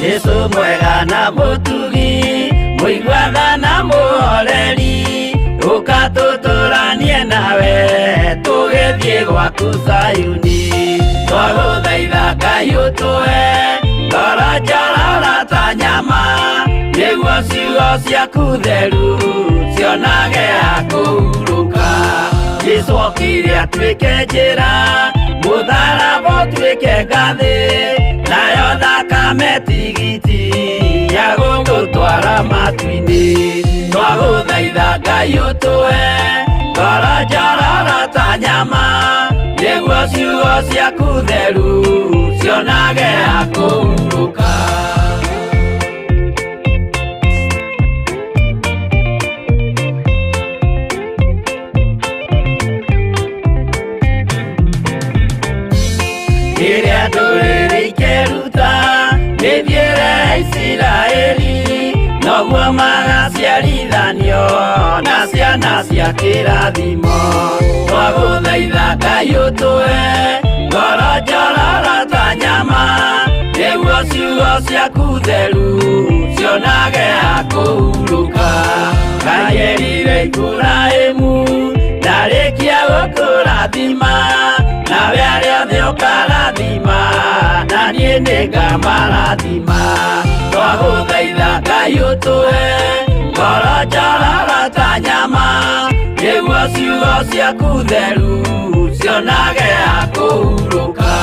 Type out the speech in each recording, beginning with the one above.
Jesu mwega na mũtugi, mũigua tha na mũhoreri, ũka tũtũranie nawe tũgĩthiĩ gwaku Zayuni. Twagũthaitha Ngai ũtũhe ngoro njororo ta nyama, nĩguo ciugo ciaku theru cionage ha kũhurũka. Jesu okire atuĩke njĩra, mũtharaba ũtuĩke ngathĩ, nayo thakame tigiti ya gũtũtwara matu-inĩ. Twagũthaitha Ngai ũtũhe ngoro njororo ta nyama, nĩguo ciugo ciaku theru cionage ha kũhurũka. Rĩrĩa ndũrĩrĩ ikeruta mĩthiĩre ya Isiraeli, noguo magaciarithanio na ciana cia kĩrathimo. Twagũthaitha Ngai ũtũhe ngoro njororo ta nyama, nĩguo ciugo ciaku theru cionage ha kũhurũka. Ngai erire Iburahĩmu ndarĩkia gũkũrathima, nawe arĩa othe ũkarathima, na niĩ nĩngamarathima. Twagũthaitha Ngai ũtũhe ngoro njororo ta nyama, nĩguo ciugo ciaku theru cionage ha kũhurũka.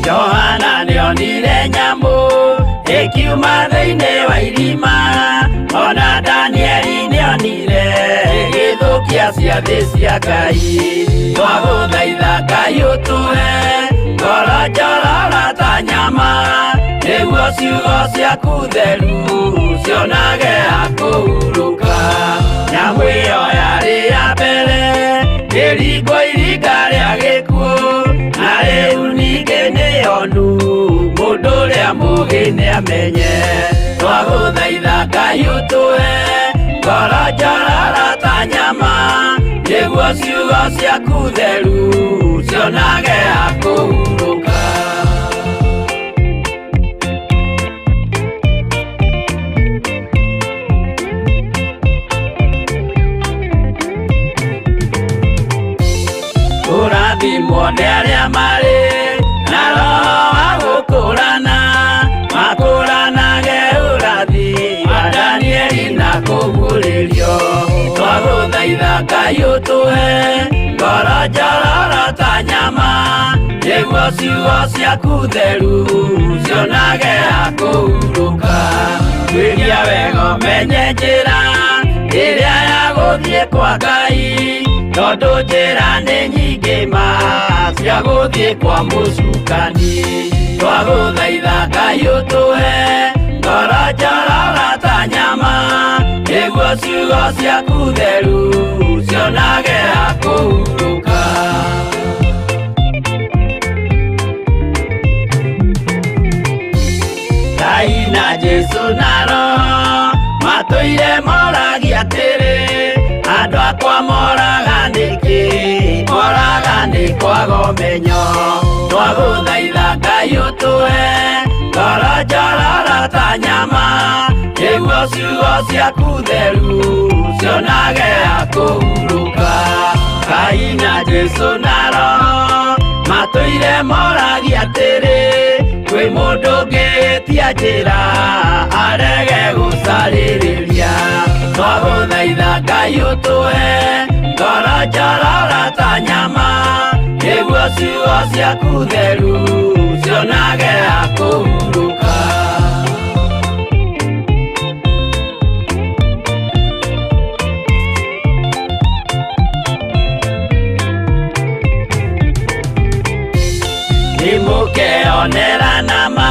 Johana nĩonire nyamũ ĩkiuma thĩinĩ wa irima, ona Danieli nĩonire ĩgĩthũkia ciathĩ cia Ngai. Twagũthaitha Ngai ũtũhe ngoro njororo ta nyama, nĩguo ciugo ciaku theru cionage ha kũhurũka. Nyamũ ĩyo yarĩ ya mbere ĩringwo iringa rĩa gĩkuũ, na rĩu ningĩ nĩyonu mũndũ ũrĩa mũũgĩ nĩamenye. Twagũthaitha Ngai ũtũhe ngoro njororo ta nyama, nĩguo ciugo ciaku theru cionage ha kũhurũka. Kũrathimwo nĩ arĩa marĩ na roho wa gũkũrana, makũranage ũrathi wa Danieli na kũguũrĩrio. Twagũthaitha Ngai ũtũhe ngoro njororo ta nyama, nĩguo ciugo ciaku theru cionage ha kũhurũka. Tuĩria wega ũmenye njĩra ĩrĩa ya gũthiĩ kwa Ngai, tondũ njĩra nĩ nyingĩ ma cia gũthiĩ kwa mũcukani. Twagũthaitha Ngai ũtũhe ngoro njororo ta nyama, nĩguo ciugo ciaku theru cionage ha kũhurũka. Ngai na Jesu na Roho matũire moragia atĩrĩ, andũ akwa moraga nĩkĩ? Moraga nĩ kwaga ũmenyo. Twagũthaitha Ngai ũtũhe ngoro njororo ta nyama, nĩguo ciugo ciaku theru cionage ha kũhurũka. Ngai na Jesu na Roho matũire moragia atĩrĩ, kwĩ mũndũ ũngĩtia njĩra arege gũcarĩrĩria. Twagũthaitha Ngai ũtũhe ngoro njororo ta nyama, nĩguo ciugo ciaku theru cionage ha kũhurũka. Nĩmũkeonera nama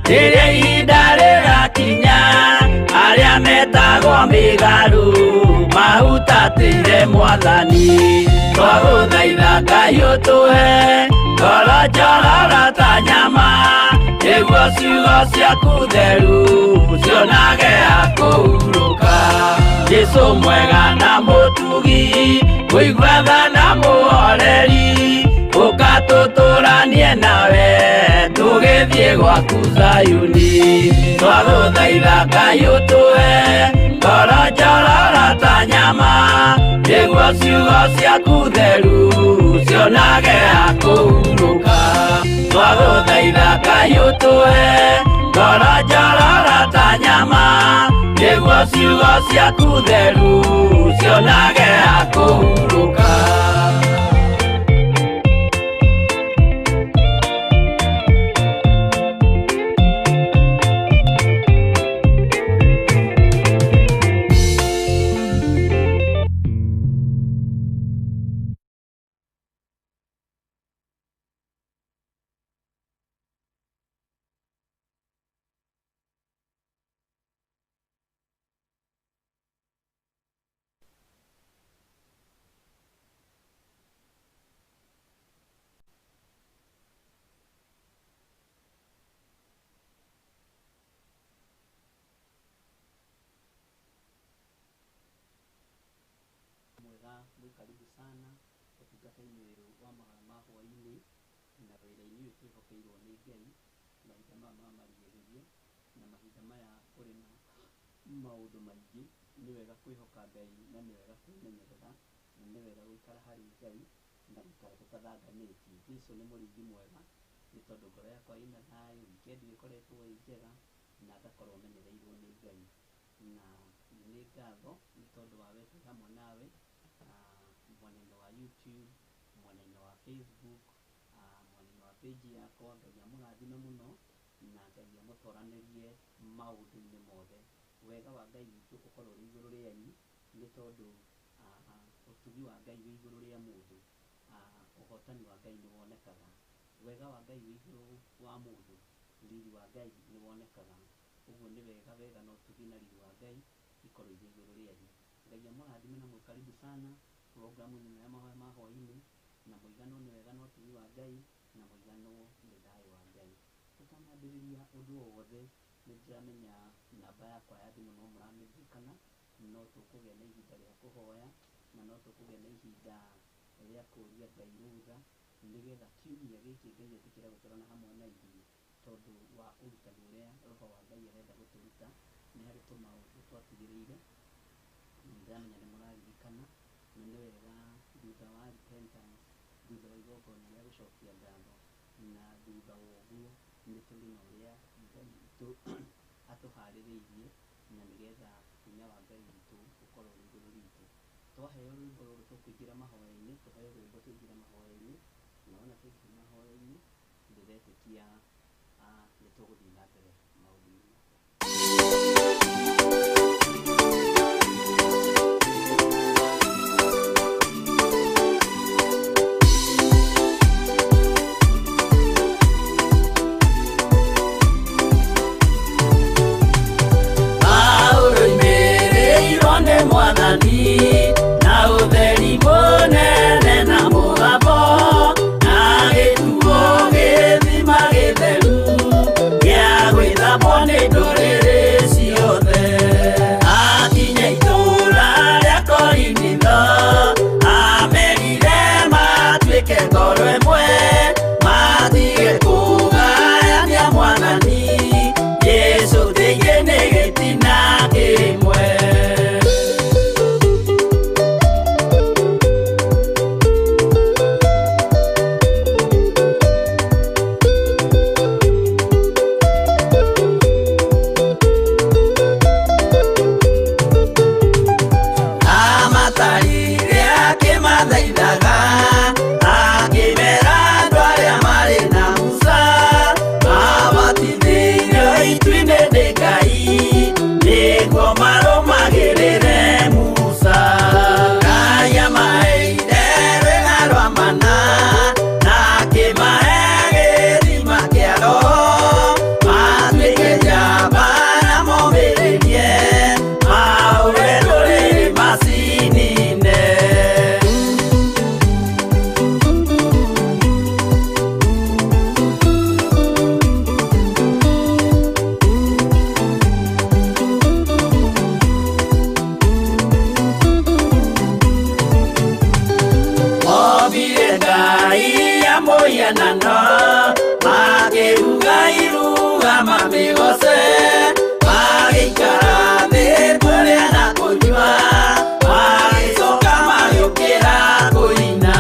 rĩrĩa ihinda rĩgakinya, arĩa metagwo mĩgarũ mahutatĩire Mwathani. Twagũthaitha Ngai ũtũhe ngoro njororo ta nyama, nĩguo ciugo ciaku theru cionage ha kũhurũka. Jesu mwega na mũtugi, mũigua tha na mũhoreri, Tũtũranie nawe tũgĩthiĩ gwaku Zayuni. Twagũthaitha Ngai ũtũhe ngoro njororo ta nyama, nĩguo ciugo ciaku theru cionage ha kũhurũka. Twagũthaitha Ngai ũtũhe ngoro njororo ta nyama, nĩguo ciugo ciaku theru cionage ha kũhurũka. Mwega mwĩ karibu sana ũtungata-inĩ ũyũ wa mahoya ma hwaĩ-inĩ na wĩra-inĩ ũyũ twĩhokeirwo nĩ Ngai mahinda maya ma marigĩrĩrio na mahinda maya kũrĩ na maũndũ maingĩ. Nĩ wega kwĩhoka Ngai na nĩ wega kwĩmenyerera na nĩ wega gũikara harĩ Ngai na gũikara tũtathanganĩtie. Jesu nĩ mũrĩithi mwega nĩ tondũ ngoro yakwa ĩna thayũ, wikendi ĩkoretwo ĩ njega na ngakorwo menyereirwo nĩ Ngai. Na nĩ ngatho nĩ tondũ wa we twĩ hamwe nawe mwena-inĩ wa YouTube, mwena-inĩ wa Facebook, mwena-inĩ wa page yakwa. Ngai amũrathime mũno na Ngai amũtoranĩrie maũndũ-inĩ mothe. Wega wa Ngai witũ ũkorwo ũrĩ igũrũ rĩanyu nĩ tondũ ũtugi wa Ngai wĩ igũrũ rĩa mũndũ, ũhotani wa Ngai nĩ wonekaga. Wega wa Ngai wĩ igũrũ wa mũndũ, riri wa Ngai nĩ wonekaga. Ũguo nĩ wega wega na ũtugi na riri wa Ngai ikorwo irĩ igũrũ rĩanyu. Ngai amũrathime na mwĩ karibu sana programu-inĩ ĩno ya mahoya ma hwaĩ-inĩ, na mũiganwo nĩ wega na ũtugi wa Ngai, na mũiganwo nĩ thayũ wa Ngai. Tũtanambĩrĩria ũndũ o wothe, nĩ ndĩramenya namba yakwa ya thimũ no mũramĩririkana, no tũkũgĩa na ihinda rĩa kũhoya, na no tũkũgĩa na ihinda rĩa kũria Ngai rũtha, nĩgetha kiumia gĩkĩ Ngai etĩkĩre gũtwarana hamwe na ithuĩ, tondũ wa ũrutani ũrĩa Roho wa Ngai arenda gũtũruta. Nĩ harĩ tũmaũndũ twatigĩrĩire, na nĩ ndĩramenya nĩ mũraririkana, na nĩ wega thutha wa repentance, thutha wa igongona rĩa gũcokia ngatho, na thutha wa ũguo nĩ tũrĩ na ũrĩa Ngai witũ atũharĩrĩirie, na nĩgetha hinya wa Ngai witũ ũkorwo ũrĩ igũrũ ritũ. Twaheo rwĩmbo rũrũ tũkũingĩra mahoya-inĩ, tũheo rwĩmbo tũingĩre mahoya-inĩ, na wona twaingĩra mahoya-inĩ ndĩretĩkia nĩ tũgũthiĩ na mbere maũndũ-inĩ mothe. Paulo oimĩrĩirwo nĩ Mwathani na ũtheri mũnene na mũgambo, na gĩtuo gĩthima gĩtheru gĩa gwĩthambwo nĩ ndũrĩrĩ ciothe. Akinya itũũra rĩa Korinitho, amerire matuĩke ngoro ĩmwe, matige kũgayania Mwathani Jesũ thĩinĩ nĩ gĩtina kĩmwe. mũhianano, makĩruga iruga mamĩgoce, magĩikara thĩ kũrĩa na kũnyua, magĩcoka magĩũkĩra kũina.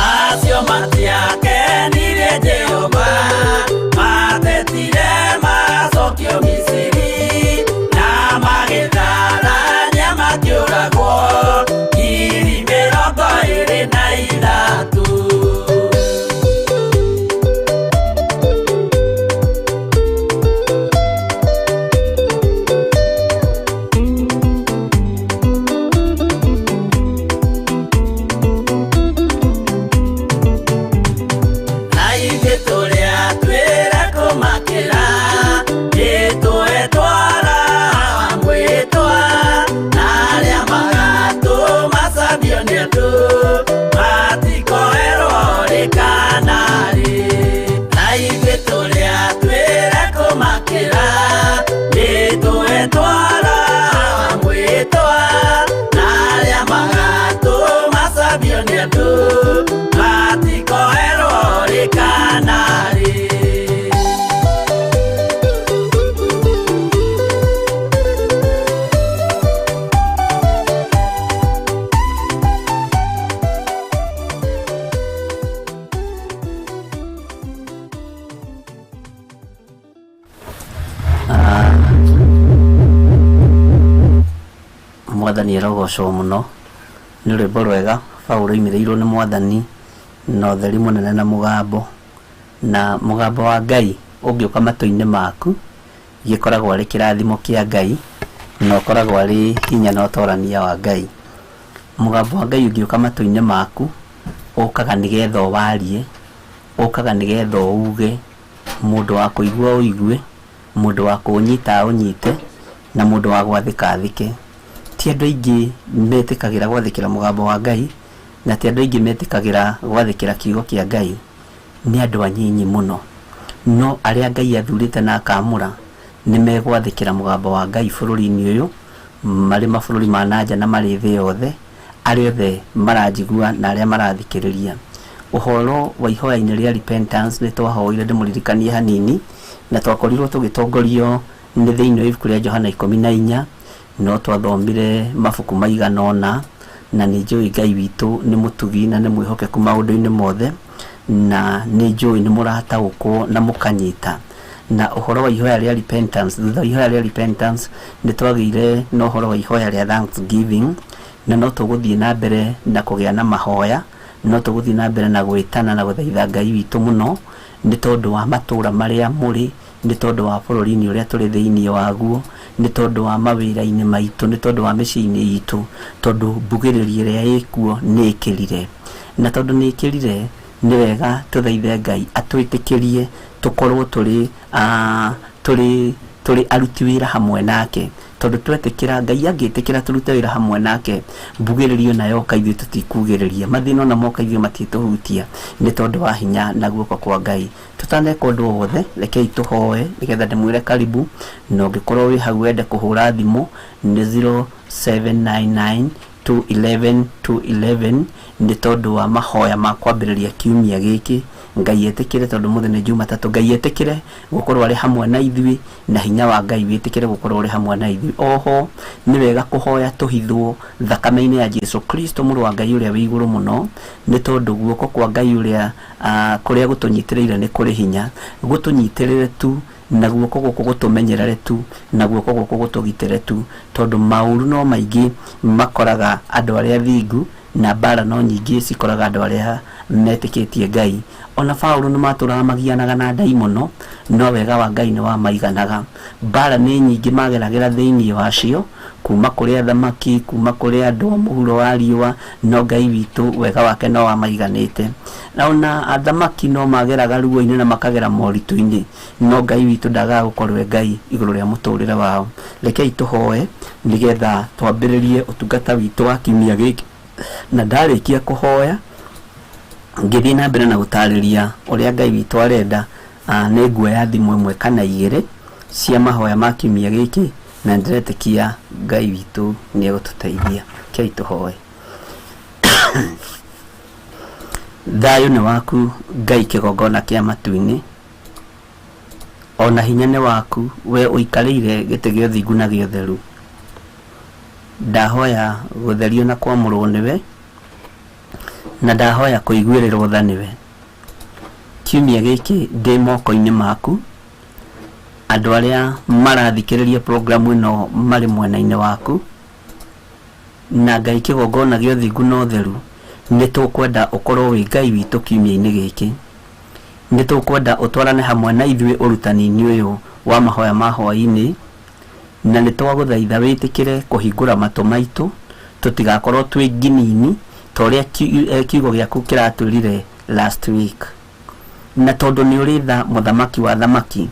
Acio matiakenirie Jehova, matetire macokio Misiri, na magĩtharania makĩũragwo 23,000. Na ithuĩ tũrĩa twĩra kũmakĩra, nĩtũetwara mwĩtwa, na arĩa magatũmacambio nĩ andũ, matikoerwo rĩ kana rĩ. Na ithuĩ tũrĩa twĩra kũmakĩra, nĩtũetwara mwĩtwa, na arĩa magatũmacambio nĩ andũ, matikoerwo rĩ kana rĩ. Mwathani arogocwo mũno. Nĩ rwĩmbo rwega Paũlũ oimĩrĩirwo nĩ Mwathani na ũtheri mũnene na mũgambo. Na mũgambo wa Ngai ũngĩũka matũ-inĩ maku, gĩkoragwo arĩ kĩrathimo kĩa Ngai, na ũkoragwo arĩ hinya na ũtorania wa Ngai. Mũgambo wa Ngai ũngĩũka matũ-inĩ maku, ũkaga nĩgetha ũwarie, ũkaga nĩgetha ũuge, mũndũ wa kũigua ũigue, mũndũ wa kũũnyita aũnyite, na mũndũ wa gwathĩka athĩke. Ti andũ aingĩ metĩkagĩra gwathĩkĩra mũgambo wa Ngai, na ti andũ aingĩ metĩkagĩra gwathĩkĩra kiugo kĩa Ngai. Nĩ andũ anyinyi mũno. No arĩa Ngai athurĩte na akamũra, nĩ megwathĩkĩra mũgambo wa Ngai bũrũri-inĩ ũyũ, marĩ mabũrũri ma nanja na marĩ thĩ yothe, arĩa othe maranjigua na arĩa marathikĩrĩria. Ũhoro wa ihoya-inĩ rĩa repentance nĩ twahoire ndĩmũririkanie hanini, na twakorirwo tũgĩtongorio nĩ thĩinĩ wa ibuku rĩa Johana 14, no twathomire mabuku maigana ũna, na nĩ njũĩ Ngai witũ nĩ mũtugi na nĩ mwĩhokeku maũndũ-inĩ mothe, na nĩ njũĩ nĩ mũrataũkwo na mũkanyita. Na ũhoro wa ihoya rĩa repentance, thutha wa ihoya rĩa repentance nĩ twagĩire na ũhoro wa ihoya rĩa thanksgiving, na no tũgũthiĩ na mbere na kũgĩa na mahoya, no tũgũthiĩ na mbere na gwĩtana na gũthaitha Ngai witũ mũno, nĩ tondũ wa matũũra marĩa mũrĩ, nĩ tondũ wa bũrũri-inĩ ũrĩa tũrĩ thĩinĩ waguo, nĩ tondũ wa mawĩra-inĩ maitũ, nĩ tondũ wa mĩciĩ-inĩ itũ, tondũ mbugĩrĩrio ĩrĩa ĩkuo nĩ ĩkĩrire. Na tondũ nĩ ĩkĩrire, nĩ wega tũthaithe Ngai atwĩtĩkĩrie tũkorwo tũrĩ tũrĩ tũrĩ aruti wĩra hamwe nake. Tondũ twetĩkĩra, Ngai angĩtĩkĩra tũrute wĩra hamwe nake, mbugĩrĩrio na yoka ithuĩ tũtikugĩrĩria, mathĩna ona moka ithuĩ matitũhutia, nĩ tondũ wa hinya na guoko kwa Ngai. Tũtaneka ũndũ o wothe, rekei tũhoe nĩgetha ndĩmwĩre karibu, na ũngĩkorwo wĩ hau wende kũhũra thimũ nĩ 0799 211 211 nĩ tondũ wa mahoya ma kwambĩrĩria kiumia gĩkĩ. Ngai etĩkĩre, tondũ mũthĩ nĩ Jumatatũ, Ngai etĩkĩre gũkorwo arĩ hamwe na ithuĩ, na hinya wa Ngai wĩtĩkĩre gũkorwo ũrĩ hamwe na ithuĩ. Oho nĩ wega kũhoya tũhithwo thakame-inĩ ya Jesu Kristo mũrũ wa Ngai ũrĩa wĩ igũrũ mũno, nĩ tondũ guoko kwa Ngai ũrĩa kũrĩa gũtũnyitĩrĩire nĩ kũrĩ hinya. Gũtũnyitĩrĩre tu, na guoko gũkũ gũtũmenyerere tu, na guoko gũkũ gũtũgitĩre tu, tondũ maũru no maingĩ makoraga andũ arĩa athingu, na mbara no nyingĩ cikoraga andũ arĩa metĩkĩtie Ngai. Ona Paũlũ nĩ matũraga magianaga na ndaimono, no wega wa Ngai nĩ wamaiganaga. Mbara nĩ nyingĩ mageragĩra thĩinĩ wacio, kuma kũrĩ athamaki, kuma kũrĩ andũ a mũhuro wa riũa, no Ngai witũ wega wake no wamaiganĩte. Ona athamaki no mageraga ruo-inĩ na makagera moritũ-inĩ, no Ngai witũ ndagaga gũkorwo e Ngai igũrũ rĩa mũtũrĩre wao. Rekei tũhoe nĩgetha twambĩrĩrie ũtungata witũ wa kiumia gĩkĩ. Na ndarĩkia kũhoya, ngĩthiĩ na mbere na gũtarĩria ũrĩa Ngai witũ arenda, nĩ nguoya thimũ ĩmwe kana igĩrĩ cia mahoya ma kiumia gĩkĩ, na ndĩretĩkia Ngai witũ nĩ egũtũteithia. Rekei tũhoe. Thayũ nĩ waku Ngai kĩgongona kĩa matu-inĩ, ona hinya nĩ waku we ũikarĩire gĩtĩ gĩa ũthingu na gĩa ũtheru. Ndahoya gũtherio na kwamũrwo nĩwe, na ndahoya kũiguĩrĩrwo tha nĩwe. Kiumia gĩkĩ ndĩ moko-inĩ maku, andũ arĩa marathikĩrĩria programu ĩno marĩ mwena-inĩ waku, na Ngai kĩgongona gĩa ũthingu na ũtheru, nĩ tũkwenda ũkorwo wĩ Ngai witũ kiumia-inĩ gĩkĩ. Nĩ tũkwenda ũtwarane hamwe na ithuĩ ũrutani-inĩ ũyũ wa mahoya ma hwaĩ-inĩ, na nĩ twagũthaitha wĩtĩkĩre kũhingũra matũ maitũ, tũtigakorwo twĩ nginini ta ũrĩa kiugo gĩaku kĩratwĩrire last week. Na tondũ nĩ ũrĩ tha mũthamaki wa thamaki,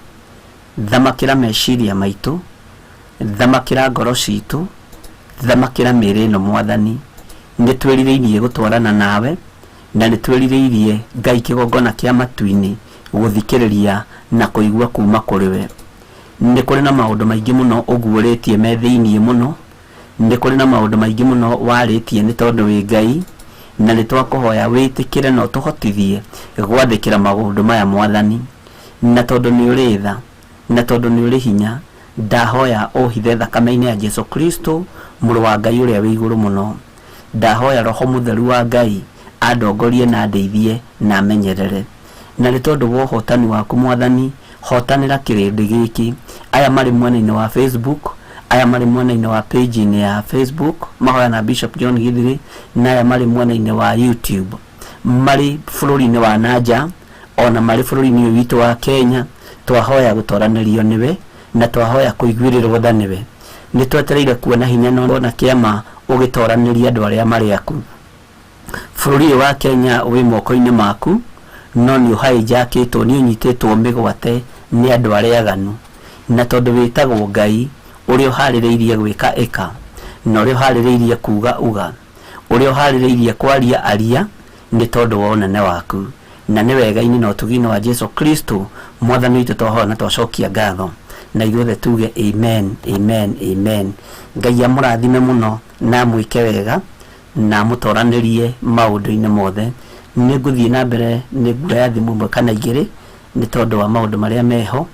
thamakĩra meciria maitũ, thamakĩra ngoro citũ, thamakĩra mĩĩrĩ ĩno Mwathani. Nĩ twĩrirĩirie gũtwarana nawe, na nĩ twĩrirĩirie Ngai kĩgongona kĩa matu-inĩ gũthikĩrĩria na kũigua kuma kũrĩ we. Nĩ kũrĩ na maũndũ maingĩ mũno ũguũrĩtie me thĩiniĩ mũno, nĩ kũrĩ na maũndũ maingĩ mũno warĩtie nĩ tondũ wĩ Ngai, na nĩ twakũhoya wĩtĩkĩre na ũtũhotithie gwathĩkĩra maũndũ maya Mwathani. Na tondũ nĩ ũrĩ tha, na tondũ nĩ ũrĩ hinya, ndahoya ũhithe thakame-inĩ ya Jesu Kristo, mũrũ wa Ngai ũrĩa wĩ igũrũ mũno. Ndahoya Roho Mũtheru wa Ngai andongorie na andeithie na amenyerere. Na nĩ tondũ wa ũhotani waku Mwathani, hotanĩra kĩrĩndĩ gĩkĩ. Aya marĩ mwena-inĩ wa Facebook, aya marĩ mwena-inĩ wa page-inĩ ya Facebook, mahoya na Bishop John Githiri, na aya marĩ mwena-inĩ wa YouTube. Marĩ bũrũri-inĩ wa nanja, ona marĩ bũrũri-inĩ ũyũ witũ wa Kenya, twahoya gũtoranĩrio nĩwe, na twahoya kũiguĩrĩrwo tha nĩwe. Nĩ twetereire kuona hinya na kĩama ũgĩtoranĩria andũ arĩa marĩ aku. Bũrũri ũyũ wa Kenya wĩ moko-inĩ maku, no nĩ ũhaijakĩtwo, nĩ ũnyitĩtwo mĩgwate nĩ andũ arĩa aganu. Na tondũ wĩtagwo Ngai, ũrĩa ũharĩrĩirie gwĩka ĩka, na ũrĩa ũharĩrĩirie kuga uga, ũrĩa ũharĩrĩirie kwaria aria, nĩ tondũ wa ũnene waku. Na nĩ wega-inĩ na ũtugi-inĩ wa Jesu Kristo Mwathani witũ twahoya na twacokia ngatho, na ithuothe tuge amen, amen, amen. Ngai amũrathime mũno na amwĩke wega na amũtoranĩrie maũndũ-inĩ mothe. Nĩ ngũthiĩ na mbere nĩ nguoya thimũ ĩmwe kana igĩrĩ nĩ tondũ wa maũndũ marĩa meho,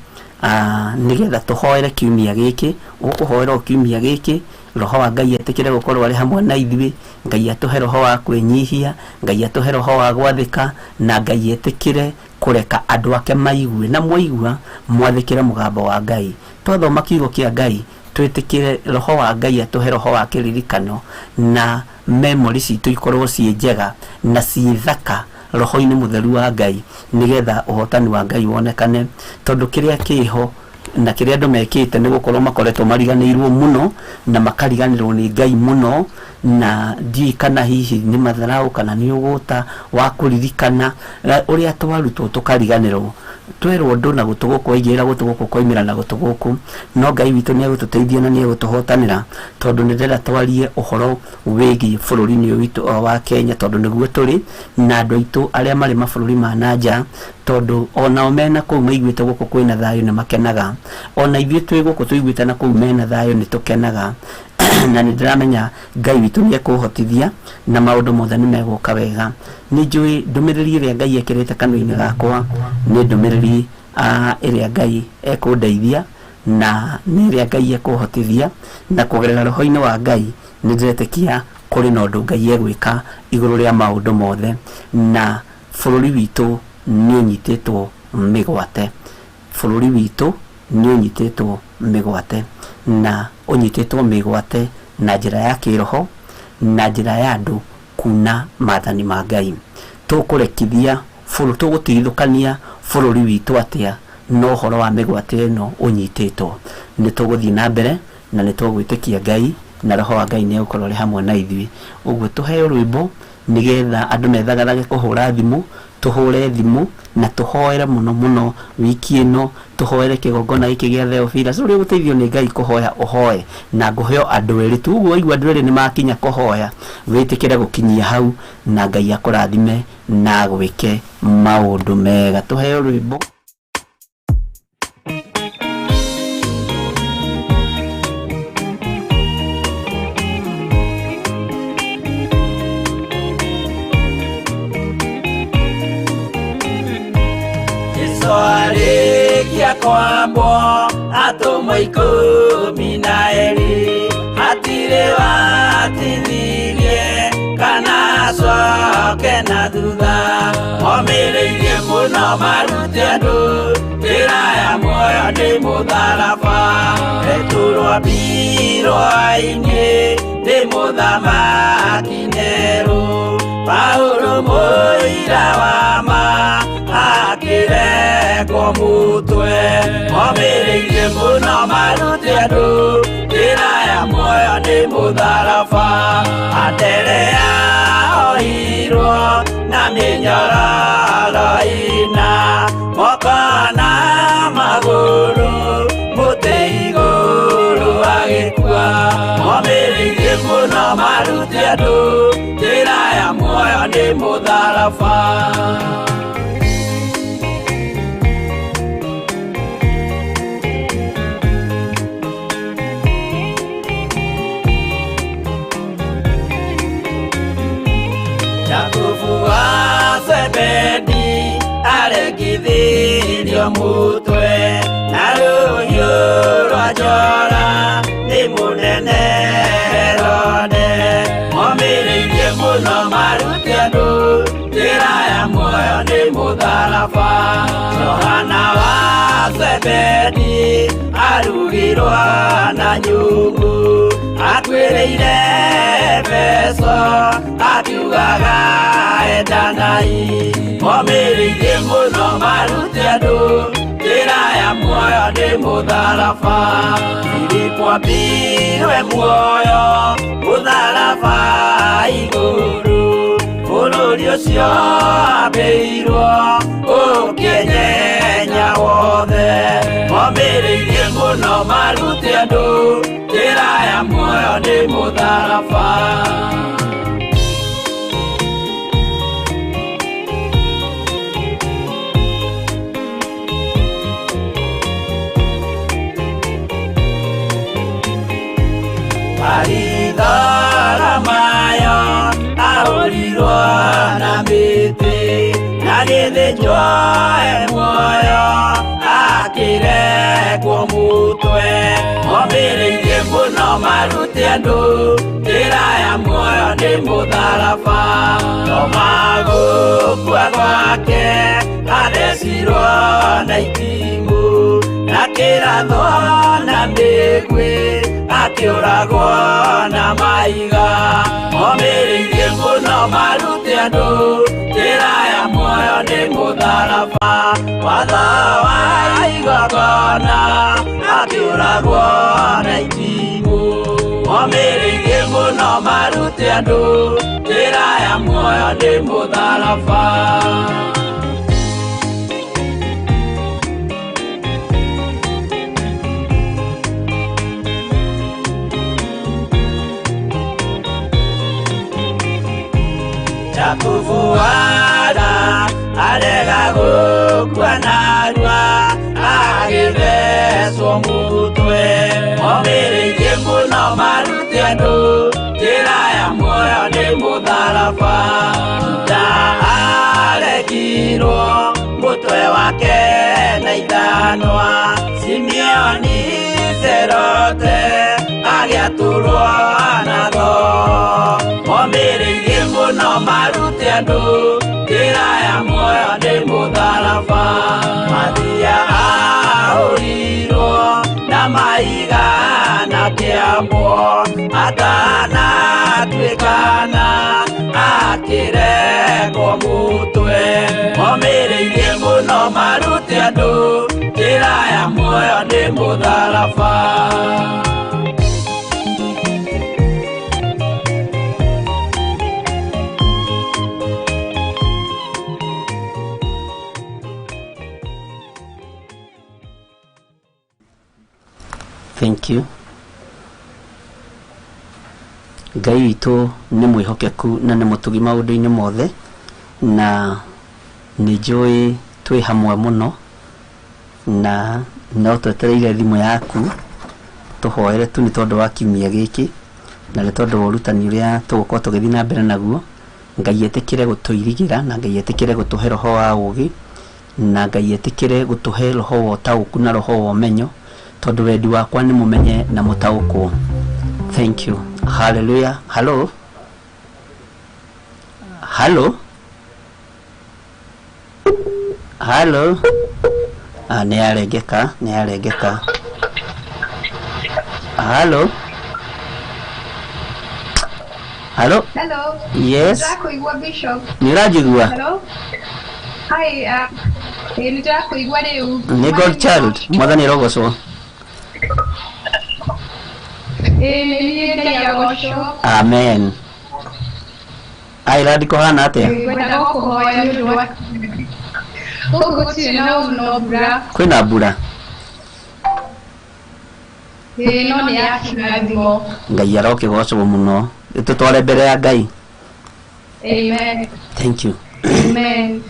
nĩgetha tũhoere kiumia gĩkĩ, ũkũhoera o kiumia gĩkĩ, Roho wa Ngai etĩkĩre gũkorwo arĩ hamwe na ithuĩ, Ngai atũhe roho wa kwĩnyihia, Ngai atũhe roho wa gwathĩka, na Ngai etĩkĩre kũreka andũ ake maigue, na mwaigua mwathĩkĩre mũgambo wa Ngai. Twathoma kiugo kĩa Ngai, twĩtĩkĩre roho wa Ngai atũhe roho wa kĩririkano, na memory citũ ikorwo ciĩ njega na ciĩ thaka roho-inĩ mũtheru wa Ngai, nĩgetha ũhotani wa Ngai wonekane, tondũ kĩrĩa kĩho na kĩrĩa andũ mekĩte nĩ gũkorwo makoretwo mariganĩirwo mũno na makariganĩrwo nĩ Ngai mũno, na ndiũĩ kana hihi nĩ matharaũ kana nĩ ũgũta wa kũririkana ũrĩa twarutwo tũkariganĩrwo. Twerwo ũndũ na gũtũ gũkũ waingĩrĩra gũtũ gũkũ ũkoimĩra na gũtũ gũkũ, no Ngai witũ nĩ egũtũteithia na nĩ egũtũhotanĩra, tondũ nĩ ndĩrenda twarie ũhoro wĩgiĩ bũrũri-inĩ ũyũ witũ wa Kenya, tondũ nĩguo tũrĩ, na andũ aitũ arĩa marĩ mabũrũri ma na nja, tondũ onao mena kũu maiguĩte gũkũ kwĩna thayũ nĩ makenaga. Ona ithuĩ twĩ gũkũ tũiguĩte na kũu mena thayũ nĩ tũkenaga. Na nĩ ndĩramenya Ngai witũ nĩ ekũhotithia na maũndũ mothe nĩ megũka wega. Nĩ njũĩ ndũmĩrĩri ĩrĩa Ngai ekĩrĩte kanua-inĩ gakwa nĩ ndũmĩrĩri ĩrĩa Ngai ekũndeithia, na nĩ ĩrĩa Ngai ekũhotithia, na kũgerera roho-inĩ wa Ngai nĩ ndĩretĩkia kũrĩ na ũndũ Ngai egwĩka igũrũ rĩa maũndũ mothe, na bũrũri witũ nĩ ũnyitĩtwo mĩgwate. Bũrũri witũ nĩ ũnyitĩtwo mĩgwate, na ũnyitĩtwo mĩgwate na njĩra ya kĩroho, na njĩra ya andũ kuna maathani ma Ngai. Tũkũrekithia bũrũri, tũgũtigithũkania bũrũri witũ atĩa na ũhoro wa mĩgwate ĩno ũnyitĩtwo? Nĩ tũgũthiĩ na mbere na nĩ tũgwĩtĩkia Ngai, na roho wa Ngai nĩ egũkorwo arĩ hamwe na ithuĩ. Ũguo tũheo rwĩmbo nĩgetha andũ methagathage kũhũra thimũ, tũhũre thimũ na tũhoere mũno mũno wiki ĩno, tũhoere kĩgongona gĩkĩ gĩa Theophilus. Ũrĩa ũgũteithio nĩ Ngai kũhoya ũhoe, na ngũheo andũ erĩ tu. Ũguo waigua andũ erĩ nĩ makinya kũhoya, wĩtĩkĩre gũkinyia hau, na Ngai akũrathime na agwĩke maũndũ mega. Tũheo rwĩmbo. Kwambwo atũmwo 12 hatirĩ watithirie kana acoke na thutha omĩrĩirie mũno marute andũ njĩra ya muoyo nĩ mũtharaba Petero ambirwo-inĩ nĩ mũthamaki Nero Paulo mũira wa ma akĩrekwo mũtwe omĩrĩirie mũno marute andũ njĩra ya muoyo nĩ mũtharaba Anderea ohirwo na mĩnyororo ĩna moko na magũrũ mũtĩ igũrũ agĩkua omĩrĩirie mũno marute andũ njĩra ya muoyo nĩ mũtharaba. Jakubu wa Zebedi aregithirio mutwe na rũhiũ rwa njora nĩ mũnene Herode omĩrĩirie mũno marute andũ njĩra ya muoyo nĩ mũtharaba Johana wa Zebedi arugirwo na nyungu akuĩrĩire Efeso akiugaga endanai omĩrĩirie mũno marute andũ njĩra ya muoyo nĩ mũtharaba Filipo ambirwe muoyo mũtharaba igũrũ bũrũri ũcio ambĩirwo ũkĩnyenya wothe omĩrĩirie mũno marute andũ njĩra ya muoyo nĩ mũtharaba. Baritholomayo ahũrirwo na mĩtĩ na gĩthĩnjwo e muoyo akĩrekwo mũtwe omĩrĩirie mũno marute andũ njĩra ya muoyo nĩ mũtharaba Toma gũkua gwake athecirwo na itimũ na kĩrathwo na mĩguĩ akĩũragwo na mahiga omĩrĩirie mũno marute andũ njĩra ya muoyo nĩ mũtharaba watho wa igongona akĩũragwo na itimũ omĩrĩirie mũno marute andũ njĩra ya muoyo nĩ mũtharaba. Jakubu wara arega gũkua narua agĩthecwo mũtwe omĩrĩirie mũno marute andũ njĩra ya muoyo nĩ mũtharaba Juda aregirwo mũtwe wake na ithanwa Simeoni Zerote agĩatũrwo na thoo omĩrĩirie mũno marute andũ njĩra ya muoyo nĩ mũtharaba Mathia ahũrirwo na mahiga na kĩambwo atanatuĩkana akĩrekwo mũtwe omĩrĩirie mũno marute andũ njĩra ya muoyo nĩ mũtharaba. Thank you. Ngai witũ nĩ mwĩhokeku na nĩ mũtugi maũndũ-inĩ mothe na nĩ njũĩ twĩ hamwe mũno na no twetereire thimũ yaku tũhoere tu nĩ tondũ wa kiumia gĩkĩ na nĩ tondũ wa ũrutani ũrĩa tũgũkorwo tũgĩthiĩ na mbere naguo. Ngai etĩkĩre gũtũirigĩra na Ngai etĩkĩre gũtũhe roho wa ũũgĩ Na Ngai etĩkĩre gũtũhe roho wa ũtaũku na roho wa ũmenyo, tondũ wendi wakwa nĩ mũmenye na mũtaũkwo. Thank you. Hallelujah. Hello, hello, hello. Ah, nĩ yarengeka, nĩ yarengeka. Hello, hello. Hello. Yes. Ndĩrakũigua, Bishop. Nĩ ũranjigua? Hello. Hi, ĩ, nĩ ndĩrakũigua rĩu. Nĩ God child. Mwathani arogocwo. Ĩ, nĩ niĩ, Ngai agocwo. Amen. Ireland kũhana atĩa? Ngwendaga kũhoya nĩ ũndũ wa gũkũ gũtirĩ na ũru no mbura. Kwĩna mbura? Ĩ, no nĩ ya kĩrathimo. Ngai arokĩgocwo mũno. Tũtware mbere ya Ngai. Amen. Thank you. Amen.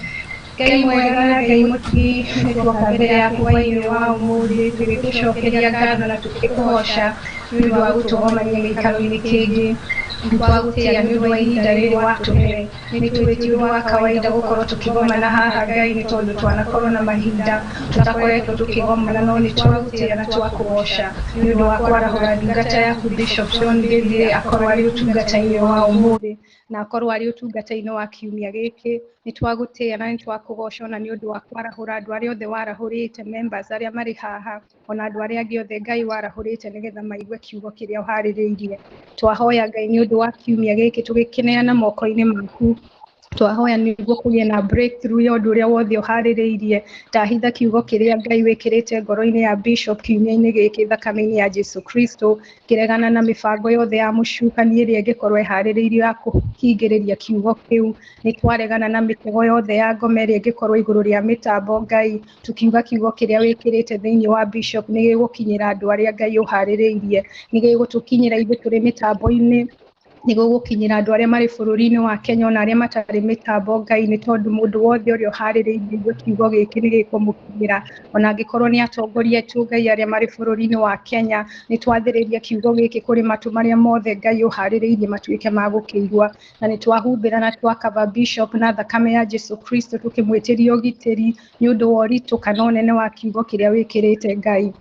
Ngai mwega na Ngai mũtugi, nĩ twoka mbere yaku hwaĩ-inĩ wa ũmũthĩ tũgĩgũcokeria ngatho na tũgĩkũgoca nĩ ũndũ wa gũtũgomania gĩikaro-inĩ kĩngĩ. Twagũtĩĩa nĩ ũndũ wa ihinda rĩrĩ watũhe. Nĩ tũĩ ti ũndũ wa kawaida gũkorwo tũkĩgomana haha, Ngai, nĩ tondũ twanakorwo na mahinda tũtakoretwo tũkĩgomana, no nĩ twagũtĩĩa na twakũgoca nĩ ũndũ wa kwarahũra ndungata yaku Bishop John Gĩthiĩ akorwo arĩ ũtungata-inĩ wa ũmũthĩ na akorwo arĩ ũtungata-inĩ wa kiumia gĩkĩ. Nĩ twagũtĩĩa na nĩ twakũgoca ona nĩ ũndũ wa kwarahũra andũ arĩa othe warahũrĩte, members arĩa marĩ haha ona andũ arĩa angĩ othe Ngai warahũrĩte nĩgetha maigue kiugo kĩrĩa ũharĩrĩirie. Twahoya, Ngai, nĩ ũndũ wa kiumia gĩkĩ, tũgĩkĩneana moko-inĩ maku. Twahoya nĩguo kũgĩe na breakthrough ya ũndũ ũrĩa wothe ũharĩrĩirie. Ndahitha kiugo kĩrĩa Ngai wĩkĩrĩte ngoro-inĩ ya Bishop kiumia-inĩ gĩkĩ thakame-inĩ ya Jesu Kristo, kĩregana na mĩbango yothe ya mũcukani ĩrĩa ĩngĩkorwo ĩharĩrĩirio ya kũhingĩrĩria kiugo kĩu. Nĩ twaregana na mĩtego yothe ya ngoma ĩrĩa ĩngĩkorwo igũrũ rĩa mĩtambo, Ngai, tukiuga kiugo kĩrĩa wĩkĩrĩte thĩinĩ wa Bishop nĩ gĩgũkinyĩra andũ arĩa Ngai ũharĩrĩirie, nĩ gĩgũtũkinyĩra ithuĩ tũrĩ mĩtambo-inĩ, nĩ gũgũkinyĩra andũ arĩa marĩ bũrũri-inĩ wa Kenya ona arĩa matarĩ mĩtambo, Ngai, nĩ tondũ mũndũ wothe ũrĩa ũharĩrĩirie igue kiugo gĩkĩ nĩ gĩkũmũkinyĩra, ona angĩkorwo nĩ atongoria aitũ, Ngai, arĩa marĩ bũrũri-inĩ wa Kenya. Nĩ twathĩrĩria kiugo gĩkĩ kũrĩ matũ marĩa mothe Ngai ũharĩrĩirie matuĩke ma gũkĩigua, na nĩ twahumbĩra na twakaba Bishop na thakame ya Jesu Kristo, tũkĩmwĩtĩria ũgitĩri nĩ ũndũ wa ũritũ kana ũnene wa kiugo kĩrĩa wĩkĩrĩte. Ngai,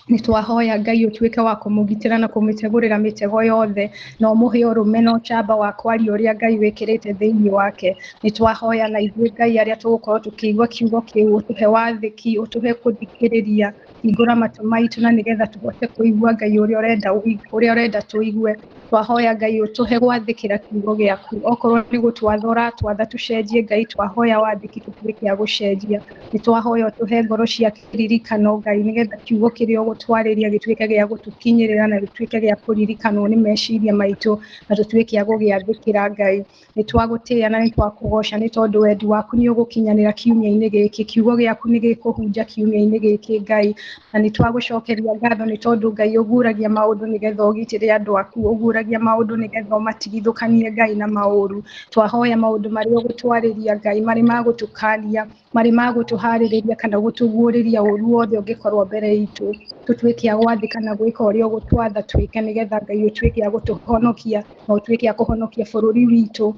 nĩ twahoya, Ngai, ũtuĩke wa kũmũgitĩra na kũmũtegũrĩra mĩtego yothe na ũmũhe ũrũme na ũcamba wa kwaria ũrĩa Ngai wĩkĩrĩte thĩinĩ wake. Nĩ twahoya na ithuĩ, Ngai, arĩa tũgũkorwo tũkĩigua kiugo kĩu, ũtũhe wathĩki, ũtũhe kũthikĩrĩria, hingũra matũ maitũ na nĩgetha tũhote kũigua, Ngai, ũrĩa ũrenda ũrĩa ũrenda tũigue. Twahoya, Ngai, ũtũhe gwathĩkĩra kiugo gĩaku. Okorwo nĩ gũtwatha ũratwatha tũcenjie, Ngai, twahoya wathĩki tũtuĩke a gũcenjia. Nĩ twahoya ũtũhe ngoro cia kĩririkano, Ngai, nĩgetha kiugo kĩrĩa ũgũtwarĩria gĩtuĩke gĩa gũtũkinyĩrĩra na gĩtuĩke gĩa kũririkanwo nĩ meciria maitũ na tũtuĩke a gũgĩathĩkĩra. Ngai, nĩ twagũtĩĩa na nĩ twakũgoca nĩ tondũ wendi waku nĩ ũgũkinyanĩra kiumia-inĩ gĩkĩ, kiugo gĩaku nĩ gĩkũhunja kiumia-inĩ gĩkĩ, Ngai, na nĩ twagũcokeria ngatho nĩ tondũ, Ngai, ũguragia maũndũ nĩgetha ũgitĩre andũ aku, ũguragia maũndũ nĩgetha ũmatigithũkanie, Ngai, na maũru. Twahoya maũndũ marĩa ũgũtwarĩria, Ngai, marĩ ma gũtũkania, marĩ ma gũtũharĩrĩria kana gũtũguũrĩria ũru wothe ũngĩkorwo mbere itũ, tũtuĩke a gwathĩka na gwĩka ũrĩa ũgũtwatha twĩke, nĩgetha, Ngai, ũtuĩke a gũtũhonokia na ũtuĩke a kũhonokia bũrũri witũ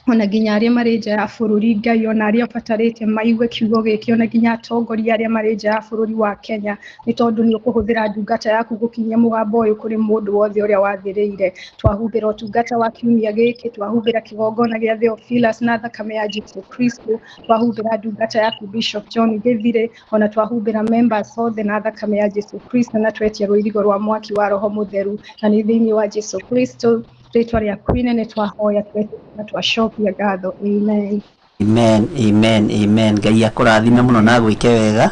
ona nginya arĩa marĩ nja ya bũrũri, Ngai, ona arĩa ũbatarĩte maigue kiugo gĩkĩ, ona nginya atongoria arĩa marĩ nja ya bũrũri wa Kenya, nĩ tondũ nĩ ũkũhũthĩra ndungata yaku gũkinyia mũgambo ũyũ kũrĩ mũndũ wothe ũrĩa wathĩrĩire. Twahumbĩra ũtungata wa kiumia gĩkĩ, twahumbĩra kĩgongona gĩa Theophilus na thakame ya Jesu Kristo, twahumbĩra ndungata yaku Bishop John Gĩthire, ona twahumbĩra members othe na thakame ya Jesu Kristo, na twetia rũirigo rwa mwaki wa Roho Mũtheru, na nĩ thĩinĩ wa Jesu Kristo rĩtwa rĩaku inene twahoya, twetĩkia na twacokia ngatho. Amen. Amen, amen, amen. Ngai akũrathime mũno na agwĩke wega.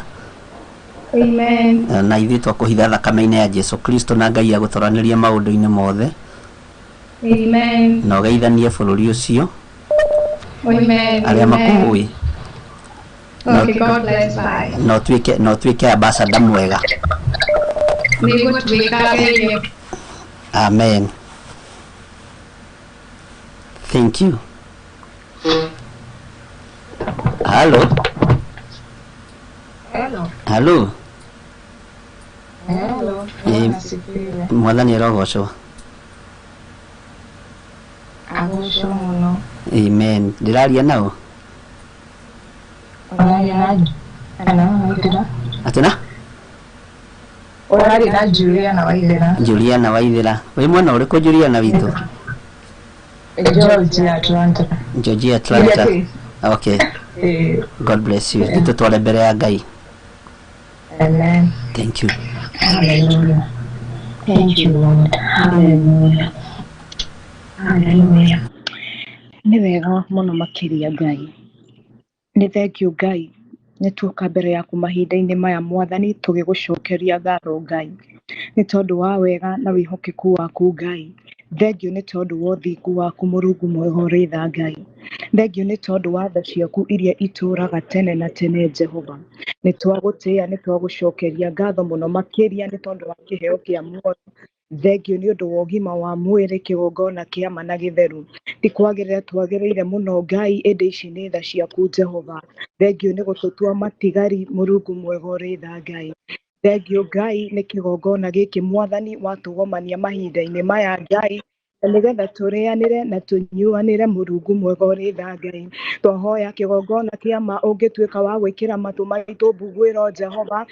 Amen. Na ithuĩ twakũhitha thakame-inĩ ya Jesu Kristo, na Ngai agũtoranĩrie maũndũ-inĩ mothe. Amen. Na ũgeithanie bũrũri ũcio. Amen. Arĩa makũĩ. Okay, God bless. Bye. Na ũtuĩke ambassador mwega. Nĩgũtuĩka, Ngai. Amen. Thank you. Hello. Hello. Hello. Hello. Eh, Bwana asifiwe. Mwathani arogocwo. Agocwo mũno. Amen. Ndĩraria nao? Ũraria na Ũraria na Juliana Waithera. Juliana Waithera. Wĩ mwena ũrĩkũ Juliana witũ? Georgia Atlanta. Georgia Atlanta. Iria Okay. Eh, God bless you. Tũtware mbere ya Ngai. Amen. Thank you. Hallelujah. Thank you, Lord. Hallelujah. Hallelujah. Nĩ wega mũno makĩria Ngai. Nĩ thengiũ Ngai, nĩ tuoka mbere yaku mahinda-inĩ maya Mwathani tũgĩgũcokeria ngatho Ngai. Nĩ tondũ wa wega na wĩhokeku waku Ngai. Thengiũ nĩ tondũ wa ũthingu waku Mũrungu mwega ũrĩ tha Ngai. Thengiũ nĩ tondũ wa tha ciaku iria itũũraga tene na tene Jehova. Nĩ twagũtĩĩa, nĩ twagũcokeria ngatho mũno makĩria nĩ tondũ wa kĩheo kĩa muoyo. Thengiũ nĩ ũndũ wa ũgima wa mwĩrĩ, kĩgongona kĩa ma na gĩtheru. Ti kwagĩrĩra twagĩrĩire mũno Ngai, ĩndĩ ici nĩ tha ciaku Jehova. Thengiũ nĩ gũtũtua matigari Mũrungu mwega ũrĩ tha Ngai. Thengiũ Ngai nĩ kĩgongona gĩkĩ Mwathani watũgomania mahinda-inĩ maya Ngai, na nĩgetha tũrĩanĩre na tũnyuanĩre Mũrungu mwega ũrĩ tha Ngai. Twahoya kĩgongona kĩa ma ũngĩtuĩka wa gwĩkĩra matũ maitũ mbuguĩro Jehova,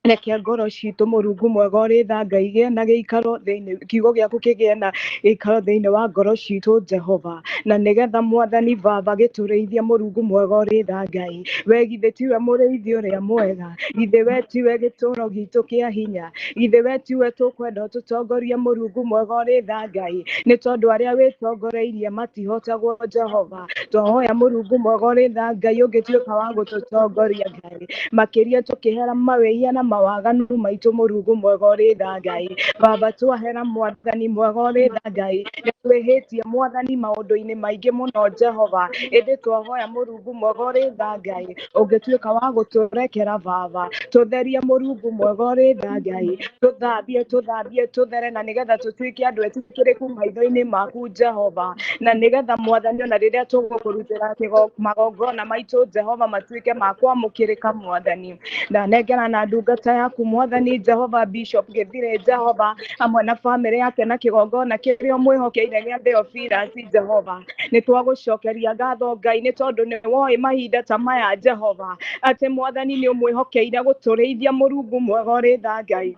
reke ngoro citũ Mũrungu mwega ũrĩ tha Ngai igĩe na gĩikaro thĩinĩ, kiugo gĩaku kĩgĩe na gĩikaro thĩinĩ wa ngoro citũ Jehova, na nĩgetha Mwathani Baba gĩtũrĩithie Mũrungu mwega ũrĩ tha Ngai. We githĩ tiwe mũrĩithi ũrĩa mwega? Githĩ we tiwe gĩtũũro gitũ kĩa hinya? Githĩ we tiwe tũkwenda ũtũtongorie Mũrungu mwega ũrĩ tha Ngai? Nĩ tondũ arĩa wĩtongoreirie matihotagwo Jehova. Twahoya Mũrungu mwega ũrĩ tha Ngai ũngĩtuĩka wa gũtũtongoria Ngai, makĩria tũkĩhera mawĩhia na mawaganu maitũ Mũrungu mwega ũrĩ tha Ngai. Baba twahera Mwathani mwega ũrĩ tha Ngai, nĩ twĩhĩtie Mwathani maũndũ-inĩ maingĩ mũno Jehova, ĩndĩ twahoya Mũrungu mwega ũrĩ tha Ngai ũngĩtuĩka wa gũtũrekera Baba, tũtherie Mũrungu mwega ũrĩ tha Ngai, tũthambie tũthambie tũthere, na nĩgetha tũtuĩke andũ etĩkĩrĩku maitho-inĩ maku Jehova, na nĩgetha Mwathani ona rĩrĩa tũgũkũrutĩra magongona maitũ Jehova matuĩke ma kwamũkĩrĩka Mwathani. Ndanengera na ndungata yaku Mwathani Jehova Bishop Gĩthire Jehova hamwe na bamĩrĩ yake na kĩgongona kĩrĩa ũmwĩhokeire gĩa Theophilus Jehova. Nĩ twagũcokeria ngatho Ngai nĩ tondũ nĩ woĩ mahinda ta maya Jehova atĩ Mwathani nĩ ũmwĩhokeire gũtũrĩithia Mũrungu mwega ũrĩ tha Ngai.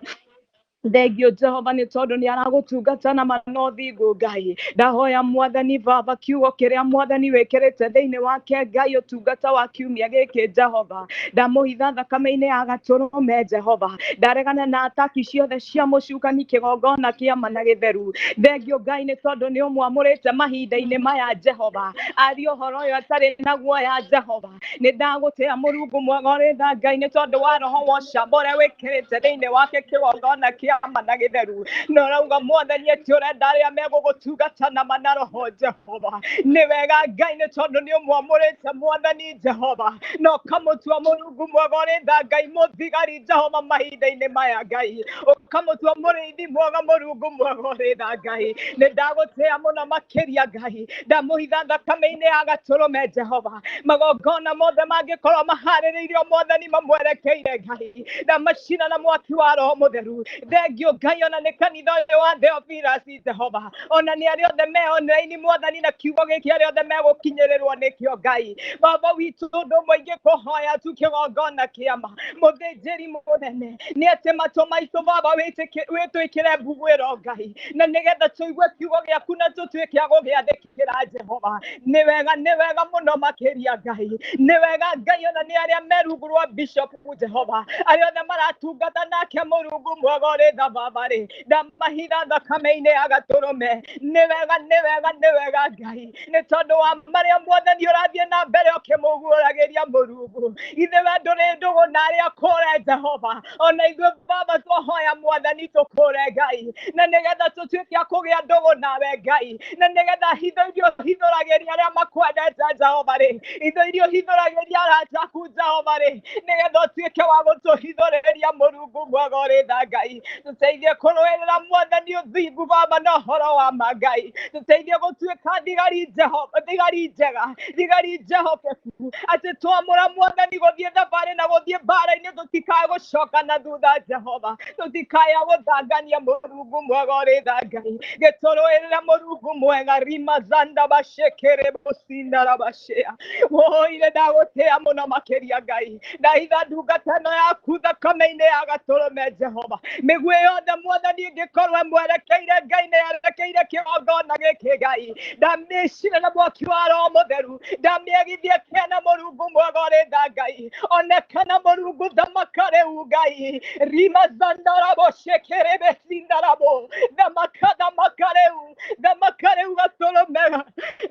Thengiũ Jehova nĩ tondũ nĩ aragũtungata na ma na ũthingu Ngai. Ndahoya Mwathani Baba kiugo kĩrĩa Mwathani wĩkĩrĩte thĩinĩ wake Ngai ũtungata wa kiumia gĩkĩ Jehova, ndamũhitha thakame-inĩ ya gatũrũme Jehova. Ndaregana na ataki ciothe cia mũcukani kĩgongona kĩa ma na gĩtheru. Thengiũ Ngai nĩ tondũ nĩ ũmwamũrĩte mahinda-inĩ maya Jehova, arie ũhoro ũyũ atarĩ na guoya Jehova. Nĩ ndagũtĩĩa Mũrungu mwega ũrĩ tha Ngai nĩ tondũ wa roho wa ũcamba ũrĩa wĩkĩrĩte thĩinĩ wake kĩgongona kĩa ma na gĩtheru. Na ũrauga Mwathani atĩ ũrenda arĩa megũgũtungata na ma na roho Jehova. Nĩ wega Ngai nĩ tondũ nĩ ũmwamũrĩte Mwathani Jehova, na ũkamũtua Mũrungu mwega ũrĩ tha Ngai mũthigari Jehova mahinda-inĩ maya Ngai, ũkamũtua mũrĩithi mwega Mũrungu mwega ũrĩ tha Ngai. Nĩ ndagũtĩĩa mũno makĩria Ngai, ndamũhitha thakame-inĩ ya gatũrũme Jehova. Magongona mothe mangĩkorwo maharĩrĩirio Mwathani mamwerekeire Ngai, ndamacina na mwaki wa Roho Mũtheru. Thengiũ Ngai ona nĩ kanitha ũyũ wa Theophilus Jehova, ona nĩ arĩa othe me online Mwathani na kiugo gĩkĩ arĩa othe megũkinyĩrĩrwo nĩkĩo Ngai. Baba witũ ũndũ ũmwe ingĩkũhoya tu kĩgongona kĩa ma mũthĩnjĩri mũnene nĩ atĩ matũ maitũ Baba wĩtwĩkĩre mbuguĩro Ngai, na nĩgetha tũigue kiugo gĩaku na tũtuĩke a gũgĩathĩkĩra Jehova. Nĩ wega, nĩ wega mũno makĩria Ngai, nĩ wega Ngai ona nĩ arĩa me rungu rwa Bishop Jehova, arĩa othe maratungata nake Mũrungu mwega ũrĩ tha Baba rĩ, ndamahitha thakame-inĩ ya gatũrũme. Nĩ wega, nĩ wega, nĩ wega Ngai, nĩ tondũ wa marĩa Mwathani ũrathiĩ na mbere ũkĩmũguũragĩria Mũrungu. Ithe we ndũrĩ ndũgũ na arĩa kũre Jehova, ona ithuĩ Baba twahoya Mwathani tũkũre Ngai, na nĩgetha tũtuĩke a kũgĩa ndũgũ nawe Ngai, na nĩgetha hitho iria ũhithũragĩria arĩa makwendete Jehova rĩ, hitho iria ũhithũragĩria arata aku Jehova rĩ, nĩgetha ũtuĩke wa gũtũhithũrĩria Mũrungu mwega ũrĩ tha Ngai. Tũteithie kũrũĩrĩra Mwathani ũthingu Baba na ũhoro wa ma Ngai. Tũteithie gũtuĩka thigari Jehova, thigari njega, thigari njehokeku, atĩ twamũra Mwathani gũthiĩ thabarĩ na gũthiĩ mbara-inĩ tũtikae gũcoka na thutha Jehova, tũtikae gũthangania Mũrungu mwega ũrĩ tha Ngai. Gĩtũrũĩrĩre Mũrungu mwega rima zanda bashekere businda rabashea. Woire ndagũtĩa mũno makĩria Ngai, ndahitha ndungata ĩno yaku thakame-inĩ ya gatũrũme Jehova. Mĩguĩ yothe Mwathani ĩngĩkorwo ĩmwerekeire Ngai nĩ yerekeire kĩgongona gĩkĩ Ngai, ndamĩcina na mwaki wa Roho Mũtheru, ndamĩagithie kĩana Mũrungu mwega ũrĩ tha Ngai. Onekana Mũrungu thamaka rĩu Ngai, rima zandarabo shekerebe sindarabo, thamaka thamaka rĩu, thamaka rĩu gatũrũme,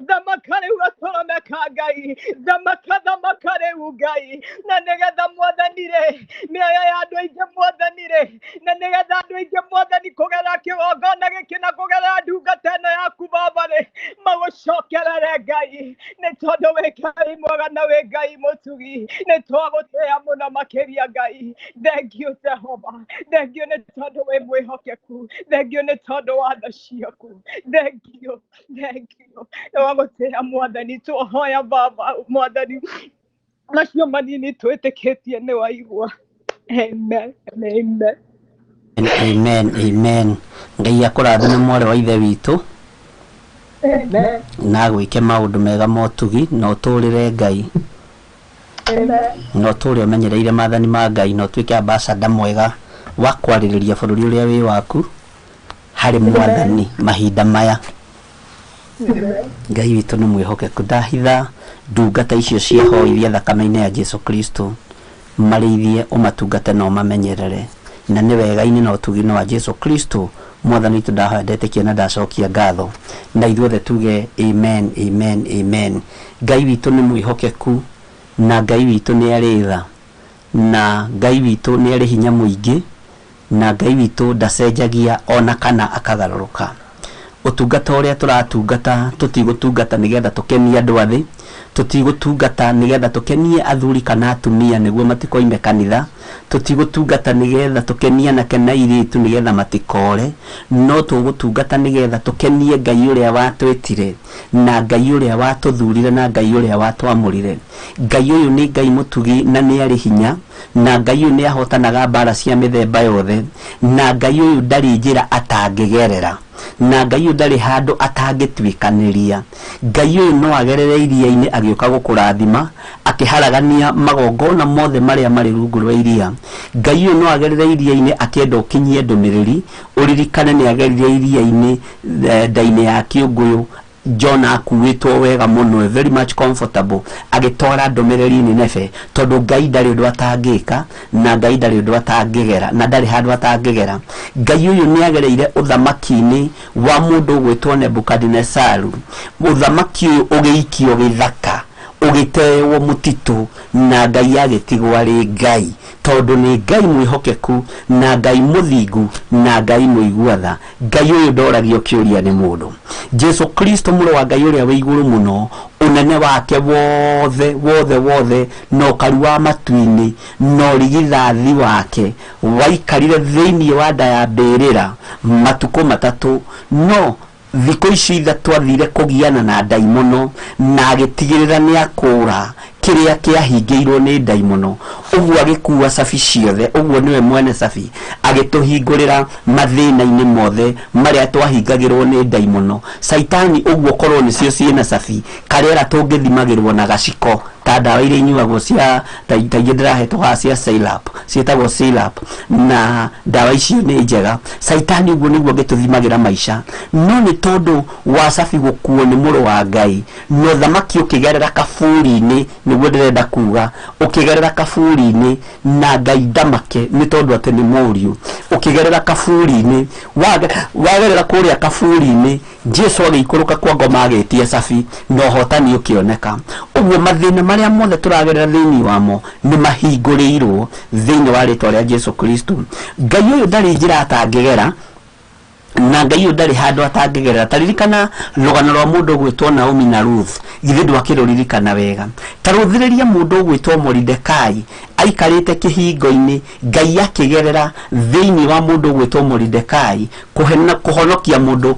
thamaka rĩu gatũrũme ka Ngai, thamaka thamaka rĩu Ngai, na nĩgetha Mwathani rĩ, mĩoyo ya andũ aingĩ Mwathani rĩ, na nĩgetha andũ aingĩ Mwathani kũgerera kĩgongona gĩkĩ na kũgerera ndungata ĩno yaku Baba rĩ, magũcokerere Ngai, nĩ tondũ wĩ Ngai mwega na wĩ Ngai mũtugi, nĩ twagũtĩa mũno makĩria Ngai. Thank you Jehova, thank you nĩ tondũ wĩ mwĩhokeku, thank you nĩ tondũ wa tha ciaku, thank you, thank you, nĩ wagũtĩa Mwathani. Twohoya Baba Mwathani macio manini twĩtĩkĩtie nĩ waigua. Amen, amen. Amen, amen. Ngai akũrathime mwarĩ wa ithe witũ Amen. na agwĩke maũndũ mega motugi na ũtũũrĩre Ngai Amen. na ũtũũre ũmenyereire maathani ma Ngai na ũtuĩke ambassador mwega wa kwarĩrĩria bũrũri ũrĩa wĩ waku harĩ Mwathani mahinda maya. Ngai witũ nĩ mwĩhokeku. Ndahitha ndungata icio ciahoithia thakame-inĩ ya Jesu Kristo, marĩithie ũmatungate na ũmamenyerere, na nĩ wega-inĩ na ũtugi-inĩ wa Jesu Kristo Mwathani witũ ndahoya ndetĩkia na ndacokia ngatho, na ithuothe tuge amen, amen, amen. Ngai witũ nĩ mwĩhokeku na Ngai witũ nĩ arĩ tha na Ngai witũ nĩ arĩ hinya mũingĩ na Ngai witũ ndacenjagia ona kana akagarũrũka. Ũtungata ũrĩa tũratungata tũtigũtungata nĩgetha tũkenie andũ a thĩ, tũtigũtungata nĩgetha tũkenie athuri kana atumia nĩguo matikoime kanitha, tũtigũtungata nĩgetha tũkenie anake na airĩtu nĩgetha matikore, no tũgũtungata nĩgetha tũkenie Ngai ũrĩa watwĩtire na Ngai ũrĩa watũthurire na Ngai ũrĩa watwamũrire. Ngai ũyũ nĩ Ngai mũtugi na nĩ arĩ hinya, na Ngai ũyũ nĩ ahotanaga mbara cia mĩthemba yothe, na Ngai ũyũ ndarĩ njĩra atangĩgerera, na Ngai ũyũ ndarĩ handũ atangĩtuĩkanĩria. Ngai ũyũ no agerere iria-inĩ agĩũka gũkũrathima, akĩharagania magongona mothe marĩa marĩ rungu rwa iria. Ngai ũyũ no agerere iria-inĩ akĩenda ũkinyie ndũmĩrĩri, ũririkane nĩ agerire iria-inĩ nda-inĩ ya kĩũngũyũ. Jona akuĩtwo wega mũno, very much comfortable, agĩtwara ndũmĩrĩri Nineve, tondũ Ngai ndarĩ ũndũ atangĩka na Ngai ndarĩ ũndũ atangĩgera na ndarĩ handũ atangĩgera. Ngai ũyũ nĩ agereire ũthamaki-inĩ wa mũndũ ũgwĩtwo Nebukadinesaru, ũthamaki ũyũ ũgĩikio gĩthaka, ũgĩtewo mũtitũ, na Ngai agĩtigwo arĩ Ngai, tondũ nĩ Ngai mwĩhokeku na Ngai mũthingu na Ngai mũigua tha. Ngai ũyũ ndoragio kĩũria nĩ mũndũ. Jesu Kristo mũrũ wa Ngai ũrĩa wĩ igũrũ mũno, ũnene wake wothe wothe wothe na ũkaru wa matu-inĩ na ũrigithathi wake waikarire thĩinĩ wa nda ya mbĩrĩra matukũ matatũ, no thikũ ici ithatũ athire kũgiana na ndaimono na agĩtigĩrĩra nĩ akũra kĩrĩa kĩahingĩirwo nĩ ndaimono. Ũguo agĩkua cabi ciothe, ũguo nĩwe mwene cabi, agĩtũhingũrĩra mathĩna-inĩ mothe marĩa twahingagĩrwo nĩ ndaimono. Caitani ũguo korwo nĩcio ciĩna cabi, karĩera tũngĩthimagĩrwo na gaciko ta ndawa iria inyuagwo cia ta ingĩ ndĩrahetwo haha cia Sailap, ciĩtagwo Sailap, na ndawa icio nĩ njega. Caitani ũguo nĩguo angĩtũthimagĩra maica, no nĩ tondũ wa cabi gũkuo nĩ mũrũ wa Ngai na ũthamaki ũkĩgerera kaburi-inĩ, nĩguo ndĩrenda kuga, ũkĩgerera kaburi-inĩ na Ngai ndamake nĩ tondũ atĩ nĩ mũriũ, ũkĩgerera kaburi-inĩ, wagerera kũrĩa kaburi-inĩ, Jesu agĩikũrũka kwa ngoma agĩtia cabi na ũhotani ũkĩoneka. Ũguo mathĩna marĩa mothe tũragerera thĩinĩ wamo nĩ mahingũrĩirwo thĩinĩ wa rĩtwa rĩa Jesu Kristo. Ngai ũyũ ndarĩ njĩra atangĩgera, Na Ngai ũyũ ndarĩ handũ atangĩgerera. Taririkana rũgano rwa mũndũ ũgwĩtwo Naomi na Ruth, githĩ ndwakĩrũririkana wega? Tarũthĩrĩria mũndũ ũgwĩtwo Moridekai aikarĩte kĩhingo-inĩ, Ngai akĩgerera thĩinĩ wa mũndũ ũgwĩtwo Moridekai kũhonokia mũndũ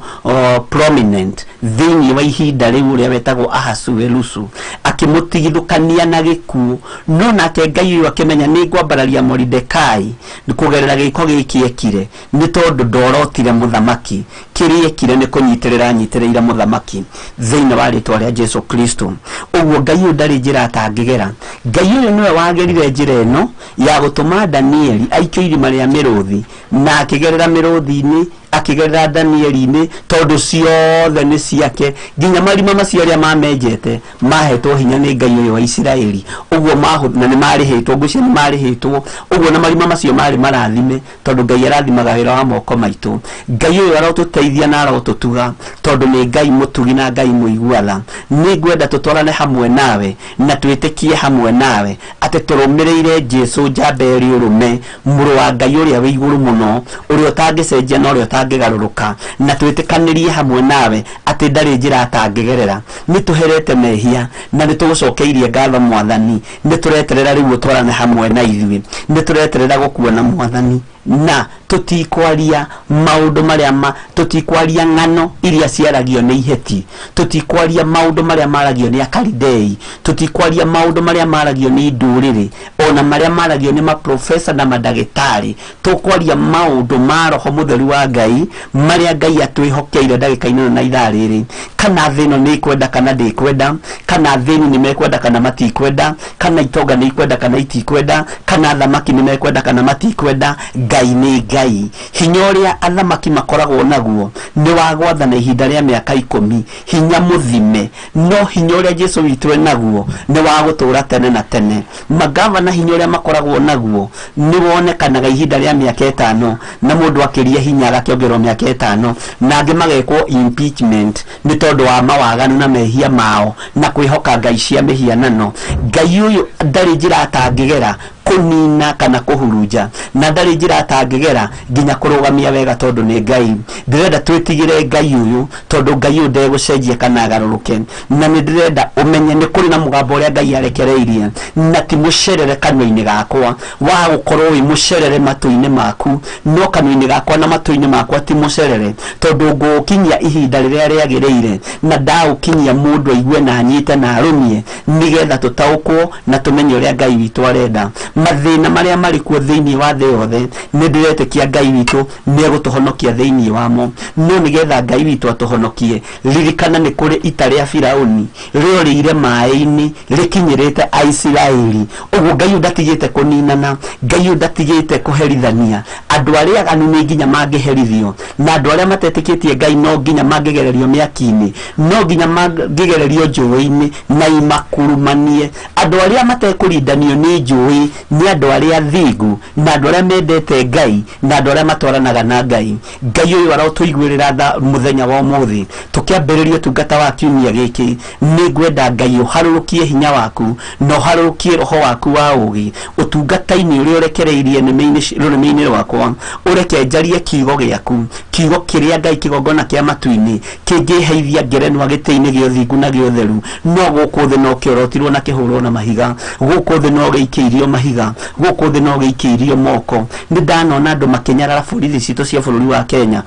prominent thĩinĩ wa ihinda rĩu ũrĩa wetagwo Ahasuerusu, akĩmũtigithũkania na gĩkuũ. No nake Ngai ũyũ akĩmenya nĩ ngwambararia Moridekai kũgerera gĩko gĩkĩ ekire, nĩ tondũ ndorotire mũthamaki. Kĩrĩa ekire nĩ kũnyitĩrĩra anyitĩrĩire mũthamaki thĩinĩ wa rĩtwa rĩa Jesu Kristo. Ũguo Ngai ũyũ ndarĩ njĩra atangĩgera. Ngai ũyũ nĩwe wagerire njĩra ĩno ya gũtũma Danieli aikio irima rĩa mĩrũthi, na akĩgerera mĩrũthi-inĩ, akĩgerera Danieli-inĩ, tondũ ciothe nĩ ciake, nginya marima macio arĩa mamenjete mahetwo hinya nĩ Ngai ũyũ wa Isiraeli. Ũguo na nĩ marĩhĩtwo, ngwĩciria nĩ marĩhĩtwo. Ũguo na marima macio marĩ marathime, tondũ Ngai arathimaga wĩra wa moko maitũ. Ngai ũyũ arotũteithia na arotũtuga, tondũ nĩ Ngai mũtugi na Ngai mũigua tha. Nĩ ngwenda tũtwarane hamwe nawe na twĩtĩkie hamwe nawe atĩ tũrũmĩrĩire Jesu njamba ĩrĩ ũrũme, mũrũ wa Ngai ũrĩa wĩ igũrũ mũno, ũrĩa ũtangĩcenjia na ũrĩa ũtangĩgarũrũka, na twĩtĩkanĩrie hamwe nawe atĩ ndarĩ njĩra atangĩgerera. Nĩ tũherete mehia na nĩ tũgũcokeirie ngatho Mwathani. Nĩ tũreterera rĩu ũtwarane hamwe na ithuĩ, nĩ tũreterera gũkuona Mwathani, na tũtikwaria maũndũ marĩa tũtikwaria ng'ano iria ciaragio nĩ iheti, tũtikwaria maũndũ marĩa maragio nĩ akaridei, tũtikwaria maũndũ marĩa maragio nĩ ndũrĩrĩ, ona marĩa maragio nĩ maprofesa na mandagĩtarĩ. Tũkwaria maũndũ ma Roho Mũtheru wa Ngai marĩa Ngai atwĩhokeire ndagĩka-inĩ ĩno na ithaa rĩrĩ. Kana thĩ ĩno nĩ ĩkwenda kana ndĩkwenda, kana athĩni nĩ mekwenda kana matikwenda, kana itonga nĩ ikwenda kana itikwenda, kana athamaki nĩ mekwenda kana matikwenda, Ngai nĩ Ngai. Hinya ũrĩa athamaki makoragwo naguo nĩ wa gwathana ihinda rĩa mĩaka 10, hinya mũthime. No hinya ũrĩa Jesu witũ enaguo nĩ wa gũtũũra tene na tene. Magavana hinya ũrĩa makoragwo naguo nĩ wonekanaga ihinda rĩa mĩaka 5, na mũndũ akĩria hinya agakĩongererwo mĩaka 5, na angĩ magekwo impeachment nĩ tondũ wa mawaganu na mehia mao na kwĩhoka ngai cia mĩhianano. Ngai ũyũ ndarĩ njĩra atangĩgera kũnina kana kũhurunja, na ndarĩ njĩra atangĩgera nginya kũrũgamia wega, tondũ nĩ Ngai. Ndĩrenda twĩtigĩre Ngai ũyũ, tondũ Ngai ũyũ ndegũcenjia kana agarũrũke. Na nĩ ndĩrenda ũmenye nĩ kũrĩ na mũgambo ũrĩa Ngai arekereirie, na ti mũcerere kanua-inĩ gakwa, wa gũkorwo wĩ mũcerere matũ-inĩ maku, no kanua-inĩ gakwa na matũ-inĩ makwa ti mũcerere, tondũ ngũũkinyia ihinda rĩrĩa rĩagĩrĩire, na ndaũkinyia mũndũ aigue na anyite na arũmie, nĩgetha tũtaũkwo na tũmenye ũrĩa Ngai witũ arenda. Mathĩna marĩa marĩ kuo thĩinĩ wa thĩ yothe, nĩ ndĩretĩkia Ngai witũ nĩ egũtũhonokia thĩinĩ wamo. No nĩgetha Ngai witũ atũhonokie, ririkana nĩ kũrĩ ita rĩa Firaũni rĩorĩire maĩ-inĩ rĩkinyĩrĩte Aisiraeli. Ũguo Ngai ũyũ ndatigĩte kũninana, Ngai ũyũ ndatigĩte kũherithania. Andũ arĩa aganu nĩ nginya mangĩherithio, na andũ arĩa matetĩkĩtie Ngai no nginya mangĩgererio mĩaki-inĩ, no nginya mangĩgererio njũĩ-inĩ na imakurumanie. Andũ arĩa matekũrindanio nĩ njũĩ nĩ andũ arĩa athingu, na andũ arĩa mendete Ngai, na andũ arĩa matwaranaga na Ngai. Ngai ũyũ arotũiguĩrĩra tha mũthenya wa ũmũthĩ. Tũkĩambĩrĩria ũtungata wa kiumia gĩkĩ, nĩ ngwenda Ngai ũharũrũkie hinya waku na ũharũrũkie roho waku wa ũũgĩ ũtungata-inĩ ũrĩa ũrekereirie rũrĩmĩ-inĩ rwakwa. Ũreke njarie kiugo gĩaku, kiugo kĩrĩa Ngai kĩgongona kĩa matu-inĩ kĩngĩheithia ngerenwa gĩtĩ-inĩ gĩa ũthingu na gĩa ũtheru. No gũkũ thĩ no kĩorotirwo na kĩhũrwo na mahiga, gũkũ thĩ no gĩikĩirio mahiga, gũkũ thĩ no gĩikĩirio moko. Nĩ ndanona andũ makĩnyarara borithi citũ cia bũrũri wa Kenya,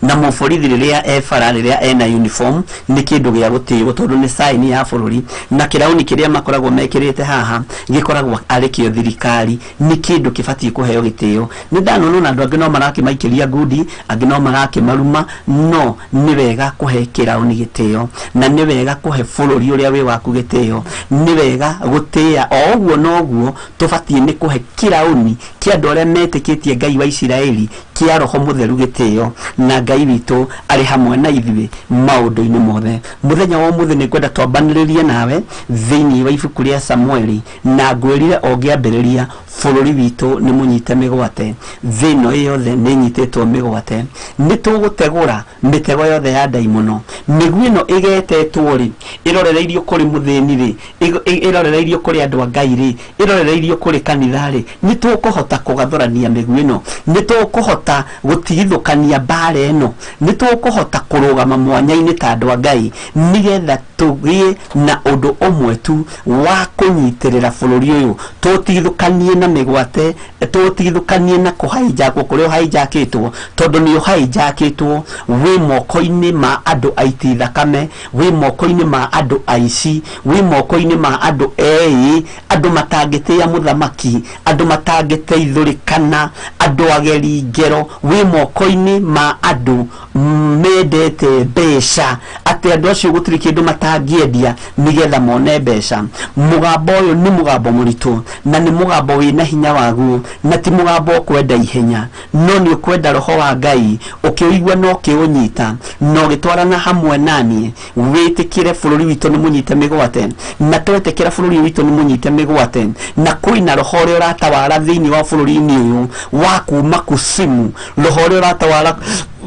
na mũborithi rĩrĩa e bara, rĩrĩa ena uniform, nĩ kĩndũ gĩa gũtĩĩo, tondũ nĩ sign ya bũrũri, na kĩrauni kĩrĩa makoragwo mekĩrĩte haha gĩkoragwo arĩ kĩo thirikari, nĩ kĩndũ kĩbatiĩ kũheo gĩtĩo. Nĩ ndanona ona andũ angĩ no marakĩmaikĩria ngundi, angĩ no marakĩmaruma, no nĩ wega kũhe kĩrauni gĩtĩo, na nĩ wega kũhe bũrũri ũrĩa wĩ waku gĩtĩo, nĩ wega gũtĩĩa. O ũguo noguo tũbatiĩ nĩ kũhe kĩrauni kĩa andũ arĩa metĩkĩtie Ngai wa Isiraeli kĩa Roho Mũtheru gĩtĩo, na Ngai witũ arĩ hamwe na ithuĩ maũndũ-inĩ mothe. Mũthenya wa ũmũthĩ nĩ ngwenda twambanĩrĩrie nawe thĩinĩ wa ibuku rĩa Samueli, na ngwĩrire o ngĩambĩrĩria Bũrũri witũ nĩ mũnyite mĩgwate, thĩ ĩno yothe nĩ ĩnyitĩtwo mĩgwate. Nĩ tũgũtegũra mĩtego yothe ya ndaimono. Mĩguĩ ĩno ĩgetetwo rĩ, ĩrorereirio kũrĩ mũthĩni rĩ, ĩrorereirio kũrĩ andũ a Ngai rĩ, ĩrorereirio kũrĩ kanitha rĩ, nĩ tũkũhota kũgathũrania mĩguĩ ĩno, nĩ tũkũhota gũtigithũkania mbara ĩno, nĩ tũkũhota kũrũgama mwanya-inĩ ta andũ a Ngai, nĩgetha tũgĩe na ũndũ ũmwe tu wa kũnyitĩrĩra bũrũri ũyũ, tũtigithũkanie na mĩgwate, tũtigithũkanie na kũhaijakwo kũrĩa ũhaijakĩtwo, tondũ nĩ ũhaijakĩtwo wĩ moko-inĩ ma andũ aiti thakame, wĩ moko-inĩ ma andũ aici, wĩ moko-inĩ ma andũ eĩ, andũ matangĩtĩĩa mũthamaki, andũ matangĩteithũrĩkana, andũ ageri ngero, wĩ moko-inĩ ma andũ mendete mbeca, atĩ andũ acio gũtirĩ kĩndũ matangĩendia nĩgetha mone mbeca. Mũgambo ũyũ nĩ mũgambo mũritũ na nĩ mũgambo wĩna hinya waguo, na ti mũgambo ũkwenda ihenya, no nĩ ũkwenda roho wa Ngai ũkĩũigua na ũkĩũnyita na ũgĩtwarana hamwe naniĩ, wĩtĩkĩre bũrũri witũ nĩ mũnyite mĩgwate, na twetĩkĩra bũrũri witũ nĩ mũnyite mĩgwate, na kwĩna roho ũrĩa ũratawara thĩinĩ wa bũrũri-inĩ ũyũ wa kuma kusimu, roho ũrĩa ũratawara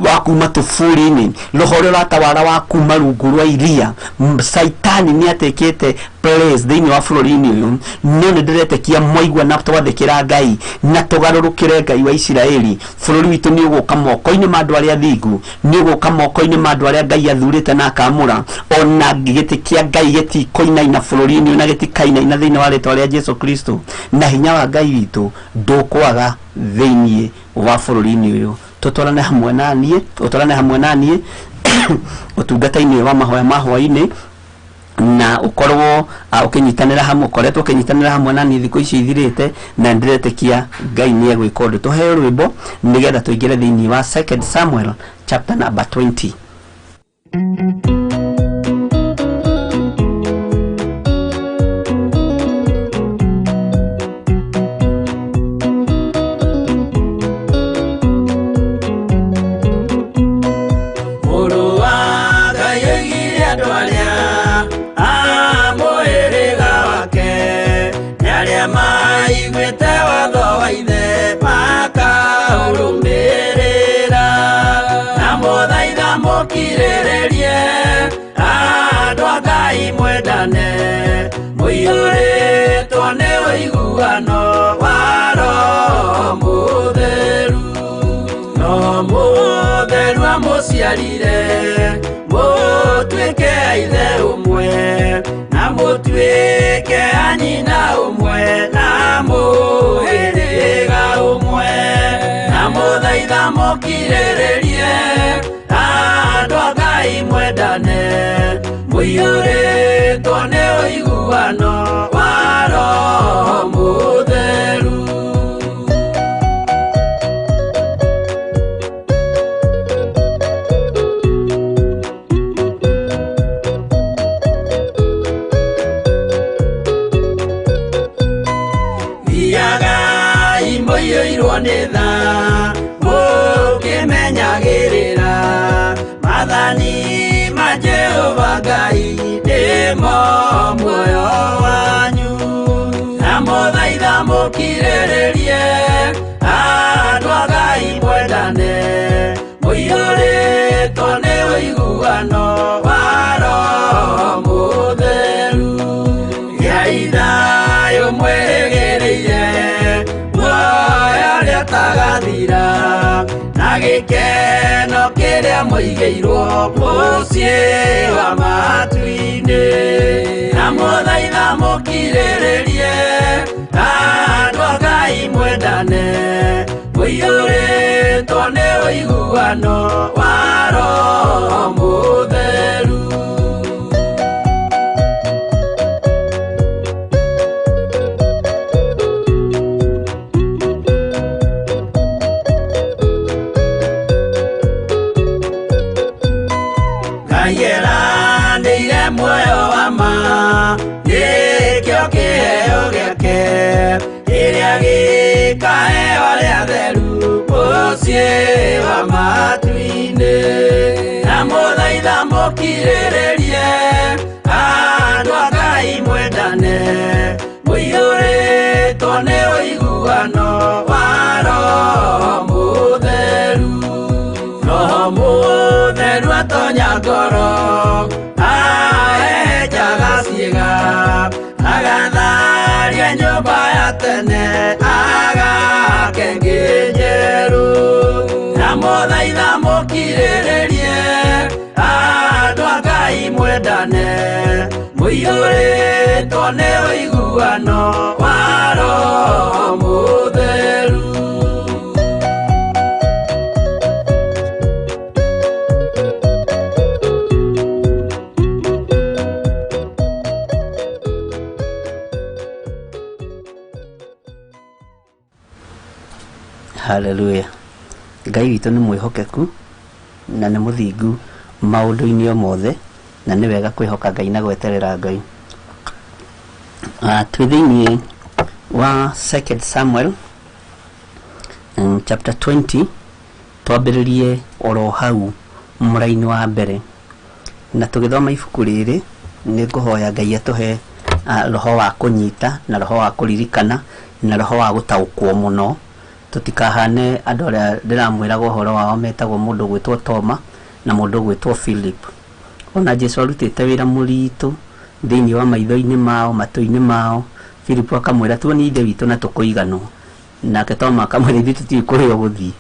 wa kuma tũburi-inĩ, roho ũrĩa ũratawara wa kuma rungu rwa iria. Saitani nĩ atekĩte place thĩinĩ wa bũrũri-inĩ ũyũ, no nĩ ndĩretĩkia mwaigua na twathĩkĩra Ngai na tũgarũrũkĩre Ngai wa Isiraeli, bũrũri witũ nĩ ũgũka moko-inĩ ma andũ arĩa athingu, nĩ ũgũka moko-inĩ ma andũ arĩa Ngai athurĩte na akamũra. Ona gĩtĩ kĩa Ngai gĩtikoinaina bũrũri-inĩ ũyũ na gĩtikainaina thĩinĩ wa rĩtwa rĩa Jesu Kristo, na hinya wa Ngai witũ ndũkwaga thĩinĩ wa bũrũri-inĩ ũyũ. Tũtwarane hamwe na niĩ, ũtwarane hamwe na niĩ ũtungata-inĩ wa mahoya ma hwaĩ-inĩ, na ũkorwo ũkĩnyitanĩra hamwe, ũkoretwo ũkĩnyitanĩra hamwe na niĩ thikũ ici ithirĩte, na ndĩretĩkia Ngai nĩ egwĩka ũndũ. Tũheo rwĩmbo nĩgetha tũingĩre thĩinĩ wa 2 Samuel chapter number 20. Mũrũ wa Ngai oigire andũ arĩa a mũhĩrĩga wake nĩ arĩa maiguĩte watho wa ithe makaũrũmĩrĩra, na mũthaitha mũkirĩrĩrie andũ a Ngai mwendane, mũiyũrĩtwo nĩ ũiguano wa Roho Mũtheru. No mũtheru amũciarire mũtuĩke a ithe ũmwe, na mũtuĩke a nyina ũmwe, na mũhĩrĩga ũmwe, na mũthaitha mũkirĩrĩrie andũ a Ngai mwendane, mũiyũrĩtwo nĩ ũiguano wa Roho Mũtheru. Thiagai mũiyũirwo nĩ tha, mũkĩmenyagĩrĩra maathani ma Jehova Ngai nĩmo muoyo wanyu, na mũthaitha mũkirĩrĩrie andũ a Ngai mwendane, mũiyũrĩtwo nĩ ũiguano wa Roho Mũtheru. Gĩai thayũ mwĩrĩgĩrĩire muoyo ũrĩa ũtagathira, na gĩkeno kĩrĩa mũigĩirwo mũciĩ wa matu-inĩ, na mũthaitha mũkirĩrĩrie andũ a Ngai mwendane, mũiyũrĩtwo nĩ ũiguano wa Roho Mũtheru. Ngai eranĩire muoyo wa ma, nĩkĩo kĩheo gĩake kĩrĩa gĩkaheo arĩa atheru mũciĩ wa matu-inĩ, na mũthaitha mũkirĩrĩrie andũ a Ngai mwendane, mũiyũrĩtwo nĩ ũiguano Mũtũrane mũiyũrĩtwo nĩ ũiguano wa Roho Mũtheru. Haleluya. Ngai witũ nĩ mwĩhokeku na nĩ mũthingu maũndũ-inĩ o mothe, na nĩ wega kwĩhoka Ngai na gweterera Ngai. Twĩ thĩinĩ wa 2 Samuel chapter 20, twambĩrĩrie oro hau mũraini wa mbere, na tũgĩthoma ibuku rĩrĩ nĩ ngũhoya Ngai atũhe roho wa kũnyita na roho wa kũririkana na roho wa gũtaũkwo mũno, tũtikahane andũ arĩa ndĩramwĩraga ũhoro wao metagwo mũndũ ũgwĩtwo Toma na mũndũ ũgwĩtwo Philip. Ona Jesu arutĩte wĩra mũritũ thĩinĩ wa maitho-inĩ mao, matũ-inĩ mao. Philip akamwĩra tuonie Ithe witũ na tũkũiganwo, nake Toma akamwĩra ithuĩ tũtiũĩ kũrĩa ũgũthiĩ,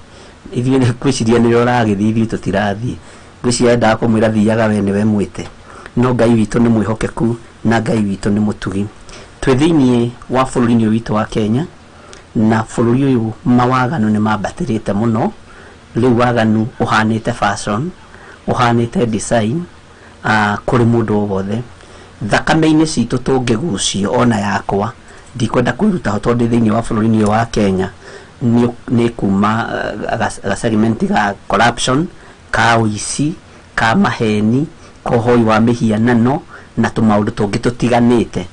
ithuĩ nĩ ngwĩciria nĩwe ũragĩthiĩ, ithuĩ tũtirathiĩ. Ngwĩciria endaga kũmwĩra thiaga we nĩwe mwĩte. No Ngai witũ nĩ mwĩhokeku na Ngai witũ nĩ mũtugi. Twĩ thĩinĩ wa bũrũri-inĩ ũyũ witũ wa Kenya, na bũrũri ũyũ mawaganu nĩ mambatĩrĩte mũno. Rĩu waganu ũhanĩte fashion, ũhanĩte design kũrĩ mũndũ o wothe. Thakame-inĩ citũ tũngĩgucio ona yakwa, ndikwenda kwĩruta ho tondũ thĩinĩ wa bũrũri-inĩ ũyũ wa Kenya nĩ kuma gacegmenti ga corruption, ka ũici, ka maheni, ka ũhoi wa mĩhianano na tũmaũndũ tũngĩ tũtiganĩte.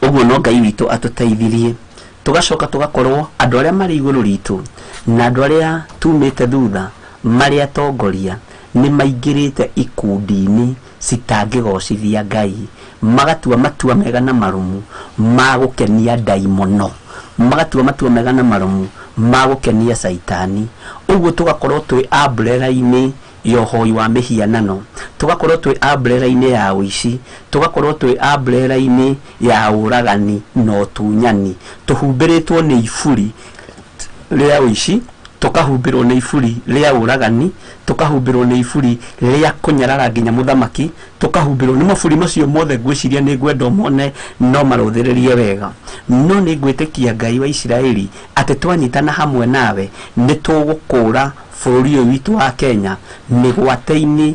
Ũguo no Ngai witũ atũteithirie. Tũgacoka tũgakorwo andũ arĩa marĩ igũrũ ritũ na andũ arĩa tumĩte thutha marĩ atongoria nĩ maingĩrĩte ikundi-inĩ citangĩgocithia Ngai, magatua matua mega na marũmu ma gũkenia ndaimono, magatua matua mega na marũmu ma gũkenia caitani. Ũguo tũgakorwo twĩ umbrella-inĩ ya ũhoi wa mĩhianano, tũgakorwo twĩ umbrella-inĩ ya ũici, tũgakorwo twĩ umbrella-inĩ ya ũragani na ũtunyani, tũhumbĩrĩtwo nĩ iburi rĩa ũici, tũkahumbĩrwo nĩ iburi rĩa ũragani, tũkahumbĩrwo nĩ iburi rĩa kũnyarara nginya mũthamaki, tũkahumbĩrwo nĩ maburi macio mothe. Ngwĩciria nĩ ngwenda ũmone no marũthĩrĩrie wega, no nĩ ngwĩtĩkia Ngai wa Isiraeli atĩ twanyitana hamwe nawe nĩ tũgũkũra bũrũri ũyũ witũ wa Kenya mĩgwate-inĩ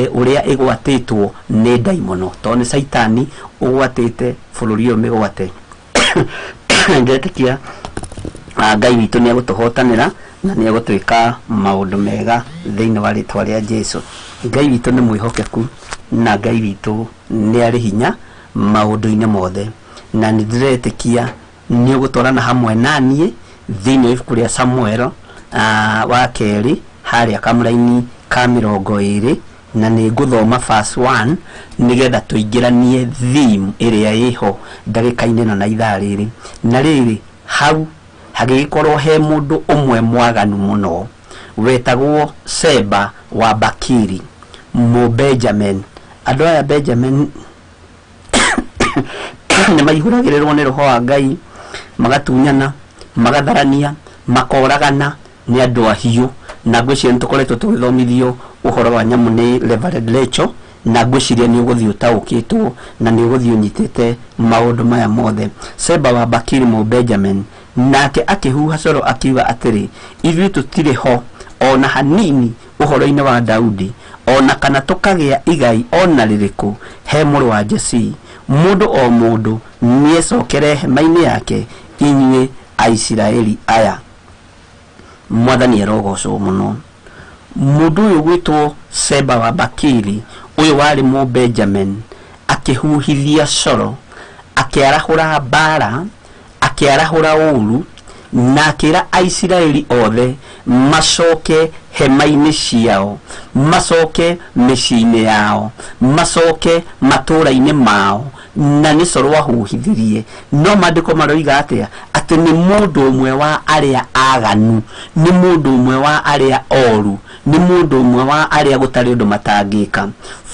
ũrĩa ĩgwatĩtwo nĩ ndaimono, tondũ nĩ caitani ũgwatĩte bũrũri ũyũ mĩgwate. Ndetĩkia Ngai witũ nĩ egũtũhotanĩra na nĩ egũtwĩka maũndũ mega thĩinĩ wa rĩtwa rĩa Jesu. Ngai witũ nĩ mwĩhokeku na Ngai witũ nĩ arĩ hinya maũndũ-inĩ mothe, na nĩ ndĩretĩkia nĩ ũgũtwarana hamwe na niĩ thĩinĩ wa ibuku rĩa Samuel wa kerĩ harĩa kamũraini ka 20, na nĩ ngũthoma verse 1 nĩgetha tũingĩranie theme ĩrĩa ĩho ndagĩka-inĩ ĩno na ithaa rĩrĩ. Na rĩrĩ hau hagĩgĩkorwo he mũndũ ũmwe mwaganu mũno wetagwo Seba wa Bakiri Mũbenjamin. Andũ aya Benjamin nĩ maihũragĩrĩrwo nĩ roho wa Ngai, magatunyana, magatharania, makoragana, nĩ andũ ahiũ. Na ngwĩciria nĩ tũkoretwo tũgĩthomithio ũhoro wa nyamũ nĩ Reverend Lecho, na ngwĩciria nĩ ũgũthiĩ ũtaũkĩtwo na nĩ ũgũthiĩ ũnyitĩte maũndũ maya mothe. Seba wa Bakiri Mũbenjamin nake akĩhuha coro akiuga atĩrĩ, ithuĩ tũtirĩ ho ona hanini ũhoro-inĩ wa Daudi, ona kana tũkagĩa igai ona rĩrĩkũ he mũrũ wa Jesii. Mũndũ o mũndũ nĩecokere hema-inĩ yake, inyuĩ Aisiraeli aya. Mwathani arogocwo mũno. Mũndũ ũyũ gwĩtwo Seba wa Bakiri, ũyũ warĩ Mũbenjamin, akĩhuhithia coro, akĩarahũra mbara, akĩarahũra ũru, na akĩra Aisiraeli othe macoke hema-inĩ ciao, macoke mĩciĩ-inĩ yao, macoke matũũra-inĩ mao, na nĩ coro ahuhithirie. No maandĩko maroiga atĩa? Atĩ nĩ mũndũ ũmwe wa arĩa aganu, nĩ mũndũ ũmwe wa arĩa oru, Nĩ mũndũ ũmwe wa arĩa gũtarĩ ũndũ matangĩka.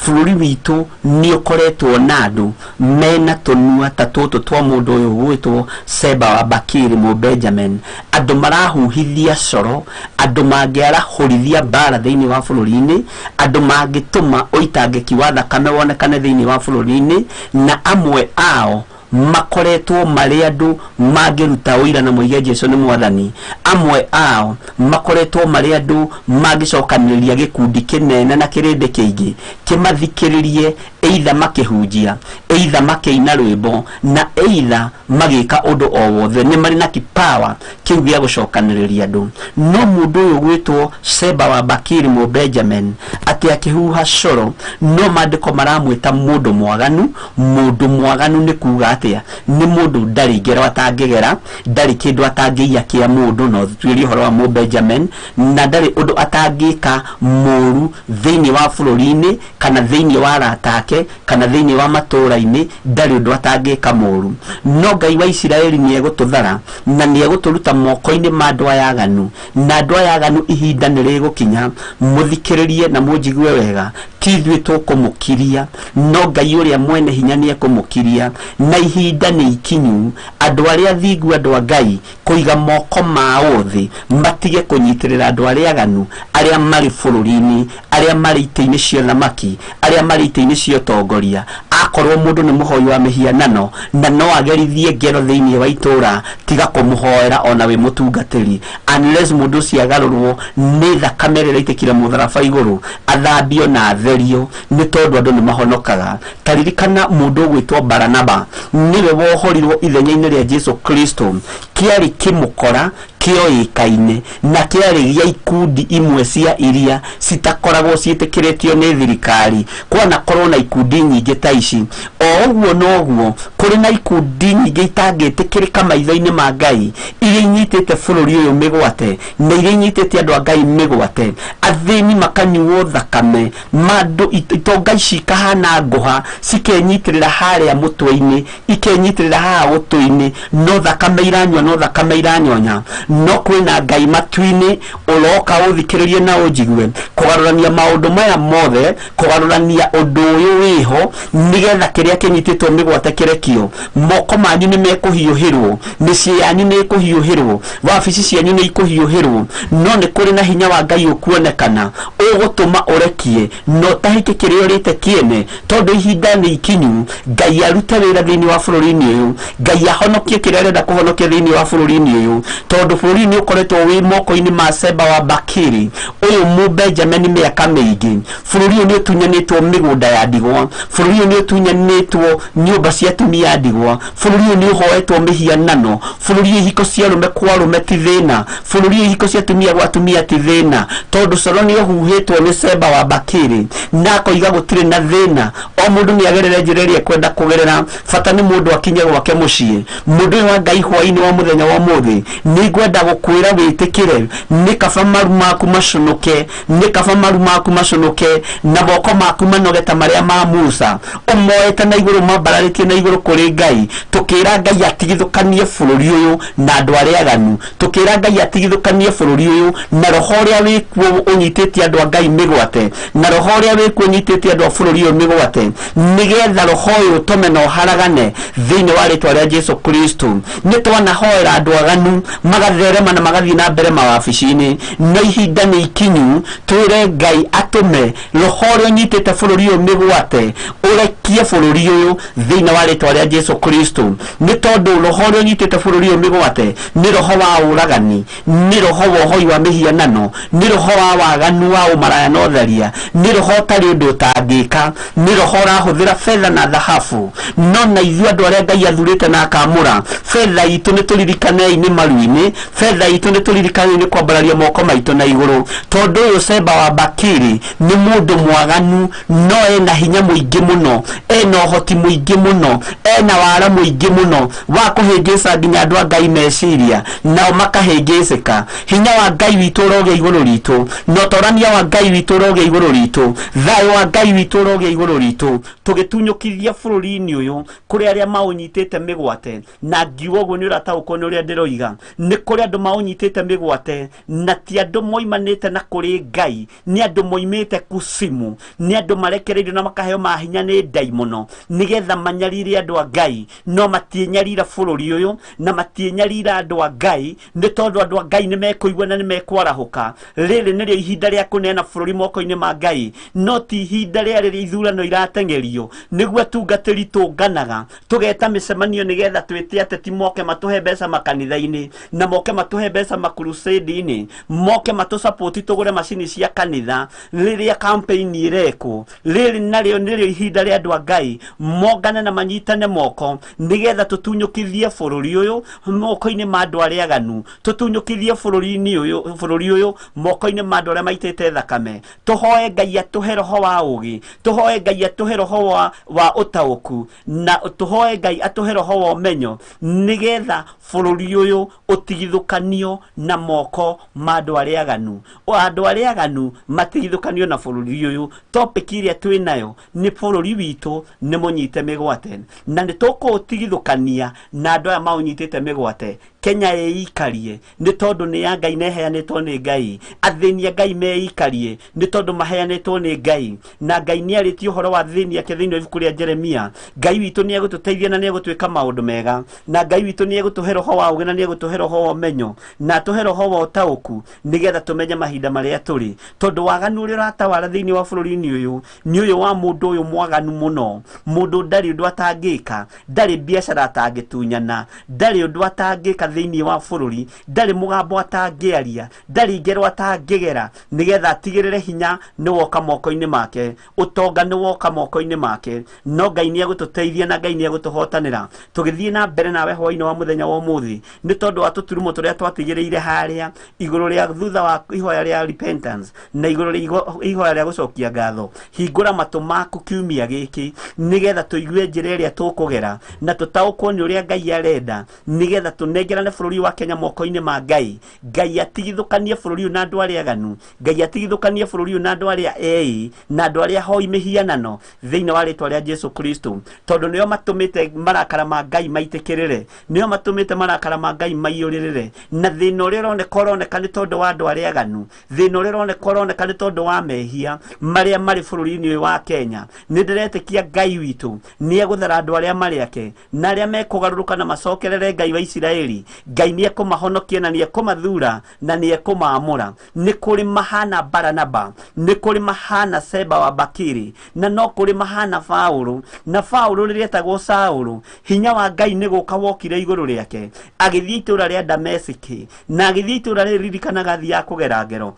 Bũrũri witũ nĩ ũkoretwo na andũ mena tũnua ta tũtũ twa mũndũ ũyũ ũgwĩtwo Seba wa Bakiri mũ Benjamin, andũ marahuhithia coro, andũ mangĩarahũrithia mbara thĩinĩ wa bũrũri-inĩ, andũ mangĩtũma ũitangĩki wa thakame wonekane thĩinĩ wa bũrũri-inĩ, na amwe ao makoretwo marĩ andũ mangĩruta ũira na moige Jesu nĩ mwathani. Amwe ao makoretwo marĩ andũ mangĩcokanĩrĩria gĩkundi kĩnene na kĩrĩndĩ kĩingĩ kĩmathikĩrĩrie, either makĩhunjia, either makĩina rwĩmbo, na either magĩka ũndũ o wothe. Nĩ marĩ na kipawa kĩu gĩa gũcokanĩrĩria andũ. No mũndũ ũyũ gwĩtwo Seba wa Bakiri mũ Benjamin atĩ akĩhuha coro, no maandĩko maramwĩta mũndũ mwaganu. Mũndũ mwaganu nĩ kuga atĩa? Nĩ mũndũ ndarĩ ngero atangĩgera, ndarĩ kĩndũ atangĩiya kĩa mũndũ, no tuĩrie ũhoro wa mũ Benjamin, na ndarĩ ũndũ atangĩka mũru thĩinĩ wa bũrũri-inĩ kana thĩinĩ wa arata ake kana thĩinĩ wa matũũra-inĩ, ndarĩ ũndũ atangĩka mũru. No Ngai wa Isiraeli nĩ egũtũthara na nĩ egũtũruta moko-inĩ ma andũ aya aganu, na andũ aya aganu ihinda nĩ rĩgũkinya. Mũthikĩrĩrie na mũnjigue wega, ti ithuĩ tũkũmũkiria, no Ngai ũrĩa mwene hinya nĩ ekũmũkiria. Na ihinda nĩ ikinyu andũ arĩa athingu, andũ a Ngai, kũiga moko mao thĩ, matige kũnyitĩrĩra andũ arĩa aganu, arĩa marĩ bũrũri-inĩ, arĩa marĩ itĩ-inĩ cia thamaki, arĩa marĩ itĩ-inĩ cia ũtongoria. Akorwo mũndũ nĩ mũhoi wa mĩhianano na no agerithie ngero thĩinĩ wa itũũra, tiga kũmũhoera ona wĩ mũtungatĩri, unless mũndũ ũcio agarũrwo nĩ thakame ĩrĩa ĩraitĩkire mũtharaba igũrũ, athambio na atherio, nĩ tondũ andũ nĩ mahonokaga. Ta ririkana mũndũ ũgwĩtwo Baranaba, nĩwe wohorirwo ithenya-inĩ rĩa Jesu Kristo. Kĩarĩ kĩmũkora kĩoĩkaine na kĩarĩ gĩa ikundi imwe cia iria citakoragwo ciĩtĩkĩrĩtio nĩ thirikari. Kwanakorwo na ikundi nyingĩ ta ici, o ũguo noguo kũrĩ na ikundi nyingĩ itangĩtĩkĩrĩka maitho-inĩ ma Ngai, iria inyitĩte bũrũri ũyũ mĩgwate na iria inyitĩte andũ a Ngai mĩgwate. Athĩni makanyuo thakame, mandũ itonga ici ikahana ngũha, cikenyitĩrĩra harĩa mũtwe-inĩ, ikenyitĩrĩra haha gũtũ-inĩ, no thakame iranyua, no thakame iranyonya. No kwĩna Ngai matu-inĩ ũroka ũthikĩrĩrie na ũnjigue, kũgarũrania maũndũ maya mothe, kũgarũrania ũndũ ũyũ wĩho, nĩgetha kĩrĩa kĩnyitĩtwo mĩgwate kĩrekio. Moko manyu nĩ mekũhiũhĩrwo, mĩciĩ yanyu nĩ ĩkũhiũhĩrwo, wabici cianyu nĩ ikũhiũhĩrwo, no nĩ kũrĩ na hinya wa Ngai ũkuonekana ũgũtũma ũrekie na ũtahĩke kĩrĩa ũrĩte kĩene, tondũ ihinda nĩ ikinyu Ngai arute wĩra thĩinĩ wa bũrũri-inĩ ũyũ, Ngai ahonokie kĩrĩa arenda kũhonokia thĩinĩ wa bũrũri-inĩ ũyũ, tondũ bũrũri nĩ ũkoretwo wĩ moko-inĩ ma Seba wa Bakiri ũyũ mũ Benjamin mĩaka mĩingĩ. Bũrũri ũyũ nĩ ũtunyanĩtwo mĩgũnda ya ndigwa, bũrũri ũyũ nĩ ũtunyanĩtwo nyũmba cia atumia a ndigwa, bũrũri ũyũ nĩ ũhoetwo mĩhianano, bũrũri ũyũ ihiko cia arũme kwa arũme ti thĩna, bũrũri ũyũ ihiko cia atumia gwa atumia ti thĩna, tondũ coro nĩ ũhuhĩtwo nĩ Seba wa Bakiri na akoiga gũtirĩ na thĩna, o mũndũ nĩ agerere njĩra ĩrĩa ekwenda kũgerera, bata nĩ mũndũ akinye gwake mũciĩ. Mũndũ ũyũ wa Ngai hwaĩ-inĩ wa mũthenya wa ũmũthĩ nĩ ngwenda gũkwĩra wĩtĩkĩre, nĩ kaba maru maku maconoke, nĩ kaba maru maku maconoke na moko maku manoge ta marĩa ma Musa, ũmoete na igũrũ, mambararĩtie na igũrũ kũrĩ Ngai, tũkĩra Ngai atigithũkanie bũrũri ũyũ na andũ arĩa aganu, tũkĩra Ngai atigithũkanie bũrũri ũyũ na roho ũrĩa wĩkuo ũnyitĩte andũ a Ngai mĩgwate, na roho ũrĩa wĩkuo ũnyitĩte andũ a bũrũri ũyũ mĩgwate, nĩgetha roho ũyũ ũtũme na ũharagane thĩinĩ wa rĩtwa rĩa Jesu Kristo. Nĩ twanahoera andũ aganu magatherema na magathiĩ na mbere mawabici-inĩ, no ihinda nĩ ikinyu twĩre Ngai atũme roho ũrĩa ũnyitĩte bũrũri ũyũ mĩgwate ũrekie bũrũri ũyũ thĩinĩ wa rĩtwa rĩa Jesu Kristo. Nĩ tondũ roho ũrĩa ũnyitĩte bũrũri ũyũ mĩgwate nĩ roho wa ũragani, nĩ roho wa ũhoi wa mĩhianano, nĩ roho wa waganu wa ũmaraya na ũtharia, nĩ roho ũtarĩ ũndũ ũtangĩka, nĩ roho ũrahũthĩra betha na thahabu. No na ithuĩ andũ arĩa Ngai athurĩte na akamũra, betha itũ nĩ tũririkanei nĩ maru-inĩ, betha itũ nĩ tũririkanei nĩ kwambararia moko maitũ na igũrũ, tondũ ũyũ Seba wa Bakiri nĩ mũndũ mwaganu, no ena hinya mũingĩ mũno, ena ũhoti mũingĩ mũno, Ena wara mũingĩ mũno wa kũhĩngĩca nginya andũ a Ngai meciria nao makahĩngĩcĩka. Hinya wa Ngai witũ ũrogĩa igũrũ ritũ, na ũtorania wa Ngai witũ ũrogĩa igũrũ ritũ, thayũ wa Ngai witũ ũrogĩa igũrũ ritũ, tũgĩtunyũkithia bũrũri-inĩ ũyũ kũrĩ arĩa maũnyitĩte mĩgwate. Na ngiuga ũguo nĩ ũrataũkwo nĩ ũrĩa ndĩroiga, nĩ kũrĩ andũ maũnyitĩte mĩgwate na ti andũ moimanĩte na kũrĩ Ngai, nĩ andũ moimĩte kucimu, nĩ andũ marekereirio na makaheo mahinya nĩ ndaimono nĩgetha manyarire andũ a Ngai. No matiĩnyarira bũrũri ũyũ na matiĩnyarira andũ a Ngai, nĩ tondũ andũ a Ngai nĩ mekũigua na nĩ mekwarahũka. Rĩrĩ nĩrĩo ihinda rĩa kũneana bũrũri moko-inĩ ma Ngai, no ti ihinda rĩa rĩrĩa ithurano irateng'erio nĩguo atungatĩri tũnganaga tũgeta mĩcemanio nĩgetha twĩte ateti moke matũhe mbeca makanitha-inĩ, na moke matũhe mbeca makrusade-inĩ, moke matũsapoti tũgũre macini cia kanitha rĩrĩa campaign ĩrekwo. Rĩrĩ narĩo nĩrĩo ihinda rĩa andũ a Ngai mongane na manyitane moko nĩgetha tũtunyũkithie bũrũri ũyũ moko-inĩ ma andũ arĩa aganu, tũtunyũkithie bũrũri ũyũ moko-inĩ ma andũ arĩa maitĩte thakame. Tũhoe Ngai atũhe roho wa ũũgĩ, tũhoe Ngai atũhe roho wa ũtaũku, na tũhoe Ngai atũhe roho wa ũmenyo nĩgetha bũrũri ũyũ ũtigithũkanio na moko ma andũ arĩa aganu. Andũ arĩa aganu matigithũkanio na bũrũri ũyũ. Topic ĩrĩa twĩ nayo nĩ bũrũri witũ nĩ mũnyite mĩgwate, na nĩ tũkũũtigithũkania na andũ aya maũnyitĩte mĩgwate. Kenya ĩikarie nĩ tondũ nĩ ya Ngai na ĩheanĩtwo nĩ Ngai. Athĩni a Ngai meikarie nĩ tondũ maheanĩtwo nĩ Ngai, na Ngai nĩ arĩtie ũhoro wa athĩni ake thĩinĩ wa ibuku rĩa Jeremia. Ngai witũ nĩ egũtũteithia na nĩ egũtwĩka maũndũ mega, na Ngai witũ nĩ egũtũhe roho wa ũũgĩ na nĩ egũtũhe roho wa ũmenyo na atũhe roho wa ũtaũku nĩgetha tũmenye mahinda marĩa tũrĩ, tondũ waganu ũrĩa ũratawara thĩinĩ wa bũrũri-inĩ ũyũ nĩ ũyũ wa mũndũ ũyũ mwaganu mũno, mũndũ ndarĩ ũndũ atangĩka, ndarĩ biacara atangĩtunyana, ndarĩ ũndũ atangĩka thĩinĩ wa bũrũri, ndarĩ mũgambo atangĩaria, ndarĩ ngero atangĩgera nĩgetha atigĩrĩre hinya nĩ woka moko-inĩ make, ũtonga nĩ woka moko-inĩ make. No Ngai nĩ egũtũteithia na Ngai nĩ egũtũhotanĩra. Tũgĩthiĩ na mbere nawe hwaĩ-inĩ wa mũthenya wa ũmũthĩ nĩ tondũ wa tũturumo tũrĩa twatigĩrĩire harĩa igũrũ rĩa thutha wa ihoya rĩa repentance na igũrũ rĩa ihoya rĩa gũcokia ngatho. Hingũra matũ maku kiumia gĩkĩ nĩgetha tũigue njĩra ĩrĩa tũkũgera na tũtaũkwo nĩ ũrĩa Ngai arenda nĩgetha tũnengerane bũrũri wa Kenya moko-inĩ ma Ngai. Ngai atigithũkanie bũrũri ũyũ na andũ arĩa aganu, Ngai atigithũkanie bũrũri ũyũ na andũ arĩa ei na andũ arĩa hoi mĩhianano thĩinĩ wa rĩtwa rĩa Jesu Kristo, tondũ nĩo matũmĩte marakara ma Ngai maitĩkĩrĩre, nĩo matũmĩte marakara ma Ngai maiyũrĩrĩre. Na thĩna ũrĩa ũroneka ũroneka nĩ tondũ wa andũ arĩa aganu, thĩna ũrĩa ũroneka ũroneka nĩ tondũ wa mehia marĩa marĩ bũrũri-inĩ ũyũ wa Kenya. Nĩ ndĩretĩkia Ngai witũ nĩ egũthara andũ arĩa marĩ ake na arĩa mekũgarũrũka na macokerere Ngai wa Isiraeli. Ngai nĩ ekũmahonokia na nĩ ekũmathura na nĩ ekũmaamũra. Nĩ kũrĩ mahana Baranaba, nĩ kũrĩ mahana Seba wa Bakiri, na no kũrĩ mahana Paũlũ. Na Paũlũ rĩrĩa etagwo Saũlũ, hinya wa Ngai nĩ gũka wokire igũrũ rĩake, agĩthiĩ itũũra rĩa Damesiki, na agĩthiĩ itũũra rĩrĩ ririkanaga athiaga kũgera ngero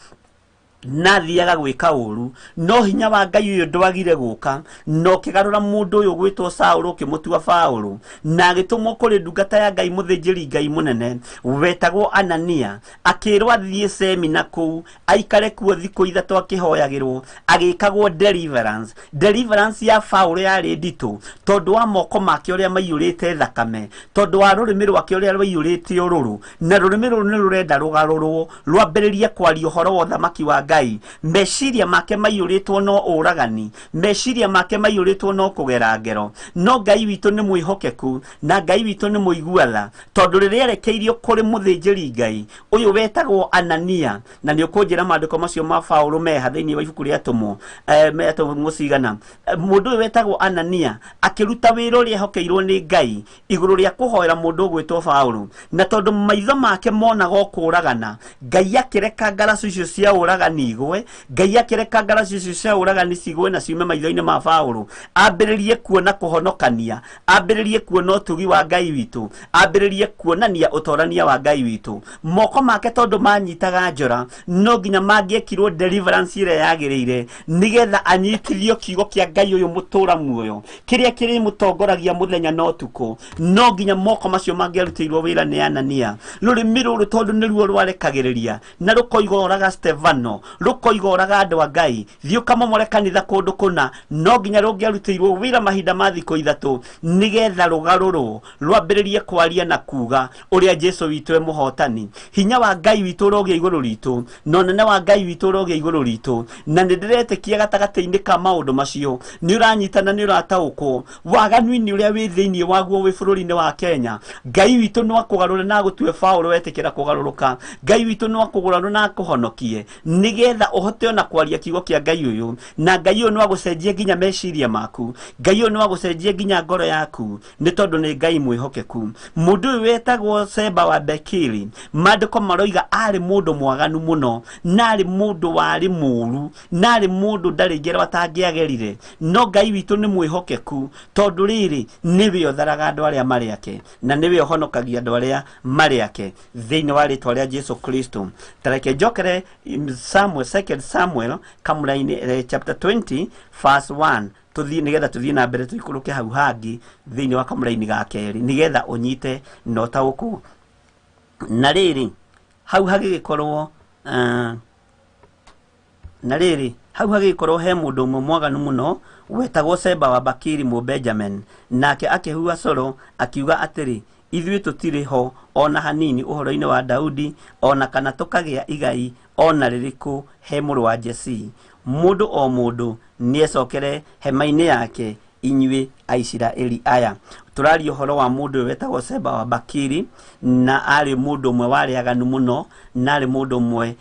na athiaga gwĩka ũru, no hinya wa Ngai ũyũ ndwagire gũka na ũkĩgarũra mũndũ ũyũ gwĩtwo Saũlũ ũkĩmũtua Paũlũ, na agĩtũmwo kũrĩ ndungata ya Ngai mũthĩnjĩri Ngai mũnene wetagwo Anania, akĩrwo athiĩ semina kũu aikare kuo thikũ ithatũ akĩhoyagĩrwo, agĩkagwo deliverance. Deliverance ya Paũlũ yarĩ nditũ tondũ wa moko make ũrĩa maiyũrĩte thakame, tondũ wa rũrĩmĩ rwake ũrĩa rwaiyũrĩte ũrũrũ, na rũrĩmĩ rũrũ nĩ rũrenda rũgarũrwo rwambĩrĩrie kwaria ũhoro wa ũthamaki wa Ngai. Meciria make maiyũrĩtwo no ũragani, meciria make maiyũrĩtwo no kũgera ngero. No Ngai witũ nĩ mwĩhokeku na Ngai witũ nĩ mũigua tha, tondũ rĩrĩa erekeirio kũrĩ mũthĩnjĩri Ngai ũyũ wetagwo Anania, na nĩ ũkũnjĩra maandĩko macio ma Paũlũ meha thĩinĩ wa ibuku rĩa Atũmwo, Atũmwo cigana, mũndũ ũyũ wetagwo Anania akĩruta wĩra ũrĩa ehokeirwo nĩ Ngai igũrũ rĩa kũhoera mũndũ ũgwĩtwo Paũlũ, na tondũ maitho make monaga o kũũragana, Ngai akĩreka ngaracu icio cia ũragani igwe, Ngai akĩreka ngaracu icio cia ũragani cigwe na ciume maitho-inĩ ma Paũlũ, ambĩrĩrie kuona kũhonokania, ambĩrĩrie kuona ũtugi wa Ngai witũ, ambĩrĩrie kuonania ũtorania wa Ngai witũ. Moko make tondũ manyitaga njora, no nginya mangĩekirwo deliverance ĩrĩa yagĩrĩire nĩgetha anyitithio kiugo kĩa Ngai ũyũ mũtũra muoyo kĩrĩa kĩrĩmũtongoragia mũthenya na ũtukũ. No nginya moko macio mangĩarutĩirwo wĩra nĩ Anania. Rũrĩmĩ rũrũ tondũ nĩruo rwarekagĩrĩria na rũkoiga ũraga Stefano, Rũkoiga ũraga andũ a Ngai, thiĩ ũkamomore kanitha kũndũ kũna, no nginya rũngĩarutĩirwo wĩra mahinda ma thikũ 3 nĩgetha rũgarũrwo rwambĩrĩrie kwaria na kuga ũrĩa Jesu witũ e mũhotani. Hinya wa Ngai witũ ũrogĩa igũrũ ritũ, na ũnene wa Ngai witũ ũrogĩa igũrũ ritũ, na nĩ ndĩretĩkia gatagatĩ-inĩ ka maũndũ macio nĩ ũranyitana, nĩ ũrataũkwo waganu-inĩ ũrĩa wĩ thĩinĩ waguo wĩ bũrũri-inĩ wa Kenya. Ngai witũ no akũgarũre na agũtue Paũlũ wetĩkĩra kũgarũrũka. Ngai witũ no akũgarũre na akũhonokie nĩgetha ũhote ona kwaria kiugo kĩa Ngai ũyũ, na Ngai ũyũ no agũcenjie nginya meciria maku, Ngai ũyũ no agũcenjie nginya ngoro yaku, nĩ tondũ nĩ Ngai mwĩhokeku. Mũndũ ũyũ wetagwo Seba wa Bekiri, maandĩko maroiga arĩ mũndũ mwaganu mũno, na arĩ mũndũ warĩ mũũru, na arĩ mũndũ ndarĩ ngero atangĩagerire, no Ngai witũ nĩ mwĩhokeku, tondũ rĩrĩ nĩwe ũtharaga andũ arĩa marĩ ake, na nĩwe ũhonokagia andũ arĩa marĩ ake, thĩinĩ wa rĩtwa rĩa Jesu Kristo. Tareke njokere Samuel, 2 Samuel kamũra-inĩ, chapter 20 verse 1, tuthiĩ nĩgetha tuthiĩ na mbere tũikũrũke hau hangĩ thĩinĩ wa kamũra-inĩ ga kerĩ nĩgetha ũnyite na ũtaũkwo. Na rĩrĩ hau hagĩgĩkorwo na rĩrĩ hau hagĩgĩkorwo he mũndũ ũmwe mwaganu mũno wetagwo Seba wa Bakiri Mũbenjamin, nake akĩhuha coro akiuga atĩrĩ, ithuĩ tũtirĩ ho ona hanini ũhoro-inĩ wa Daudi, ona kana tũkagĩa igai ona rĩrĩkũ he mũrũ wa Jesii. Mũndũ o mũndũ nĩecokere hema-inĩ yake, inyuĩ Aisiraeli aya. Tũraria ũhoro wa mũndũ ũyũ wetagwo Seba wa Bakiri, na arĩ mũndũ ũmwe warĩ aganu mũno, na arĩ mũndũ ũmwe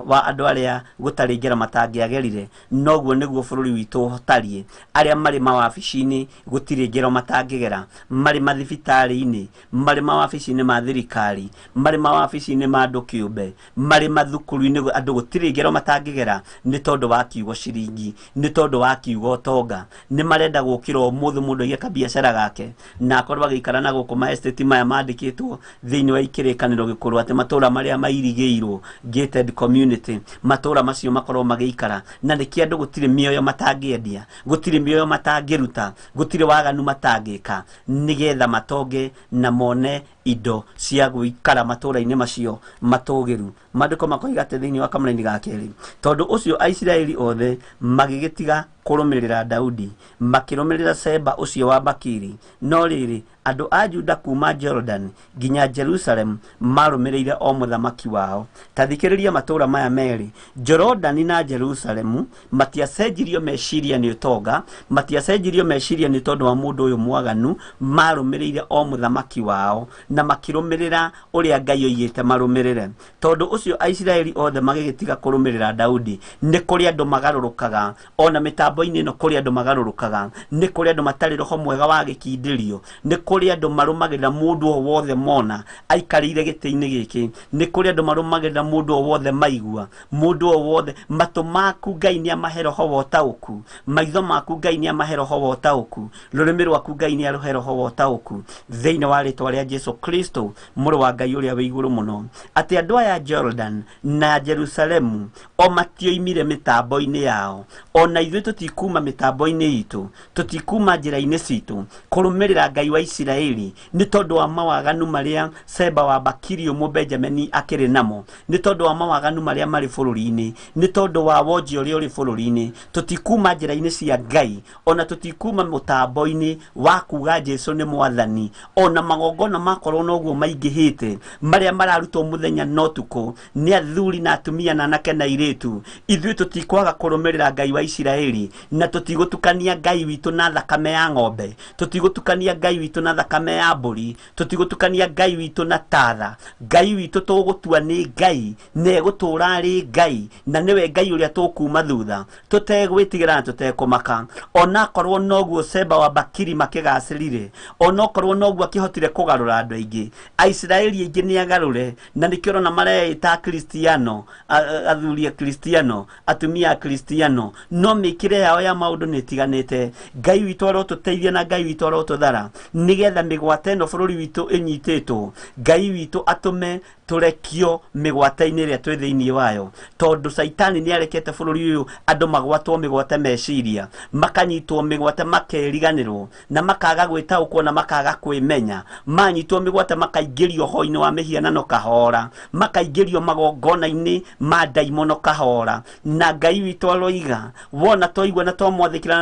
wa andũ arĩa gũtarĩ ngero matangĩagerire. Noguo nĩguo bũrũri witũ ũtariĩ. Arĩa marĩ mawabici-inĩ gũtirĩ ngero matangĩgera, marĩ mathibitarĩ-inĩ, marĩ mawabici-inĩ ma thirikari, marĩ mawabici-inĩ ma andũ kĩũmbe, marĩ mathukuru-inĩ, andũ gũtirĩ ngero matangĩgera, nĩ tondũ wa kiugo ciringi, nĩ tondũ wa kiugo ũtonga. Nĩ marenda gũkĩra ũmũthĩ mũndũ aige kabiacara gake, na akorwo agĩikara na gũkũ ma estate maya mandĩkĩtwo thĩinĩ wa ikĩrĩkanĩro gĩkũrũ atĩ matũra marĩa mairigĩirwo gated community, matũra macio makorwo magĩikara, na nĩkĩo andũ gũtirĩ mĩoyo matangĩendia, gũtirĩ mĩoyo matangĩruta, gũtirĩ waganu matangĩka, nĩgetha matonge na mone indo cia gũikara matũra-inĩ macio matũgĩru. Maandĩko makoiga atĩ thĩinĩ wa kamũra-inĩ ga kerĩ, tondũ ũcio Aisiraeli othe magĩgĩtiga kũrũmĩrĩra Daudi, makĩrũmĩrĩra Seba ũcio wa Bakiri. No rĩrĩ, andũ a Juda kuma Jordan nginya Jerusalem marũmĩrĩire o mũthamaki wao. Ta thikĩrĩria matũra maya merĩ, Jorodani na Jerusalemu matiacenjirio meciria nĩ ũtonga, matiacenjirio meciria nĩ tondũ wa mũndũ ũyũ mwaganu, marũmĩrĩire o mũthamaki wao na makĩrũmĩrĩra ũrĩa Ngai oigĩte marũmĩrĩre. Tondũ ũcio Aisiraeli othe magĩgĩtiga kũrũmĩrĩra Daudi. Nĩ kũrĩ andũ magarũrũkaga, ona mĩtambo-inĩ ĩno kũrĩ andũ magarũrũkaga, nĩ kũrĩ andũ matarĩ roho mwega wa gĩkindĩrio, nĩ kũrĩ andũ marũmagĩrĩra mũndũ o wothe mona aikarĩire gĩtĩ-inĩ gĩkĩ, nĩ kũrĩ andũ marũmagĩrĩra mũndũ o wothe maigua, mũndũ o wothe. Matũ maku Ngai nĩ amahe roho wa ũtaũku, maitho maku Ngai nĩ amahe roho wa ũtaũku, rũrĩmĩ rwaku Ngai nĩ arũhe roho wa ũtaũku, thĩinĩ wa rĩtwa rĩa Jesu Kristo mũrũ wa Ngai ũrĩa wĩ igũrũ mũno. Atĩ andũ aya Jordan na Jerusalemu o matioimire mĩtambo-inĩ yao, ona ithuĩ tũtikuma mĩtambo-inĩ itũ, tũtikuma njĩra-inĩ citũ kũrũmĩrĩra Ngai wa Isiraeli, nĩ tondũ wa mawaganu marĩa Seba wa Bakiri Mũbenjamini akĩrĩ namo, nĩ tondũ wa mawaganu marĩa marĩ bũrũri-inĩ, nĩ tondũ wa wonji ũrĩa ũrĩ bũrũri-inĩ. Tũtikuma njĩra-inĩ cia Ngai, ona tũtikuma mũtambo-inĩ wa kuga Jesu nĩ mwathani, ona magongona makorwo noguo maingĩhĩte marĩa mararutwo mũthenya na ũtukũ nĩ athuri na atumia na anake na airĩtu. Ithuĩ tũtikwaga kũrũmĩrĩra Ngai wa Isiraeli, na tũtigũtukania Ngai witũ na thakame ya ng'ombe, tũtigũtukania Ngai witũ na thakame ya mbũri, tũtigũtukania Ngai witũ na tatha. Ngai witũ tũgũtua nĩ Ngai, na egũtũũra arĩ Ngai, na nĩwe Ngai ũrĩa tũkuma thutha, tũtegwĩtigĩra na tũtekũmaka. Onakorwo noguo Seba wa Bakiri makĩgacĩrire, onokorwo noguo akĩhotire kũgarũra andũ aingĩ, Aisiraeli aingĩ nĩ agarũre, na nĩkĩo ũrona mareĩta Akristiano, athuri a Kristiano, atumia a Kristiano, no mĩkĩre yao ya maũndũ nĩ ĩtiganĩte. Ngai witũ arotũteithia na Ngai witũ arotũthara, nĩgetha mĩgwate ĩno bũrũri witũ ĩnyitĩtwo, Ngai witũ atũme Tũrekio mĩgwate-inĩ ĩrĩa twĩ thĩinĩ wayo, tondũ Caitani nĩ arekete bũrũri ũyũ andũ magwatwo mĩgwate meciria, makanyitwo mĩgwate makeriganĩrwo na makaga gwĩtaũkwo na makaga kwĩmenya. Manyitwo mĩgwate makaingĩrio ho-inĩ wa mĩhianano kahora, makaingĩrio magongona-inĩ ma ndaimono kahora. Na Ngai witũ aroiga wona twaigua na twamwathĩkĩra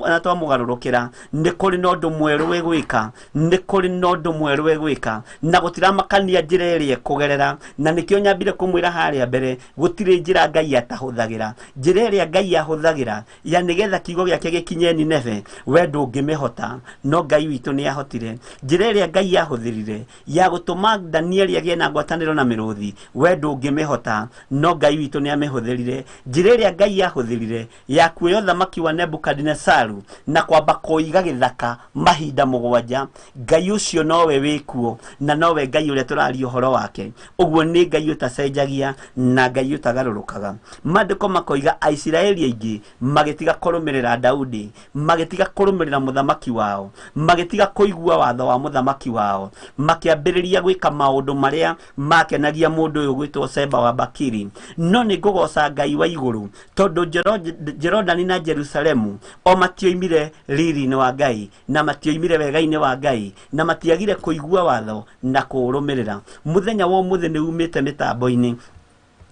na twamũgarũrũkĩra, nĩ kũrĩ na ũndũ mwerũ wĩgwĩka, nĩ kũrĩ na ũndũ mwerũ wĩgwĩka, na gũtiramakania njĩra ĩrĩa ĩkũgerera. Na nĩkĩo nyambire kũmwĩra harĩa mbere, gũtirĩ njĩra Ngai atahũthagĩra. Njĩra ĩrĩa Ngai ahũthagĩra ya nĩgetha kiugo gĩake gĩkinye Nineve, we ndũngĩmĩhota, no Ngai witũ nĩ ahotire. Njĩra ĩrĩa Ngai ahũthĩrire ya gũtũma Danieli agĩe na ngwatanĩro na mĩrũthi, we ndũngĩmĩhota, no Ngai witũ nĩ amĩhũthĩrire. Njĩra ĩrĩa Ngai ahũthĩrire ya kuoya ũthamaki wa Nebukadinesaru na kwamba kũiga gĩthaka mahinda 7, Ngai ũcio nowe wĩkuo na nowe Ngai ũrĩa tũraria ũhoro wake. Ũguo nĩ Ngai ũtacenjagia na Ngai ũtagarũrũkaga. Maandĩko makoiga Aisiraeli aingĩ magĩtiga kũrũmĩrĩra Daudi, magĩtiga kũrũmĩrĩra mũthamaki wao, magĩtiga kũigua watho wa mũthamaki wao, makĩambĩrĩria gwĩka maũndũ marĩa makenagia mũndũ ũyũ gwĩtwo Seba wa Bakiri. No nĩ ngũgoca Ngai wa igũrũ, tondũ Jorodani na Jerusalemu o matioimire riri-inĩ wa Ngai, na matioimire wega-inĩ wa Ngai, na matiagire kũigua watho na kũũrũmĩrĩra. Mũthenya wa ũmũthĩ nĩ umĩte mĩtambo-inĩ,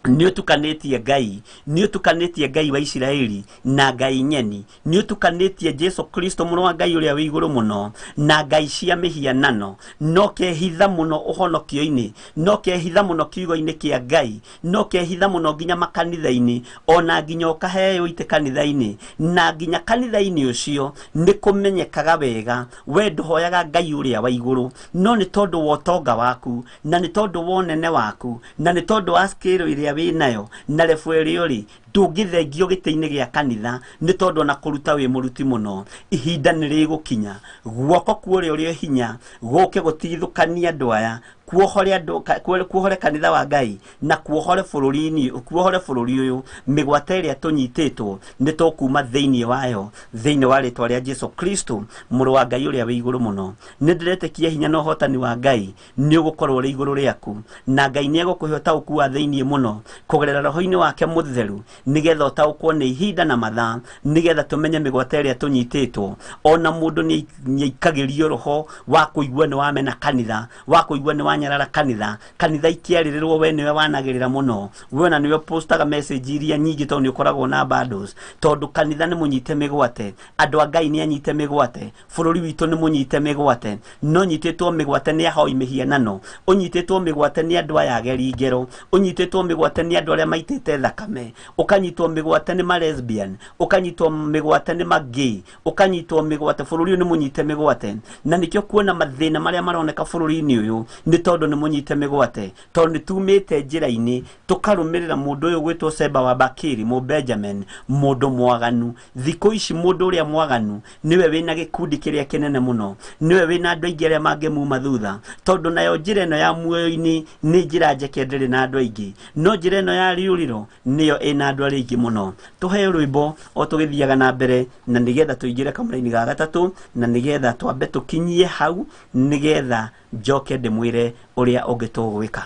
nĩ ũtukanĩtie Ngai, nĩ ũtukanĩtie Ngai wa Isiraeli na Ngai nyeni, nĩ ũtukanĩtie Jesu Kristo mũrũ wa Ngai ũrĩa wĩ igũrũ mũno na ngai cia mĩhianano. No kehitha mũno ũhonokio-inĩ, no kehitha mũno kiugo-inĩ kĩa Ngai, no kehitha mũno nginya makanitha-inĩ, ona nginya ũkaheo itĩ kanitha-inĩ, na nginya kanitha-inĩ ũcio nĩ kũmenyekaga wega we ndũhoyaga Ngai ũrĩa wa igũrũ, no nĩ tondũ wa ũtonga waku, na nĩ tondũ wa ũnene waku, na nĩ tondũ wa scale ĩrĩa wĩ nayo na level ĩrĩa ũrĩ, ndũngĩthengio gĩtĩ-inĩ gĩa kanitha nĩ tondũ ona kũruta wĩ mũruti mũno. Ihinda nĩ rĩgũkinya guoko kwa ũrĩa ũrĩ hinya gũke gũtigithũkania andũ aya, kuohore andũ, kuohore kanitha wa Ngai na kuohore bũrũri-inĩ, kuohore bũrũri ũyũ. Mĩgwate ĩrĩa tũnyitĩtwo nĩ tũkuma thĩinĩ wayo, thĩinĩ wa rĩtwa rĩa Jesu Kristo mũrũ wa Ngai ũrĩa wĩ igũrũ mũno. Nĩ ndĩretĩkia hinya na ũhotani wa Ngai nĩ ũgũkorwo ũrĩ igũrũ rĩaku, na Ngai nĩ egũkũhe ũtaũku wa thĩinĩ mũno kũgerera roho-inĩ wake mũtheru, nĩgetha ũtaũkwo nĩ ihinda na mathaa, nĩgetha tũmenye mĩgwate ĩrĩa tũnyitĩtwo. Ona mũndũ nĩ aikagĩrio roho wa kũigua nĩ wamena kanitha, wa kũigua nĩ wanyarara kanitha, kanitha ikĩarĩrĩrwo we nĩwe wanagĩrĩra mũno, we ona nĩwe postaga message iria nyingĩ tondũ nĩ ũkoragwo na bundles, tondũ kanitha nĩ mũnyite mĩgwate, andũ a Ngai nĩ anyite mĩgwate, bũrũri witũ nĩ mũnyite mĩgwate. No nyitĩtwo mĩgwate nĩ ahoi mĩhianano, ũnyitĩtwo mĩgwate nĩ andũ aya ageri ngero, ũnyitĩtwo mĩgwate nĩ andũ arĩa maitĩte thakame, ũkanyitwo mĩgwate nĩ ma lesbian, ũkanyitwo mĩgwate nĩ ma gay, ũkanyitwo mĩgwate. Bũrũri ũyũ nĩ mũnyite mĩgwate, na nĩkĩo kuona mathĩna marĩa maroneka bũrũri-inĩ ũyũ nĩ tondũ nĩ mũnyite mĩgwate, tondũ nĩ tumĩte njĩra-inĩ tũkarũmĩrĩra mũndũ ũyũ gwĩtwo Seba wa Bakiri, mũ Benjamin, mũndũ mwaganu. Thikũ ici mũndũ ũrĩa mwaganu nĩwe wĩna gĩkundi kĩrĩa kĩnene mũno, nĩwe wĩna andũ aingĩ arĩa mangĩmuma thutha, tondũ nayo njĩra ĩno ya muoyo-inĩ nĩ njĩra njeke ndĩrĩ na andũ aingĩ, no njĩra ĩno ya rĩũrĩro nĩyo ĩna andũ arĩa aingĩ mũno. Tũheo rwĩmbo o tũgĩthiaga na mbere, na nĩgetha tũingĩre kamũra-inĩ ga gatatũ, na nĩgetha twambe tũkinyie hau, nĩgetha njoke ndĩmwĩre ũrĩa ũngĩ tũgwĩka.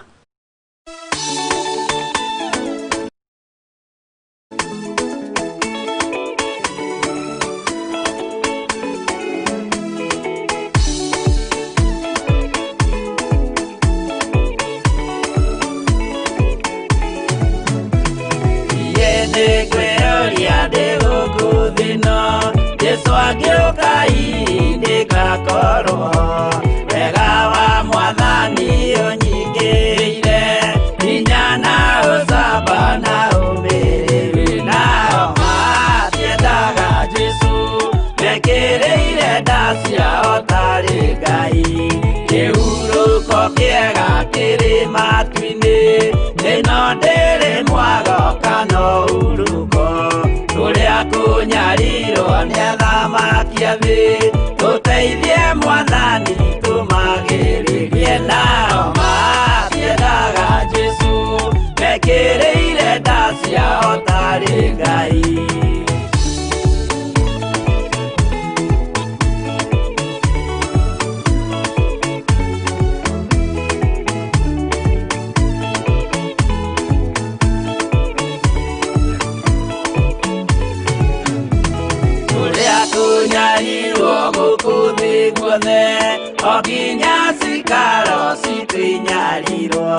Jesu agĩũka ndĩgakorwo wega wa mwathani ũnyingĩire, hinya na ũcamba na ũmĩrĩru, nao matiendaga Jesu mekĩrĩire nda ciao tarĩ Ngai. Kĩhurũko kĩega kĩrĩ matu-inĩ, ĩno ndĩrĩ mwago kana ũhurũko, kũrĩa kũnyarirwo nĩ athamaki a thĩ, tũteithie mwathani tũmagĩrĩrie. Nao matiendaga Jesu mekĩrĩire nda ciao tarĩ Ngai. nginya cikaro citũ inyarirwo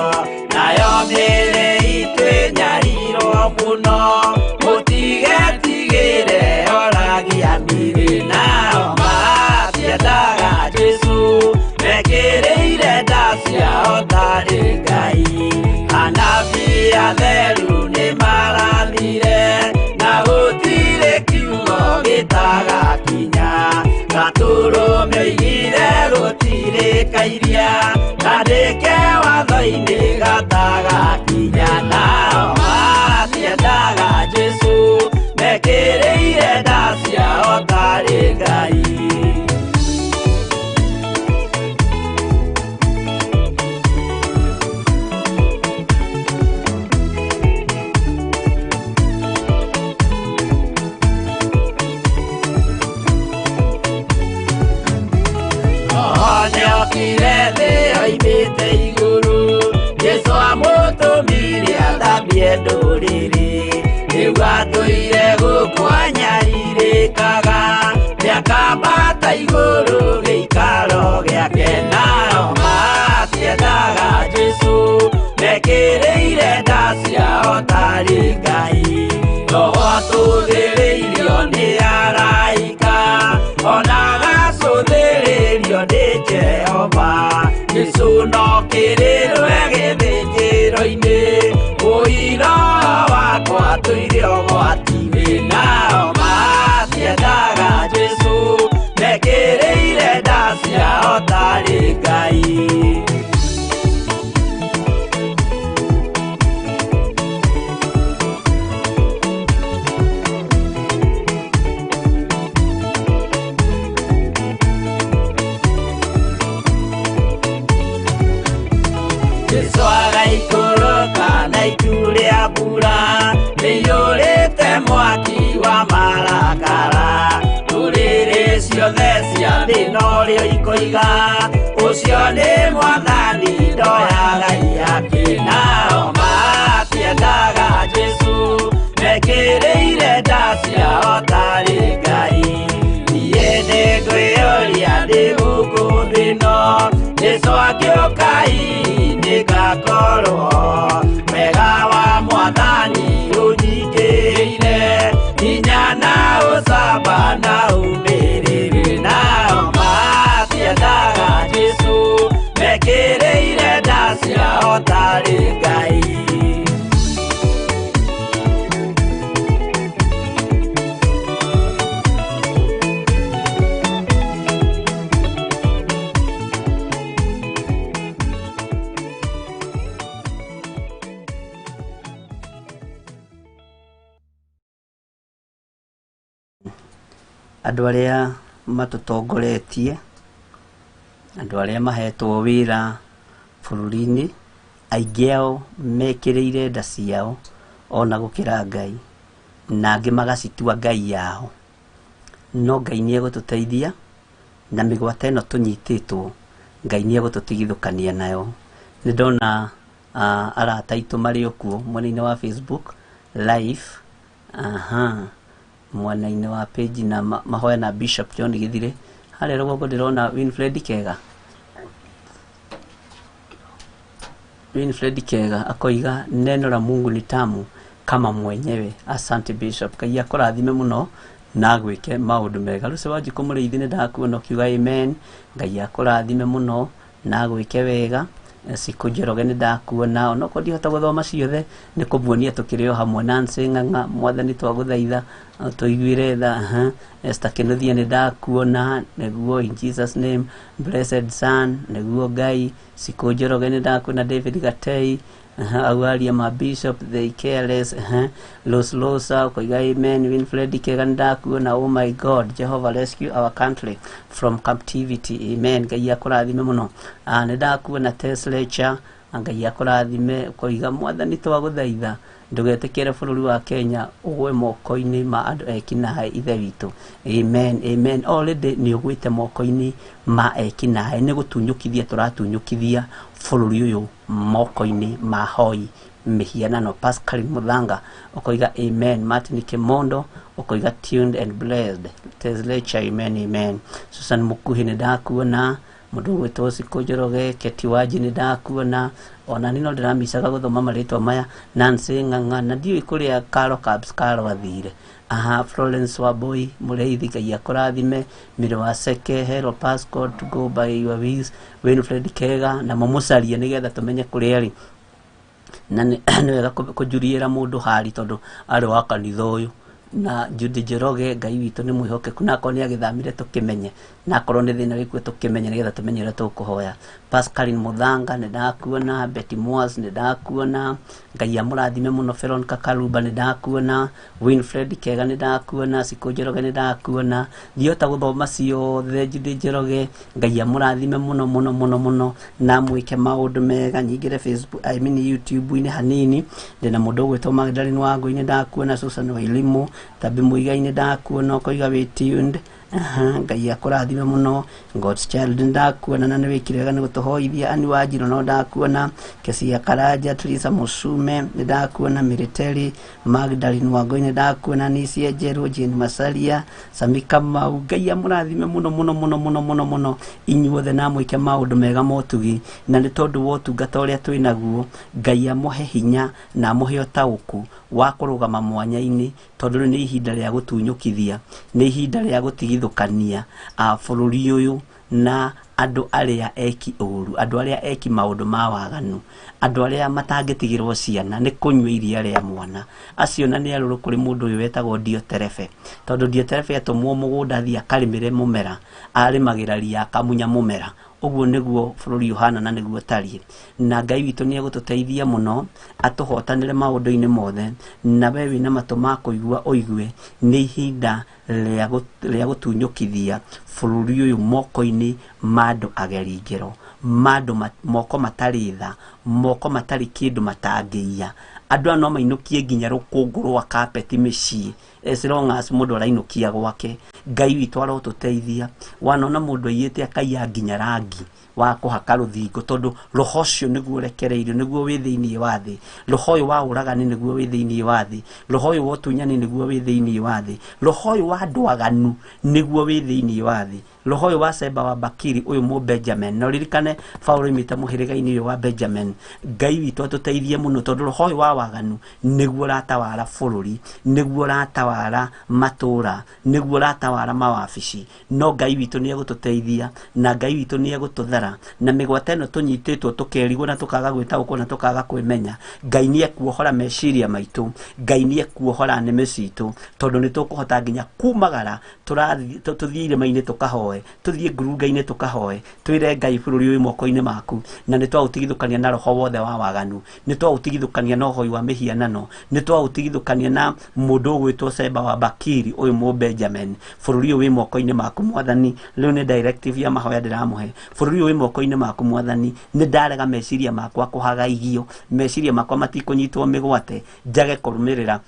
nayo mĩĩrĩ itũ ĩnyarirwo mũno mũtigetigĩre oragia mĩrĩ nao matiendaga Jesũ mekĩrĩire nda ciao tarĩ Ngai anabii atheru nĩmarathire na gũtirĩ kiugo gĩtagakinya gatũrũme oigire gũtirĩ kairia kandĩke watho-inĩ gatagakinya nao matiendaga Jesũ mekĩrĩire nda ciao tarĩ Ngai. Nĩokire thĩ oimĩte igũrũ Jesũ amũtũmire athambie ndũrĩrĩ rĩu atũire gũkũ anyarirĩkaga nĩakambata igũrũ gĩikaro gĩake nao matiendaga Jesũ mekĩrĩire nda ciao tarĩ Ngai Roho atũthĩrĩirio nĩ araika ona agacũthĩrĩrio nĩ Jehova Jesũ no kĩrĩrwe gĩthĩnjĩro-inĩ ũira wakwa tũire ũgwati-inĩ nao matiendaga Jesũ mekĩrĩire nda ciao tarĩ Ngai. Jesũ agaikũrũka na itu rĩa mbura rĩiyũrĩte mwaki wa marakara ndũrĩrĩ ciothe cia thĩ norĩo ikoiga ũcio nĩ mwathani ndoyaga iyake nao matiendaga Jesũ mekĩrĩire nda ciao tarĩ Ngai niĩ nĩngwĩyũria ndĩ gũkũ thĩ ĩno Jesũ akĩũka hihi nĩngakorwo wega wa mwathani ũnyingĩrĩire hinya na ũcamba na ũmĩrĩru nao matiendaga Jesũ mekĩrĩire nda ciao tarĩ Ngai. Andũ arĩa matũtongoretie andũ arĩa mahetwo wĩra bũrũri-inĩ aingĩ ao mekĩrĩire nda ciao ona gũkĩra Ngai na angĩ magacitua Ngai yao no Ngai nĩ egũtũteithia na mĩgwate ĩno tũnyitĩtwo Ngai nĩ egũtũtigithũkania nayo. Nĩ ndona arata aitũ marĩ o kuo mwena-inĩ wa Facebook live mwena-inĩ wa page na mahoya na Bishop John Githire harĩa rũgongo ndĩrona Winfred Kega. Winfred Kega akoiga neno la Mungu ni tamu kama mwenyewe. Asante Bishop, Ngai akũrathime mũno na agwĩke maũndũ mega. Lucy Wanjikũ Mũrĩithi nĩ ndakuona ũkiuga amen. Ngai akũrathime mũno na agwĩke wega. Siku Njoroge nĩ ndakuona onokorwo ndihota gũthoma ciothe nĩ kũmuonia tũkĩrĩ o hamwe. Nancy Ng'ang'a mwathani twagũthaitha tũiguĩre tha. Esther Kĩnuthia nĩ ndakuona nĩguo in Jesus name. Blessed Son nĩguo Ngai. Siku Njoroge nĩ ndakuona. David Gatei awaria ma Bishop they careless. Los Losa ukoiga amen. Winfred Kega nĩ ndakuona. Oh my God, Jehovah rescue our country from captivity, amen. Ngai akũrathime mũno. Nĩ ndakuona Teslecha, Ngai akũrathime ukoiga mwathani twagũthaitha ndũgetĩkĩre bũrũri wa Kenya ũgwe moko-inĩ ma andũ ekinaĩ ithe witũ, amen amen. Already nĩ ũgwĩte moko-inĩ ma ekinaĩ, nĩ gũtunyũkithia tũratunyũkithia bũrũri ũyũ moko-inĩ ma hoi mĩhianano. Pascal Muthanga ukoiga amen. Martin Kimondo ukoiga tuned and blessed. Teslecha amen amen. Susan Mukuhi nĩ ndakuona. Mũndũ ũgwĩtwo Cikũ Njoroge, Keti Wanji nĩ ndakuona, ona niĩ no ndĩramicaga gũthoma marĩtwa maya, Nancy Ng'ang'a, na ndiũĩ kũrĩa Karo Cubs Karo athire. Aha, Florence Wambui, Mũrĩithi, Ngai akũrathime, Mĩrĩ wa Seke, Hero Passport, Go by your wings, Winfred Kega, na mũmũcarie nĩgetha tũmenye kũrĩa arĩ. Na nĩ wega kũnjuriĩra mũndũ hari tondũ arĩ wa kanitha ũyũ. Na Judy Njoroge, Ngai witũ nĩ mwĩhokeku, na akorwo nĩ agĩthamire tũkĩmenye, na akorwo nĩ thĩna wĩkuo tũkĩmenye nĩgetha tũmenye ũrĩa tũkũhoya. Pascaline Mũthanga nĩ ndakuona, Betty Moas nĩ ndakuona, Ngai amũrathime mũno, Veronica Karuba nĩ ndakuona, Winfred Kega nĩ ndakuona, Cikũ Njoroge nĩ ndakuona, ndiahota gũthoma ciothe. Judy Njoroge, Ngai amũrathime mũno mũno mũno mũno na amwĩke maũndũ mega. Nyingĩre Facebook, I mean YouTube-inĩ hanini, ndĩna mũndũ ũgwĩtwo Magdalene Wangũi nĩ ndakuona, Susan Wairimu, Tabi Muigai nĩ ndakuona, ũkoiga wĩ tuned. Aha, Ngai akũrathime mũno. God's Child nĩ ndakuona na nĩ wĩkire wega nĩ gũtũhoithia. Ani Wanjirũ no ndakuona, Kesia Karanja, Teresa Musume nĩ ndakuona, Military Magdalene Wangũi nĩ ndakuona, Nisia Njerũ, Jane Masaria, Sami Kamau, Ngai amũrathime mũno mũno mũno mũno mũno mũno inyuothe na amwĩke maũndũ mega motugi, na nĩ tondũ wa ũtungata ũrĩa twĩ naguo, Ngai amũhe hinya na amũhe ũtaũku wa kũrũgama mwanya-inĩ, tondũ rĩu nĩ ihinda rĩa gũtunyũkithia, nĩ ihinda rĩa gũtigithũkania bũrũri ũyũ na andũ arĩa eki ũru, andũ arĩa eki maũndũ ma waganu, andũ arĩa matangĩtigĩrwo ciana nĩ kũnyua iria rĩa mwana. Acio na nĩ arũrũ kũrĩ mũndũ ũyũ wetagwo Dioterefe, tondũ Dioterefe atũmwo mũgũnda athiĩ akarĩmĩre mũmera, arĩmagĩra ria akamunya mũmera. Ũguo nĩguo bũrũri ũhana na nĩguo ũtariĩ. Na Ngai witũ nĩ egũtũteithia mũno, atũhotanĩre maũndũ-inĩ mothe, na we wĩna matũ ma kũigua ũigue, nĩ ihinda rĩa gũtunyũkithia bũrũri ũyũ moko-inĩ ma andũ ageri ngero, ma andũ moko matarĩ tha, moko matarĩ kĩndũ matangĩiya. Andũ aya no mainũkie nginya rũkũngũ rwa kapeti mĩciĩ, as long as mũndũ arainũkia gwake. Ngai witũ arotũteithia. Wanona mũndũ aiyĩte akaiya nginya rangi wa kũhaka rũthingo, tondũ roho ũcio nĩguo ũrekereirio, nĩguo wĩ thĩinĩ wa thĩ. Roho ũyũ wa ũragani nĩguo wĩ thĩinĩ wa thĩ. Roho ũyũ wa ũtunyani nĩguo wĩ thĩinĩ wa thĩ. Roho ũyũ wa andũ aganu nĩguo wĩ thĩinĩ wa thĩ. Roho ũyũ wa Seba wa Bakiri, ũyũ mũ Benjamin, na ũririkane Paũlũ oimĩte mũhĩrĩga-inĩ ũyũ wa Benjamin. Ngai witũ atũteithie mũno, tondũ roho ũyũ wa waganu nĩguo ũratawara bũrũri, nĩguo ũratawara matũũra, nĩguo ũratawara mawabici. No Ngai witũ nĩ egũtũteithia, na Ngai witũ nĩ egũtũthara, na mĩgwate ĩno tũnyitĩtwo tũkerigwo na tũkaga gwĩtaũkwo na tũkaga kwĩmenya. Ngai nĩ ekuohora meciria maitũ, Ngai nĩ ekuohora nĩmĩ citũ, tondũ nĩ tũkũhota nginya kumagara tũthiĩ irĩma-inĩ tũkahoe, tũthiĩ ngurunga-inĩ tũkahoe, twĩre Ngai bũrũri ũyũ moko-inĩ maku, na nĩ twaũtigithũkania na roho wothe wa waganu, nĩ twaũtigithũkania na ũhoi wa mĩhianano, nĩ twaũtigithũkania na mũndũ ũgwĩtwo Seba wa Bakiri, ũyũ mũ Benjamin. Bũrũri ũyũ wĩ moko-inĩ maku Mwathani. Rĩu nĩ directive ya mahoya ndĩramũhe. Bũrũri ũyũ wĩ moko-inĩ maku Mwathani. Nĩ ndarega meciria makwa kũhagaigio, meciria makwa matikũnyitwo mĩgwate, njage kũrũmĩrĩra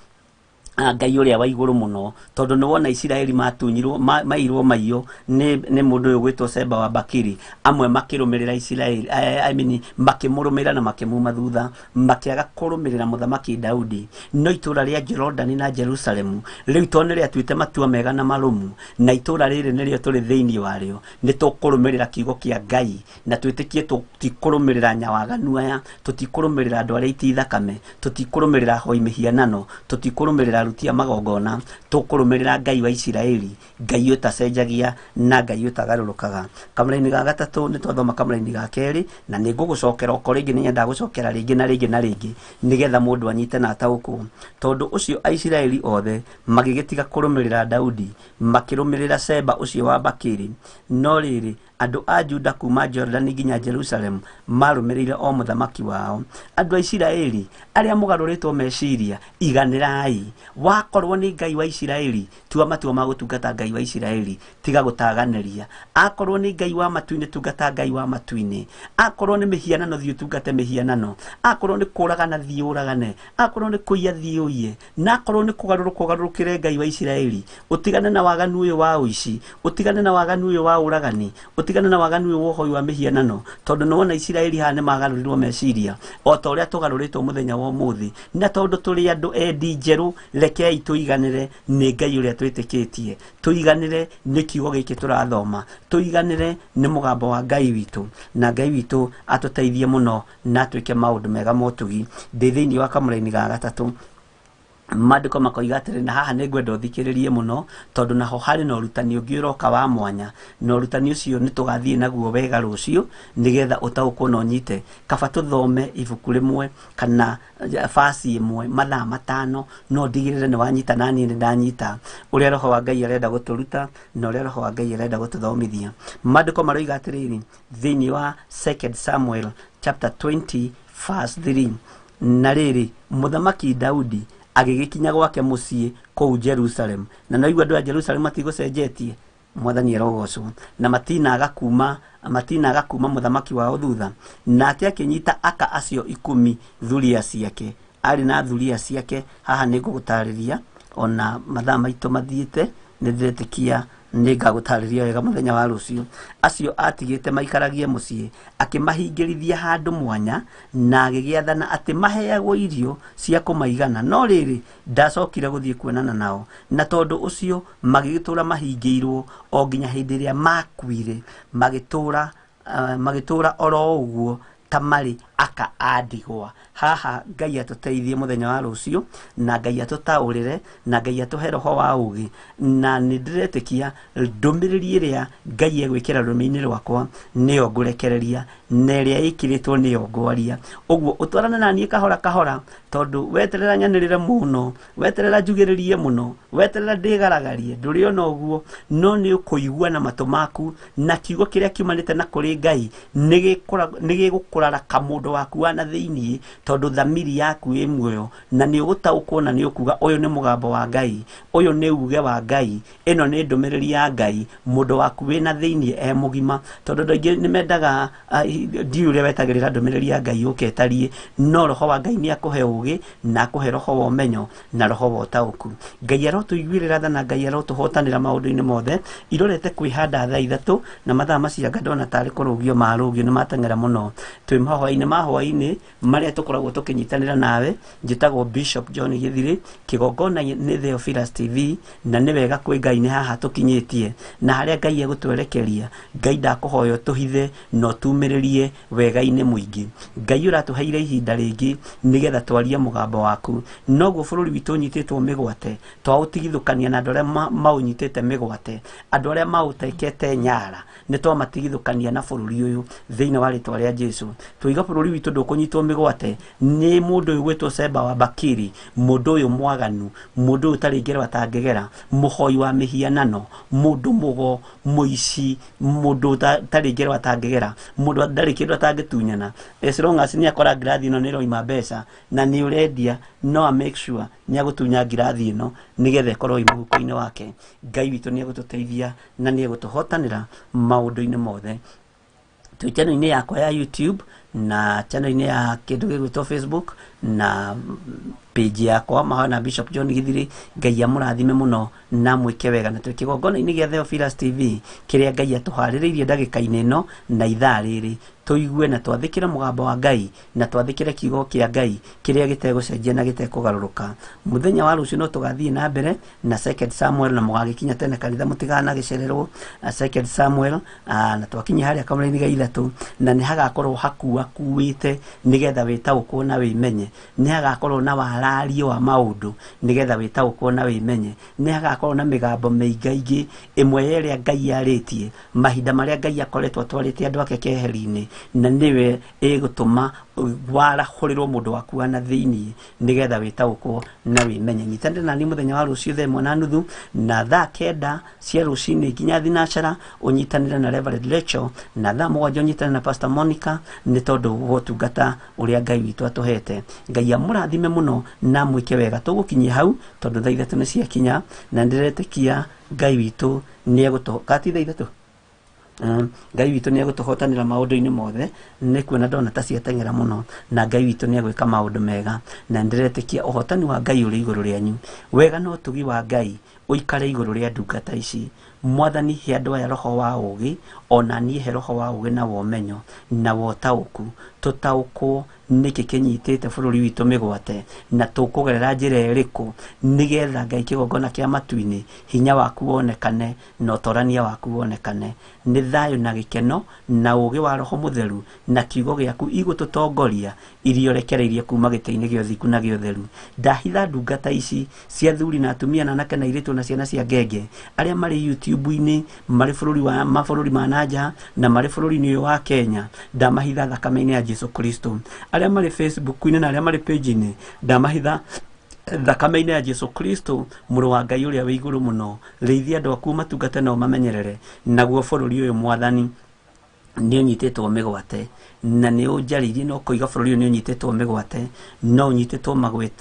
Ngai ũrĩa wa igũrũ mũno, tondũ nĩ wona Isiraeli matunyirwo, mairwo maiyo nĩ mũndũ ũyũ ũgwĩtwo Seba wa Bakiri. Amwe makĩrũmĩrĩra Isiraeli, I mean, makĩmũrũmĩrĩra na makĩmuma thutha, makĩaga kũrũmĩrĩra mũthamaki Daudi. No itũũra rĩa Jorodani na Jerusalemu rĩu tondũ nĩ rĩatuĩte matua mega na marũmu, na itũũra rĩrĩ nĩrĩo tũrĩ thĩinĩ warĩo, nĩ tũkũrũmĩrĩra kiugo kĩa Ngai na twĩtĩkie tũtikũrũmĩrĩra nyawaganu aya, tũtikũrũmĩrĩra andũ arĩa aiti thakame, tũtikũrũmĩrĩra ahoi mĩhianano, tũtikũrũmĩrĩra aruti a magongona, tũkũrũmĩrĩra Ngai wa Isiraeli, Ngai ũtacenjagia na Ngai ũtagarũrũkaga. Kamũraini ga gatatũ nĩ twathoma kamũraini ga kerĩ, na nĩ ngũgũcokera oko rĩngĩ, nĩ nyendaga gũcokera rĩngĩ na rĩngĩ na rĩngĩ nĩgetha mũndũ anyite na ataũkwo. Tondũ ũcio Aisiraeli othe magĩgĩtiga kũrũmĩrĩra Daudi, makĩrũmĩrĩra Seba ũcio wa Bakiri. No rĩrĩ, andũ a Juda kuma Jorodani nginya Jerusalemu marũmĩrĩire o mũthamaki wao. Andũ a Isiraeli arĩa mũgarũrĩtwo meciria, iganĩrai. Wakorwo nĩ Ngai wa Isiraeli, tua matua ma gũtungata Ngai wa Isiraeli, tiga gũtaganĩria. Akorwo nĩ Ngai wa matu-inĩ, tungata Ngai wa matu-inĩ. Akorwo nĩ mĩhianano, thiĩ ũtungate mĩhianano. Akorwo nĩ kũragana, thiĩ ũragane. Akorwo nĩ kũiya, thiĩ ũiye. Na akorwo nĩ kũgarũrũka, ũgarũrũkĩre Ngai wa Isiraeli. Ũtigane na waganu ũyũ wa ũici, ũtigane na waganu ũyũ wa ũragani, ũtigane Mũtigane na waganu ũyũ wa ũhoi wa mĩhianano, tondũ nĩ wona Isiraeli haha nĩ magarũrirwo meciria o ta ũrĩa tũgarũrĩtwo mũthenya wa ũmũthĩ. Na tondũ tũrĩ andũ endi njerũ, rekei tũiganĩre nĩ Ngai ũrĩa twĩtĩkĩtie, tũiganĩre nĩ kiugo gĩkĩ tũrathoma, tũiganĩre nĩ mũgambo wa Ngai witũ, na Ngai witũ atũteithie mũno na atwĩke maũndũ mega motugi. Ndĩ thĩinĩ wa kamũraini ga gatatũ, maandĩko makoiga atĩrĩ, na haha nĩ ngwenda ũthikĩrĩrie mũno, tondũ naho harĩ na ũrutani ũngĩ ũroka wa mwanya, na ũrutani ũcio nĩ tũgathiĩ naguo wega rũciũ, nĩgetha ũtaũkwo na ũnyite. Kaba tũthome ibuku rĩmwe kana basi ĩmwe mathaa 5, no ndigĩrĩre nĩ wanyita na niĩ nĩ ndanyita ũrĩa Roho wa Ngai arenda gũtũruta na ũrĩa Roho wa Ngai arenda gũtũthomithia. Maandĩko maroiga atĩrĩrĩ thĩinĩ wa 2 Samuel chapter 20 verse 3, na rĩrĩ, mũthamaki Daudi agĩgĩkinya gwake mũciĩ kũu Jerusalem. Na no igua andũ a Jerusalem matigũcenjetie, Mwathani arogocwo, na matinaga kuma mũthamaki wao thutha. Nake akĩnyita aka acio 10 thuria ciake, arĩ na thuria ciake. Haha nĩ ngũgũtarĩria ona mathaa maitũ mathiĩte, nĩ ndĩretĩkia nĩ ngagũtarĩria wega mũthenya wa rũciũ. Acio atigĩte maikaragie mũciĩ, akĩmahingĩrithia handũ mwanya, na agĩgĩathana atĩ maheagwo irio cia kũmaigana. No rĩrĩ, ndacokire gũthiĩ kuonana nao, na tondũ ũcio magĩgĩtũra mahingĩirwo o nginya hĩndĩ ĩrĩa makuire, magĩtũra oro ũguo ta marĩ aka a ndigwa. Haha Ngai atũteithie mũthenya wa rũciũ, na Ngai atũtaũrĩre, na Ngai atũhe roho wa ũũgĩ. Na nĩ ndĩretĩkia ndũmĩrĩri ĩrĩa Ngai egwĩkĩra rũrĩmĩ-inĩ rwakwa nĩyo ngũrekereria, na ĩrĩa ĩkĩrĩtwo nĩyo ngwaria. Ũguo ũtwarane na niĩ kahora kahora, tondũ weterera nyanĩrĩre mũno, weterera njugĩrĩrie mũno, weterera ndĩgaragarie, ndũrĩ ona ũguo, no nĩ ũkũigua na matũ maku, na kiugo kĩrĩa kiumanĩte na kũrĩ Ngai nĩ gĩgũkũraraka mũndũ waku wa na thĩinĩ, tondũ thamiri yaku ĩ muoyo, na nĩ ũgũtaũkwo na nĩ ũkuga ũyũ nĩ mũgambo wa Ngai, ũyũ nĩ uge wa Ngai, ĩno nĩ ndũmĩrĩri ya Ngai. Mũndũ waku wĩ na thĩinĩ e mũgima, tondũ andũ aingĩ nĩ mendaga, ndiũĩ ũrĩa wetagĩrĩra ndũmĩrĩri ya Ngai yũke ĩtariĩ, no roho wa Ngai nĩ akũhe ũũgĩ, na akũhe roho wa ũmenyo, na roho wa ũtaũku. Ngai arotũiguĩrĩra tha, na Ngai arotũhotanĩra maũndũ-inĩ mothe. Irorete kwĩhanda thaa 3 na mathaa macio anga ndona tarĩ kũrũgio marũgio, nĩ mateng'era mũno. Twĩ mahwaĩ-inĩ ma hwaĩ-inĩ marĩa tũkoragwo tũkĩnyitanĩra nawe. Njĩtagwo Bishop John Githiri, kĩgongona nĩ Theophilus TV, na nĩ wega kwĩ Ngai nĩ haha tũkinyĩtie, na harĩa Ngai egũtwerekeria. Ngai ndakũhoya ũtũhithe na ũtumĩrĩrie wega-inĩ mũingĩ. Ngai ũratũheire ihinda rĩngĩ nĩgetha twarie mũgambo waku. Noguo bũrũri witũ ũnyitĩtwo mĩgwate, twaũtigithũkania na andũ arĩa maũnyitĩte mĩgwate, andũ arĩa maũtekete nyara, nĩ twamatigithũkania na bũrũri ũyũ thĩinĩ wa rĩtwa rĩa Jesu. Tũiga bũrũri witũ ndũkũnyitwo mĩgwate nĩ mũndũ ũyũ gwĩtwo Seba wa Bakiri, mũndũ ũyũ mwaganu, mũndũ ũyũ ũtarĩ ngero atangĩgera, mũhoi wa mĩhianano, mũndũ mũgo, mũici, mũndũ ũtarĩ ngero atangĩgera, mũndũ ndarĩ kĩndũ atangĩtunyana. As long as nĩ akora ngirathi ĩno nĩ ĩroima mbeca na nĩ ũrendia, no a make sure nĩ agũtunya ngirathi ĩno nĩgetha ĩkorwo ĩ mũhuko-inĩ wake. Ngai witũ nĩ egũtũteithia na nĩ egũtũhotanĩra maũndũ-inĩ mothe. Twĩ channel-inĩ yakwa ya YouTube na channel-inĩ ya kĩndũ gĩgwĩtwo Facebook na page yakwa mahoya na Bishop John Githiri. Ngai amũrathime mũno na mwĩke wega. Na twĩ kĩgongona-inĩ gĩa Theophilus TV kĩrĩa Ngai atũharĩrĩirie ndagĩka-inĩ ĩno na ithaa rĩrĩ, tũigue na twathĩkĩre mũgambo wa Ngai na twathĩkĩre kiugo kĩa Ngai kĩrĩa gĩtegũcenjia na gĩtekũgarũrũka. Mũthenya wa rũciũ no tũgathiĩ na mbere na 2 Samuel, na mũgagĩkinya tene kanitha mũtikanagĩcererwo. 2 Samuel, na twakinya harĩa kamũraini ga 3, na nĩ hagakorwo hakuakuĩte nĩgetha wĩtaũkwo na wĩmenye. Nĩ hagakorwo na warario wa maũndũ nĩgetha wĩtaũkwo na wĩmenye. Nĩ hagakorwo na mĩgambo mĩingaingĩ, ĩmwe ya ĩrĩa Ngai arĩtie mahinda marĩa Ngai akoretwo atwarĩte andũ ake keheri-inĩ, na nĩwe ĩgũtũma warahũrĩrwo mũndũ waku wa na thĩinĩ nĩgetha wĩtaũkwo na wĩmenye. Nyitanĩra na niĩ mũthenya wa rũciũ thaa 1:30 na thaa 9 cia rũcinĩ nginya thinacara, ũnyitanĩre na Reverend Rachel, na thaa 7 ũnyitanĩre na Pastor Monica, nĩ tondũ wa ũtungata ũrĩa Ngai witũ atũhete. Ngai amũrathime mũno na amwĩke wega. Tũgũkinyia hau tondũ thaa 3 nĩ ciakinya, na ndĩretĩkia Ngai witũ nĩ egũtũ-, ti thaa 3? Ngai witũ nĩ egũtũhotanĩra maũndũ-inĩ mothe, nĩ kuona ndona ta ciateng'era mũno, na Ngai witũ nĩ egwĩka maũndũ mega, na ndĩretĩkia ũhotani wa Ngai ũrĩ igũrũ rĩanyu. Wega na ũtugi wa Ngai Ũikare igũrũ rĩa ndungata ici. Mwathani, he andũ aya roho wa ũũgĩ, ona niĩ he roho wa ũũgĩ na wa ũmenyo na wa ũtaũku, tũtaũkwo nĩkĩ kĩnyitĩte bũrũri witũ mĩgwate na tũkũgerera njĩra ĩrĩkũ nĩgetha Ngai kĩgongona kĩa matu-inĩ hinya waku wonekane na ũtorania waku wonekane. Nĩ thayũ na gĩkeno na ũũgĩ wa roho mũtheru na kiugo gĩaku igũtũtongoria iria ũrekereirie kuma gĩtĩ-inĩ gĩa ũthingu na gĩa ũtheru. Ndahitha ndungata ici cia athuri na atumia na anake na airĩtu na ciana cia ngenge arĩa marĩ YouTube-inĩ, marĩ bũrũri wa mabũrũri ma nanja na marĩ bũrũri-inĩ ũyũ wa Kenya, ndamahitha thakame-inĩ ya Jesu Kristo. Arĩa marĩ Facebook-inĩ na arĩa marĩ page-inĩ, ndamahitha thakame-inĩ ya Jesu Kristo, mũrũ wa Ngai ũrĩa wĩ igũrũ mũno. Rĩithia andũ aku matungate na ũmamenyerere, naguo bũrũri ũyũ Mwathani nĩ ũnyitĩtwo mĩgwate na nĩ ũnjarĩirie na ũkoiga bũrũri ũyũ nĩ ũnyitĩtwo mĩgwate, no ũnyitĩtwo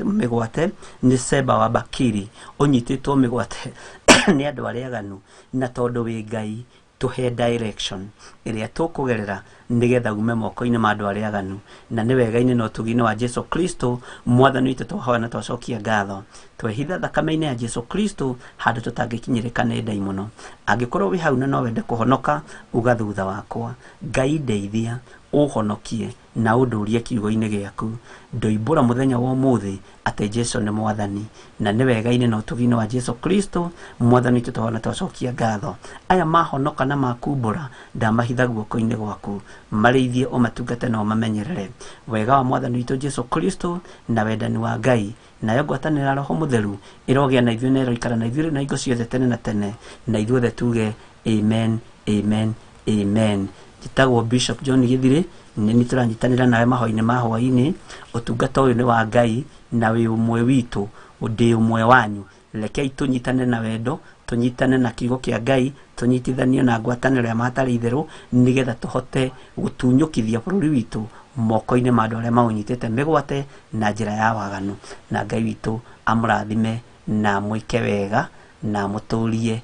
mĩgwate nĩ Seba wa Bakiri, ũnyitĩtwo mĩgwate nĩ andũ arĩa aganu, na tondũ wĩ Ngai tũhe direction ĩrĩa tũkũgerera nĩgetha ume moko-inĩ ma andũ arĩa aganu, na nĩ wega-inĩ na ũtugi-inĩ wa Jesu Kristo Mwathani witũ twahoya na twacokia ngatho. Twehitha thakame-inĩ ya Jesu Kristo handũ tũtangĩkinyĩrĩka nĩ ndaimono. Angĩkorwo wĩ hau na no wende kũhonoka, uga thutha wakwa, Ngai ndeithia, ũhonokie na ũndũrie kiugo-inĩ gĩaku. Ndoimbũra mũthenya wa ũmũthĩ atĩ Jesu nĩ Mwathani, na nĩ wega-inĩ na ũtugi-inĩ wa Jesu Kristo Mwathani witũ twahoya na twacokia ngatho. Aya mahonoka na makumbũra, ndamahitha guoko-inĩ gwaku, marĩithie ũmatungate na ũmamenyerere. Wega wa Mwathani witũ Jesu Kristo na wendani wa Ngai nayo ngwatanĩro ya Roho Mũtheru ĩrogĩa na ithuĩ na ĩroikara na ithuĩ na hingo ciothe tene na tene, na ithuothe tuge amen, amen, amen. Njĩtagwo Bishop John Githiri, nĩ niĩ tũranyitanĩra nawe mahoya-inĩ ma hwaĩ-inĩ. Ũtungata ũyũ nĩ wa Ngai na wĩ ũmwe witũ, ndĩ ũmwe wanyu. Rekei tũnyitane na wendo, tũnyitane na kiugo kĩa Ngai, tũnyitithanio na ngwatanĩro ya matarĩ itherũ, nĩgetha tũhote gũtunyũkithia bũrũri witũ moko-inĩ ma andũ arĩa maũnyitĩte mĩgwate na njĩra ya waganu. Na Ngai witũ amũrathime na amwĩke wega na amũtũrie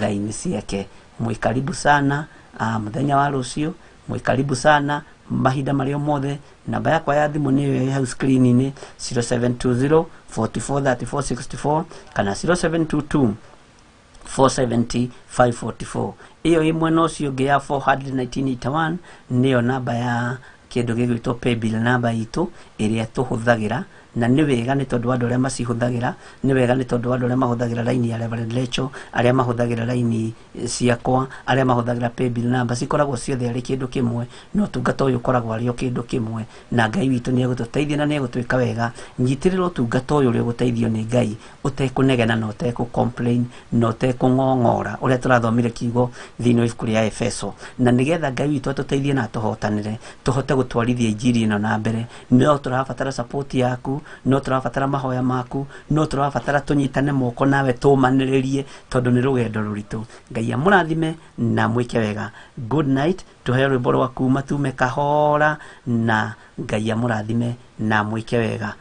tha-inĩ ciake. Mwĩ karibu sana mũthenya wa rũciũ, mwĩ karibu sana mahinda marĩa mothe. Namba yakwa ya thimũ nĩyo ĩ hau screen-inĩ, 0720 44 34 64 kana 0722 470 544. Ĩyo ĩ mwena ũcio ũngĩ ya 41981 nĩyo namba ya kĩndũ gĩgwĩtwo paybill namba itũ ĩrĩa tũhũthagĩra, na nĩ wega nĩ tondũ wa andũ arĩa macihũthagĩra, nĩ wega nĩ tondũ wa andũ arĩa mahũthagĩra raini ya Reverend Lecho, arĩa mahũthagĩra raini ciakwa, arĩa mahũthagĩra paybill namba, cikoragwo ciothe arĩ kĩndũ kĩmwe, na ũtungata ũyũ ũkoragwo arĩ o kĩndũ kĩmwe, na Ngai witũ nĩ egũtũteithia na nĩ egũtwĩka wega. Nyitĩrĩra ũtungata ũyũ ũrĩa ũgũteithio nĩ Ngai, ũtekũnegena na ũtekũ complain na ũtekũng'ong'ora, ũrĩa tũrathomire kiugo thĩinĩ wa ibuku rĩa Efeso, na nĩgetha Ngai witũ atũteithie na atũhotanĩre, tũhote gũtwarithia injiri ĩno na mbere. No tũrabatara support yaku, no tũrabatara mahoya maku, no tũrabatara tũnyitane moko nawe tũmanĩrĩrie, tondũ nĩ rũgendo rũritũ. Ngai amũrathime na mwĩke wega. Good night. Tũheo rwĩmbo rwa kuma tume kahora, na Ngai amũrathime na mwĩke wega.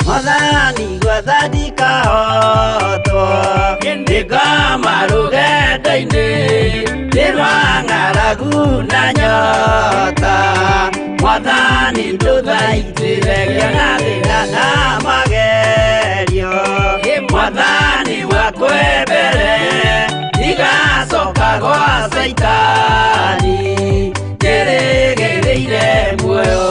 Mwathani gwathani kahotwo nĩngoma rũgendo-inĩ nĩ rwa ng'aragu na nyota. Mwathani ndũthaitĩre ngĩona thĩna na magerio, Mwathani wakwe mbere ndigacoka gwa Caitani njĩrĩgĩrĩire muoyo.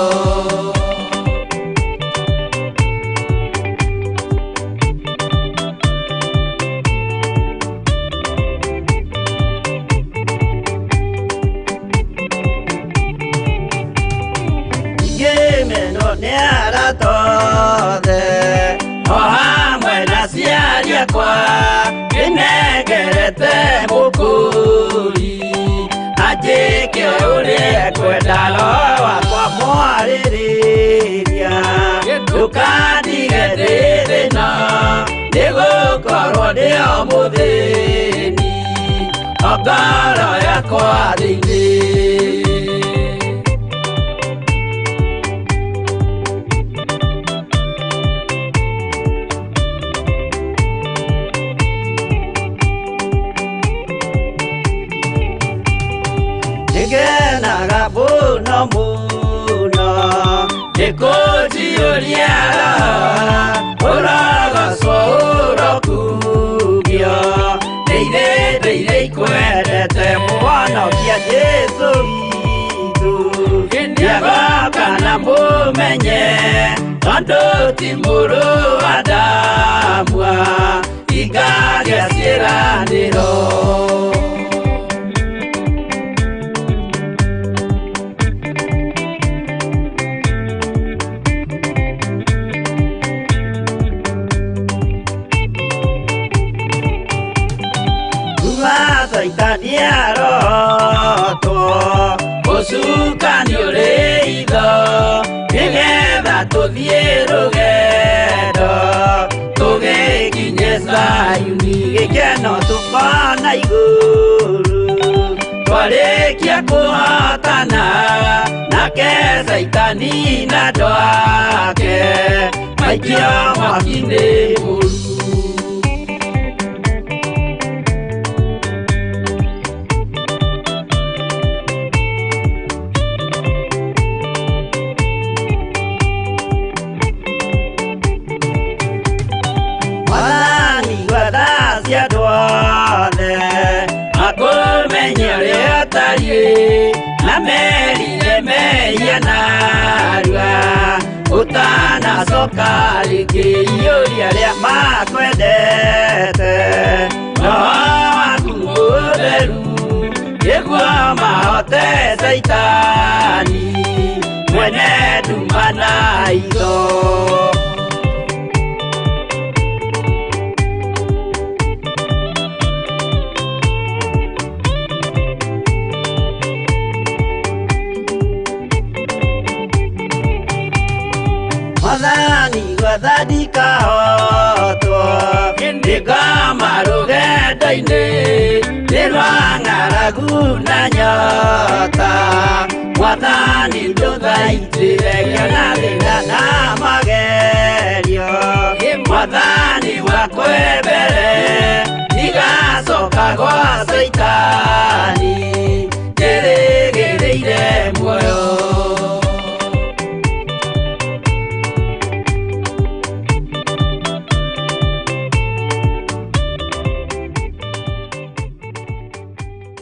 O hamwe na aciari akwa nĩnengerete mũkũri, anjĩke ũrĩa ekwenda, roho wakwa mwarĩrĩria, ndũkandige ndĩ thĩna, nĩgũkorwo ndĩ o mũthĩni, o ngoro yakwa thĩinĩ. Nĩngenaga mũno mũno nĩkũnjiyũria ũrogocwo ũrokumio ndeire ndeire ikwendete mũhonokia Jesũ witũ nĩagoka na mũmenye tondũ ti mũrũ wa Adamu ikagia ciĩranĩro. Saitani arotwo ũcukani ũrĩ itho nĩgetha tũthiĩ rũgendo tũgĩkinye Zayuni gĩkeno tũkona igũrũ twarĩkia kũhotana nake Saitani na andũ ake maikio mwaki-inĩ mũru. Makũmenye ũrĩa ũtariĩ na merire mehia narua ũtanacoka rĩngĩ iyũria arĩa makwendete roho waku mũtheru nĩguo mahote Saitani mwene nduma na itho. Mwathani gwathani kahotwo nĩngoma rũgendo-inĩ nĩ rwa ng'aragu na nyota Mwathani ndũthaitĩre ngĩona thĩna na magerio Mwathani wakwe mbere ndigacoka gwa Saitani